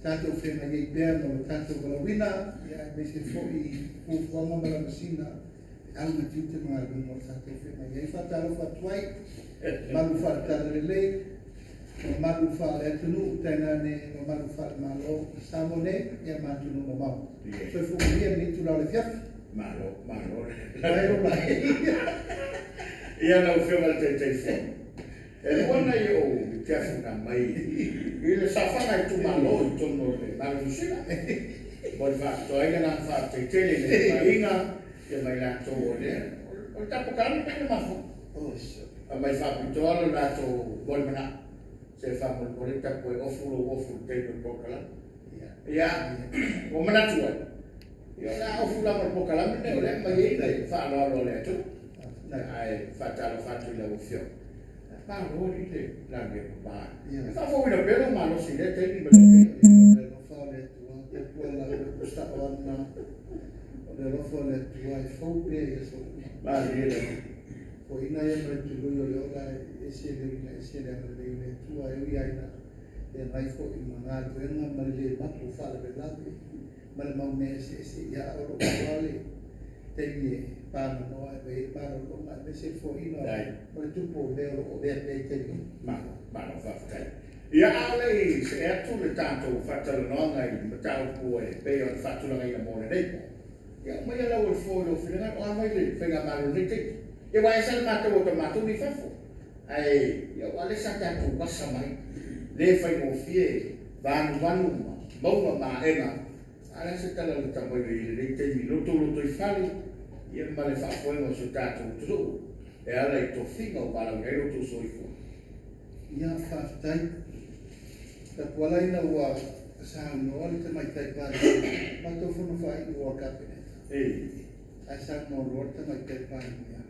tatou feagai ai pea ma lo tatou valaauina, ia, aemaise foi fuafuaga ma lamasina, feau ma tiute ma galuega o lo tatou feagai ai. Faatalofa atu ai, mamalu faale-talalelei, mamalu faale-atunuu, tainane mamalu faale-Malo i Samoa nei, ia ma atunuu mamao. Soifua manuia lenei itula o le afiafi. Malo, malo. Mai lou laei. Ia lau Afioga i le Taitaifono, e lua nai ou itiafu na aumai i le saofaga itumalo i totonu o le Malo o Niu Sila mo le faatoaina lana faafetai tele i le aiga ia ma i latou o le o le tatou kalame pei ona mafua. Aumai faapitoa lo latou molimanaʻo se faamolemole tapu e ofu lou ofu i le taimi o le polokalame. Ia, ua manatu ai, ia o le a ofu la ma le polokalame lenei o lea e aumai ai le faaaloalo a le atunuu. Ae faatalofa atu i lau Afioga. Malo alii le lagi e mama. E faafouina pea lou malosi i lea taimi ma lea taimi. O le alofa o le Atua, tapu ala o le usao ana, o le alofa o le Atua e fou pea i aso uma. Malie le Alii. Foina ia ma le tului o le ola e ese le uiga ese le agalelei o le Atua e ui ai na feagai foi ma galuega ma le le mapu o faalavelave ma le mau mea eseese ia o lo o maua le taimi e paganoa e fai ai le malologa aemaise le foaiina o le tupu o mea o lo o avea pea i taimi uma. Malo, malo faafetai. Ia a o le i see atu le tatou faatalanoaga i mataupu e pei ona faatulagaina mo lenei po, ia aumaia lau o le fo i lou finagalo, o a mai le faigamalo i lenei taimi. Ia aua e ese lava le matou o ta matou nei fafo, ae ia aua o lea sa tatou asa mai, le faigofie vanuvanu ma mauga ma aega, a o le a se tala lata mai i lenei taimi i lo outou lotoifale ia ma le faafoega o si o tatou atunuu e ala i tofiga ua valaauina ai lo outou soifua. Ia, faafetai. Tapuala ina ua saunoa le Tamaitai Palemia, matou fono faaiu o le Kapeneta. Ae saunoa loa le Tamaitai Palemia,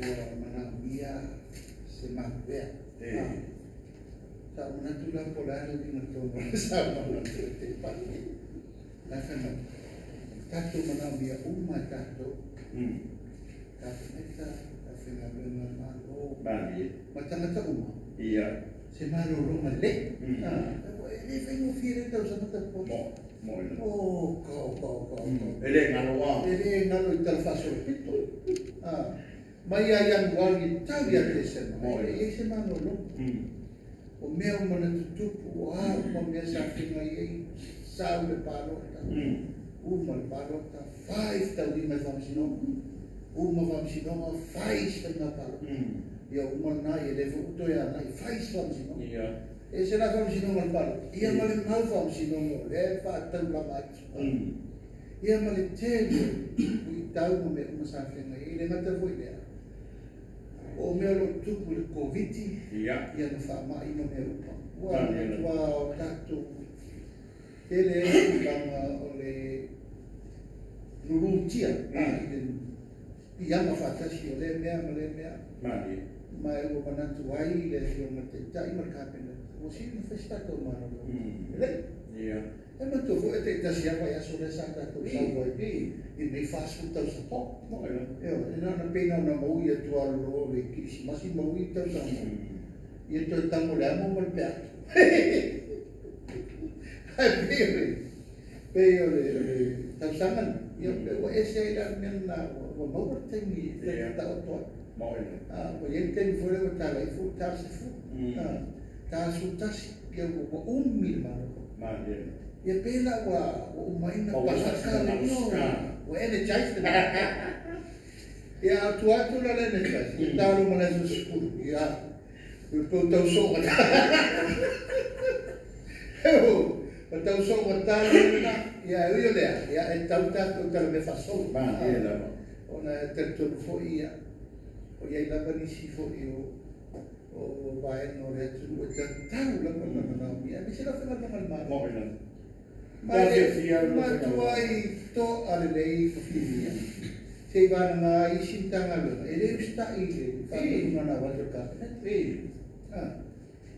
ua manaomia se manuea. Sa ou manatu la po o le a le uiga tonu o le saunoaga a le Tamaitai Palemia. Ae fai mai, tatou manaomia uma e tatou. Kapeneta, aufaigaluega a le Malo, ma tagata uma. Se malologa lelei. E le faigofie lea tausaga tapuai. Oh, kau, kau, kau, kau. E le galo lava. E le galo i tala faasolopito. Mai ia Ianuari e tau ia Tesema, e le i ai se malologa. O mea uma na tutupu, o a uma mea sa feagai ai, sau le palota, uma le palota, fai fetauiga i faamasinoga, uma faamasinoga, fai isi faiga palota. Ia uma lena, ia lea foi ua toe agai, fai isi faamasinoga. E ese la faamasinoga o le palota, ia ma le mau faamasinoga o lea e faataulaga atu. Ia ma le tele o luitau ma mea uma sa feagai ai, e le gata foi i lea, o mea o lo o tupu i le Koviti, ia na faamai ma mea uma. Ua matua o tatou tele ai le tulaga o le lulutia i le piiama faatasi o lea mea ma lea mea. Ma ua manatu ai le Afioga i le Taitai ma le Kapeneta, ua sili ona fai se tatou malologa. Lelei. E manatua foi e taitasi lava vaiaso lea sa tatou sau ai i lenei 40 tausaga. Ioe, e na ona pei na ona maui atu lava loa o le Kerisimasi maui le tausaga fou. Ia toe tago le amo ma le peato. Ae pei o le pei o le o le tausaga lenei, ia pei ua ese ai la le mea lena ua maua le taimi e taoto ai. Ua i ai le taimi foi lea ua tala ifo ua ta le 10, ta 11, ia ua umi le malologa. Ia pei la ua uma ai na palaka le no, ua energize le malologa. Ia a tua atu la le energize, ia talo ma le aso 10, ia ua pei tau soo gata. Ua tau soo gata le lena, ia e ui o lea, ia e tau tatou tala mea faasolo. Ona e talitonu foi ia, o i ai lava nisi foi o o vaega o le atunuu e tatau lava ona manaomia, aemaise le aufaigaluega a le Malo. Ma e matuai toa lelei ma fiafia se i vagana ai isi Matagaluega e le usitai i le faatonuga na avatu e le Kapeneta.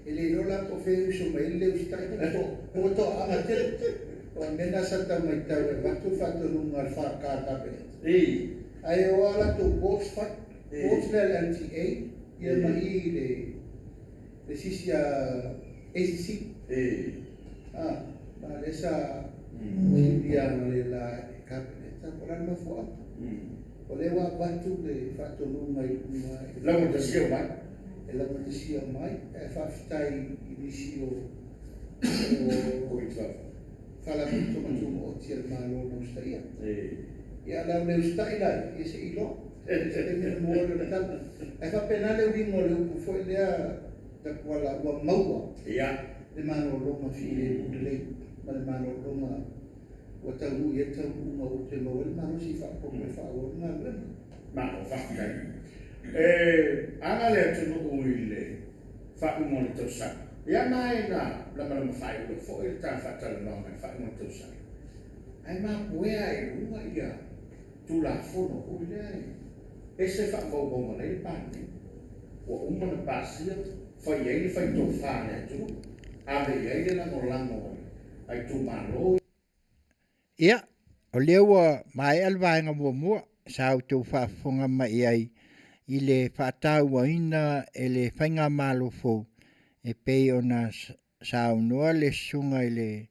E le iloa la po o fea e uso mai ai le le usitai, po ua toaaga tele. O le mea lena sa tau matau e avatu le faatonuga a le FK a le Kapeneta. Ae o a latou boards fai, boards lea a le LTA, ia ma i le le sisi a ACC. Ma lea sa silia analeila e le Kapeneta po o le a le mafuaaga. O lea ua avatu le faatonuga i luga i le Laugatasia mai. E laugatasia mai, ae faafetai i nisi o Faalapotopotoga Tumaoti a le Malo na usitaia. Ia a o le usitai la ia, ia se i iloa. Se taimi ona maua lea o le tala. Ae faapena le uiga o le upu foi lea Tapuala ua maua le malologa filemu lelei ma le malologa ua taunuu i ai le taunuuga ua toe maua ai le malosi faaopoopo e faaauau le galuega. Malo faafetai. E aga le atunuu i le faaiuga o le tausaga. Ia ma e na lamalama faaiula foi le ta faatalanoaga i le faaiuga o le tausaga. Ae mapuea i luga ia Tulafono foi lea e ese faamaumauga nei le Palemene. Ua uma ona pasia, fai ai le faitofa a le atunuu, ave i ai le lagolago a itumalo. Ia, o lea ua maea le vaega muamua sa outou faafofoga mai i ai i le faatauaina e le Faigamalo fou e pei ona saunoa le susuga i le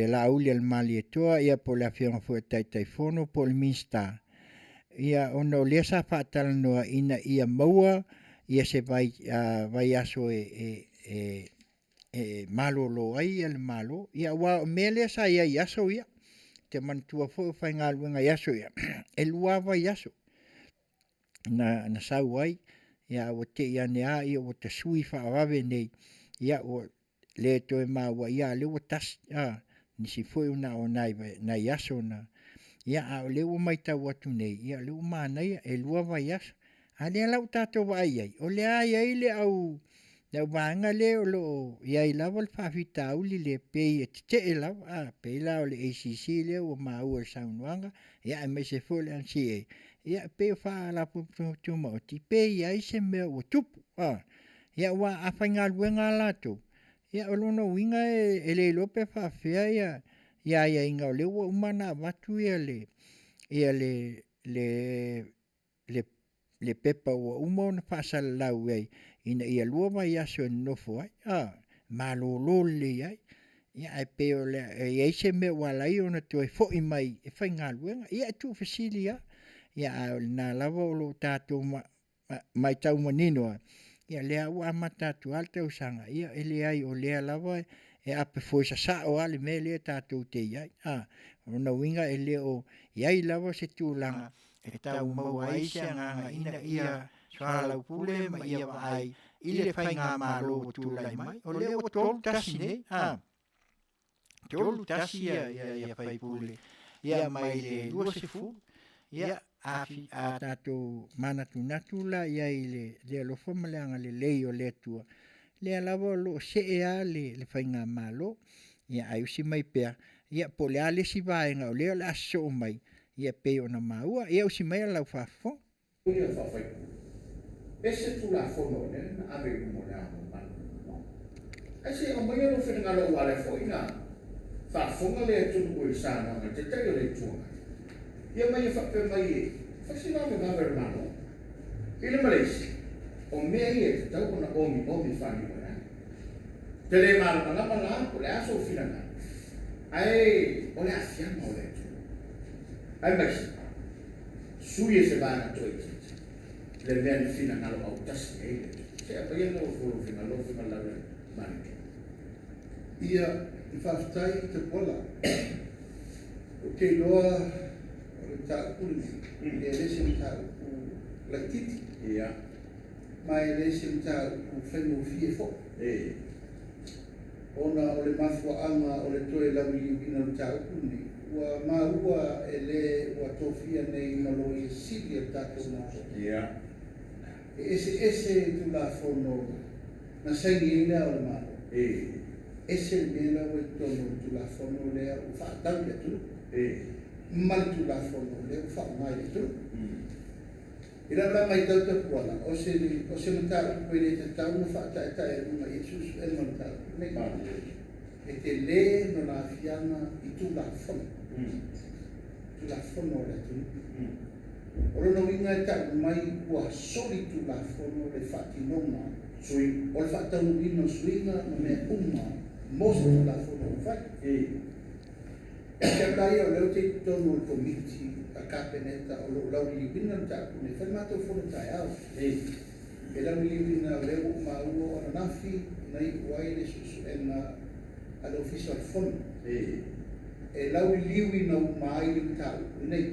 Laauli a le Malietoa ia po o le Afioga foi i le Taitaifono po o le Minisita, ia ona o lea sa faatalanoa ina ia maua ia se vaiaso e malolo ai le Malo. Ia aua o le mea lea sa i ai i aso ia. Ou te manatua foi o faigaluega i aso ia, e 2 lava vaiaso na sau ai, ae ua te i ane lava ua tasui faavave nei, ia ua le toe maua, a o lea ua tasi. Nisi foi na o nai aso na… a o lea ua matau atu nei, o lea ua manaia e 2 vaiaso. A o lea la ua tatou vaai i ai, o lea lava e i ai le auvaega lea o lo o i ai lava le faafitauli lea, e pei e tetee lava, e pei la o le ACC lea ua maua i saunoaga, aemaise foi o le MCIL, ia e pei o Faalapotopotoga Tumaoti, pe i ai se mea ua tupu. Aua a faigaluega lava latou, ia o lona uiga e le iloa pe faapefea aiaiga o lea ua uma ona avatu le pepa ua uma ona faasalalau i ai ina ia 2 vaiaso e nonofo ai, malolo lelei ai. Ae pei e i ai se mea ua ala ai ona toe foi mai e faigaluega. Ia e tuufesili lava, a o lena lava o lo o tatou matau manino lava, ia o lea lava ua amata atu lava le tausaga, ia e leai o lea lava e apefoe sasao lava le mea lea tatou te i ai. O lona uiga e le o i ai lava se tulaga e tau maua ai se agaga ina ia soalaupule ma ia vaai i le faigamalo ua tulai mai. O lea ua 3-1 nei, 3-1 ia faipule ia mai le 20, ia a tatou manatunatu la i ai i le alofa ma le agalelei o le Atua, lea lava o lo o see lava le faigamalo. Ia ae usi mai pea, ia po o le a le isi vaega o lea o le a sosoo mai, ia pei ona maua. Ia usi maia lau faafofoga. Ia faafaipule, ese Tulafono o lea na ave i luma o le Ao Mamalu. Ae se i aumaia lou finagalo aua o lea foi na faafofoga le atunuu i le saunoaga a le Taitai o le Itu Agai. Ia ma ia faapea mai e fai se vavevave a le Malo. I le ma le isi, o mea ia e tatau ona omiomi faaliu ai. Ou te le malamalama la po o le a sou finagalo, ae o le aafiaga o le atunuu. Aemaise, sui e se vaega toaitiiti le mea na finagalo autasi ai le atunuu. Se aumaia lou finagalo, lou finagalo le Malietoa. Ia, faafetai Tapuala. Ou te iloa o le mataupu lenei, e le se mataupu laitiiti. Ma e le se mataupu faigofie foi. Ona o le mafuaaga o le toe lauliliuina o le mataupu lenei, ua maua e le ua tofia nei ma Loia Sili a le tatou Malo. E eseese Tulafono na saini ai le Ao o le Malo. Ese le mea la ua i totonu o le Tulafono lea ua faatatau i le atunuu, ma le Tulafono lea ua faaaoga i le atunuu. I lau la matau Tapuala, o se mataupu e le tatau ona faataetaealuga i ai suesuega o le mataupu lenei. E tele lona aafiaga i Tulafono, Tulafono a le atunuu. O lona uiga e tau mai ua soli Tulafono le faatinoga o le faataunuuina o suiga ma mea uma mo se Tulafono ua fai. E te au ia o lea ou te i totonu o le komiti a Kapeneta o lo o lauliliuina le mataupu nei, fai le matou fono taeao. E lauliliuina o lea ua ou maua o ananafi na iu ai le suesuega a le Ofisa o le Fono. E lauliliuina uma ai le mataupu lenei.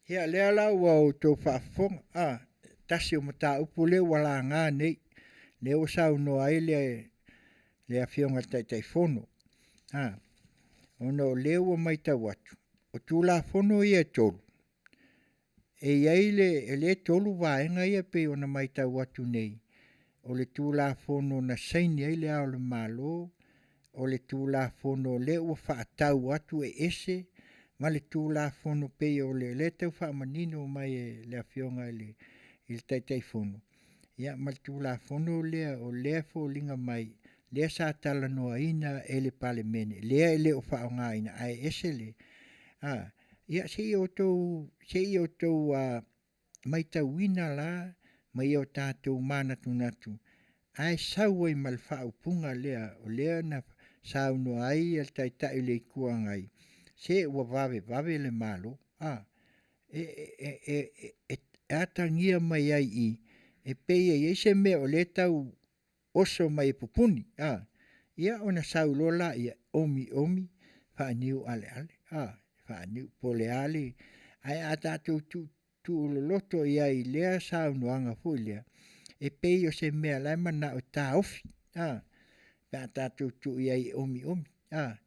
Ia, lea la ua outou faafofoga, tasi o mataupu lea ua laga nei, lea ua saunoa ai le Afioga i le Taitaifono, ona o lea ua matau atu, o Tulafono ia e 3, E i ai le, e le tolu vaega ia pei ona matau atu nei, o le Tulafono na saini ai le Ao o le Malo, o le Tulafono lea ua faatau atu e ese, ma le Tulafono pei o le lea tau faamanino mai e le Afioga i le i le Taitaifono, ia ma le Tulafono lea o lea e foliga mai lea sa talanoaina e le Palemene, lea e le o faaaogaina ae ese le a ia se i outou se i outou matauina la ma ia o tatou manatunatu ae sau ai ma le faaupuga lea o lea na saunoa ai le Taitai o le Itu Agai, se ua vavevave le Malo. A, e, e, e, e, e atagia mai ai i i, e pei e i ai se mea o lea e tau oso mai e pupuni. A, ia ona sau loa laia, omiomi faaniualeale. A, faaniu po o le a le... Ae a tatou tuuloloto i ai i lea saunoaga foi lea, e pei o se mea la e manao e taofi, a, pe a tatou tuu i ai e omiomi. A,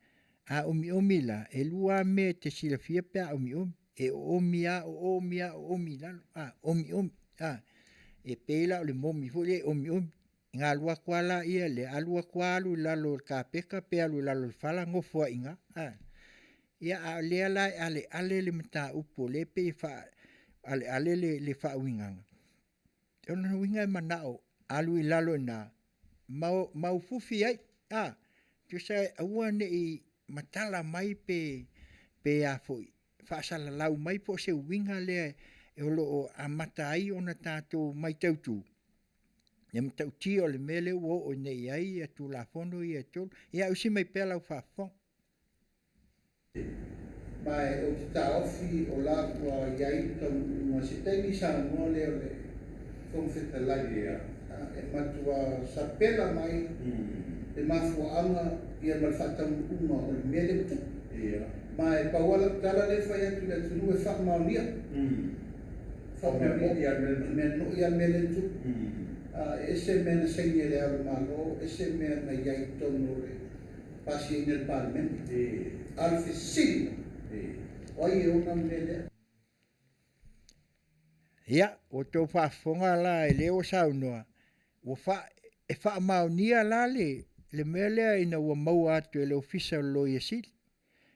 a omiomi la, e lua lava mea e te silafia pe a omiomi. E oomi lava, oomi lava, oomi i lalo, a, omiomi. A, e pei la o le momi foi lea e omiomi. Ona alu atu lava lea, alu atu lava alu i lalo o le kapeta pe alu i lalo o le fala nofo ai i ina. A, ia a o lea la e aleale le mataupu o lea e pei e faaaleale le faauigaga, o lona uiga e manao alu i lalo i ina ma maufufi ai, a, tusa aua ne i matala mai pe pe a foi faasalalau mai po o se uiga lea o lo o amata ai ona tatou matautu le matautia o le mea lea ua oo nei i ai Tulafono ia e tolu. Ia ausi mai pea lau faafofoga. Ma ou te taofi o la ua i ai le taunuuga se taimi saunoa lea o le Fofoga Fetalai e matua sapela mai le mafuaaga ia ma le faataunuuga o le mea lea ua tupu. Ma e pau lava lau tala lea e fai atu i le atunuu e faamaonia. Faamaonia le mea moi lava le mea lea na tupu. E ese mea na saini e le Ao o le Malo, ese mea na i ai i totonu o le pasiaina e le Palemene. A o le fesili la, o ai e ona le mea lea? Ia, ua outou faafofoga la i lea ua saunoa, ua faa, e faamaonia la le, le mea lea ina ua maua atu e le Ofisa o le Loia Sili.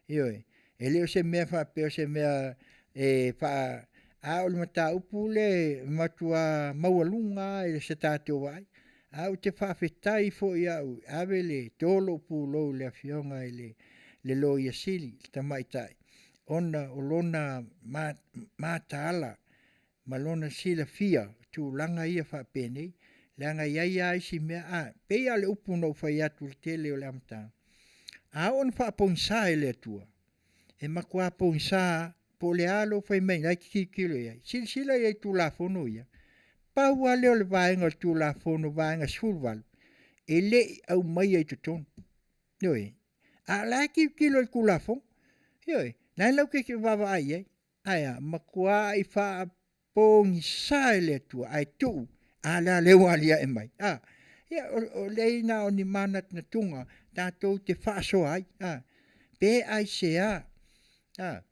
Ioe, e le o se mea faapea o se mea e faa... A o le mataupu lea e matua maualuga lava i se tatou vaai. Ae ou te faafetai foi au, ave le to lou pulou i le Afioga i le Loia Sili, le tamaitai, ona o lona mataala ma lona silafia i tulaga ia faapenei, leaga e i ai lava isi mea, a, pei lava o le upu na ou fai atu i le tele o le amataga, a oo ina faapogisa e le Atua, e matua pogisa lava, po o le a lou fai mai o lena e te tilotilo i ai. Silasila i ai i Tulafono ia, pau lava lea o le vaega o le Tulafono Vaega 18, e le i aumaia i totonu. Ioe. A o la e tilotilo i le Tulafono. Ioe. O la e latou te vaavaai i ai. Ae a? Matuai faapogisa e le Atua ae tuu, a lea lea ua aliae mai. A, ia o lea na o ni manatunatuga tatou te faasoa ai. A, pe aisea a,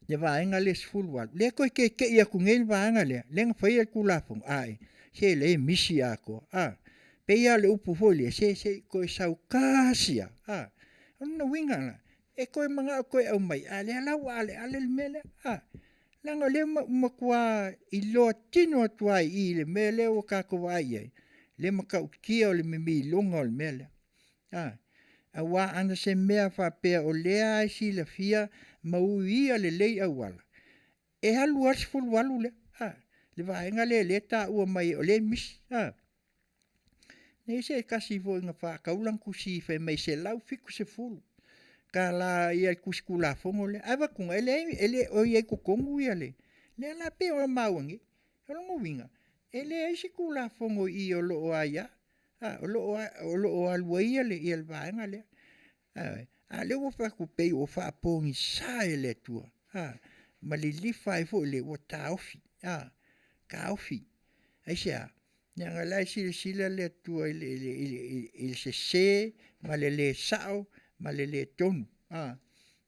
le vaega lea 18, lea e toe teitei atu nei le vaega lea, lea na faia le Tulafono, ae se lea e misi atoa. A, pei lava o le upu foi lea, se se i toe sau tasi lava. A, o lona uiga la, e toe manao e toe aumai, a o lea la ua aleale le mea lea. A, leaga o lea ua matua iloa tino atu lava i i i le mea lea ua tatou vaai i ai, le matautia o le mimiloga o le mea lea. A, aua ana se mea faapea o lea lava e silafia ma uia lelei auala, e alu lava le 18 lea, a, le vaega lea o lea e taua mai o lea e misi. A, e i ai se tasi foi na faatau lana tusi fai mai e $170 le tusi Tulafono lea, ae vaai atu e leai e le o i ai i totonu le... Lea la pei ona maua nei, o lona uiga, e leai se Tulafono i i o lo o aia, o lo o alu ai le vaega lea. A o lea ua fai atu pei ua faapogisa e le Atua ma lilifa ai foi i le ua taofi, taofi. Aisea? Leaga o la e silasila le Atua i le sese ma le le sao ma le le tonu.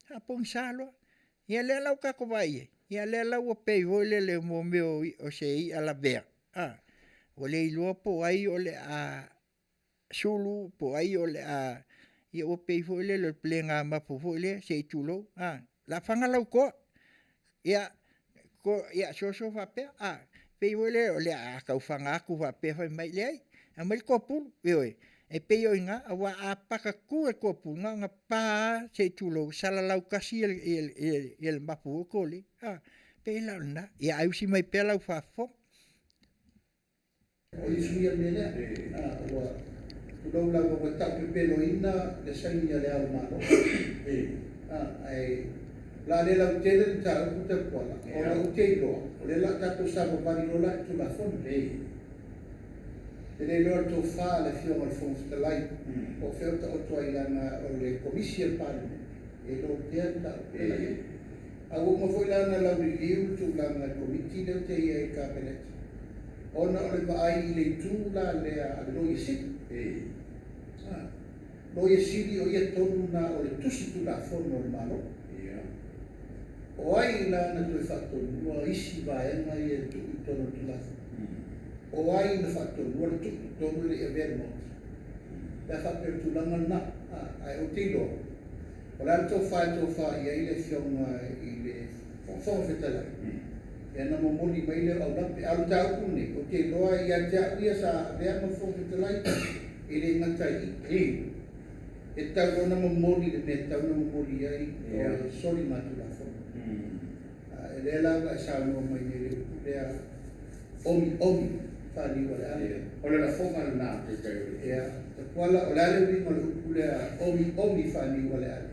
Faapogisa loa. Ia lea la ua tatou vaai i ai, Ia lea la ua pei foi lele mo mea o se i'a lavea, ua le iloa po o ai o le a sulu po o ai o le a… Ia ua pei foi lele o le pelegamapu foi lea se i tulou, o le a fana lau toa. Ia soso faapea, pei foi lele o le a tau fana atu faapea fai mai, leai, aumai le toapulu. Ioe, e pei o i ina, aua a paka tu le toapulu, na ona pa lava se i tulou, salalau tasi le mapu foi lea. E pei la o lena, ae usi mai pea lau faafofoga. O i suia le mea lea, ua tulou lava ua taupepeloina le saini a le Ao o le Malo. Ae o le a le lautele le mataupu Tapuala, ona ou te iloa, o lea o le a tatou savavali loa la i le Tulafono. E le iloa le tofa a le Afioga i le Fofoga Fetalai po o fea o taoto ai leaga o le Komisi a le Palemene e lotea le mataupu lea. Ae ua uma foi la ona lauliliu le tulaga e le Komiti lea ou te i ai i le Kapeneta, ona o le vaai i le itu la lea a le Loia Sili. Loia Sili o ia tonu lena o le tusi Tulafono a le Malo. O ai la na toe faatonua isi vaega ia e tuu i totonu o le Tulafono? O ai na faatonua le tuu i totonu e le i avea i le Maota? Pe a faapea o le tulaga lena, ae ou te iloa, o le a le tofa e tofa i ai le Afioga i le Fofoga Fetalai, ia ona momoli mai lea o aulape. A o le mataupu lenei, ou te iloa ia te au ia sa avea ma Fofoga Fetalai, e le gata i i. E tatau loa ona momoli le mea e tatau ona momoli i ai, o le soligatulafono. E lea la ua e saunoa mai nei i le upu lea, omiomi faaliu a le ale. O le lafoga lena taitai o le. Ia, Tapuala, o le a le uiga o le upu lea, omiomi faaliu a le ale?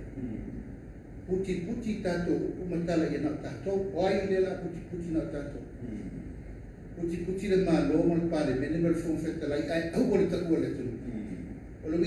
Putiputi tatou upu ma tala ia na o tatou. O ai lea o le a putiputi na o tatou? Putiputi le Malo ma le Palemene ma le Fofoga Fetalai, ae aua le taua e le atunuu.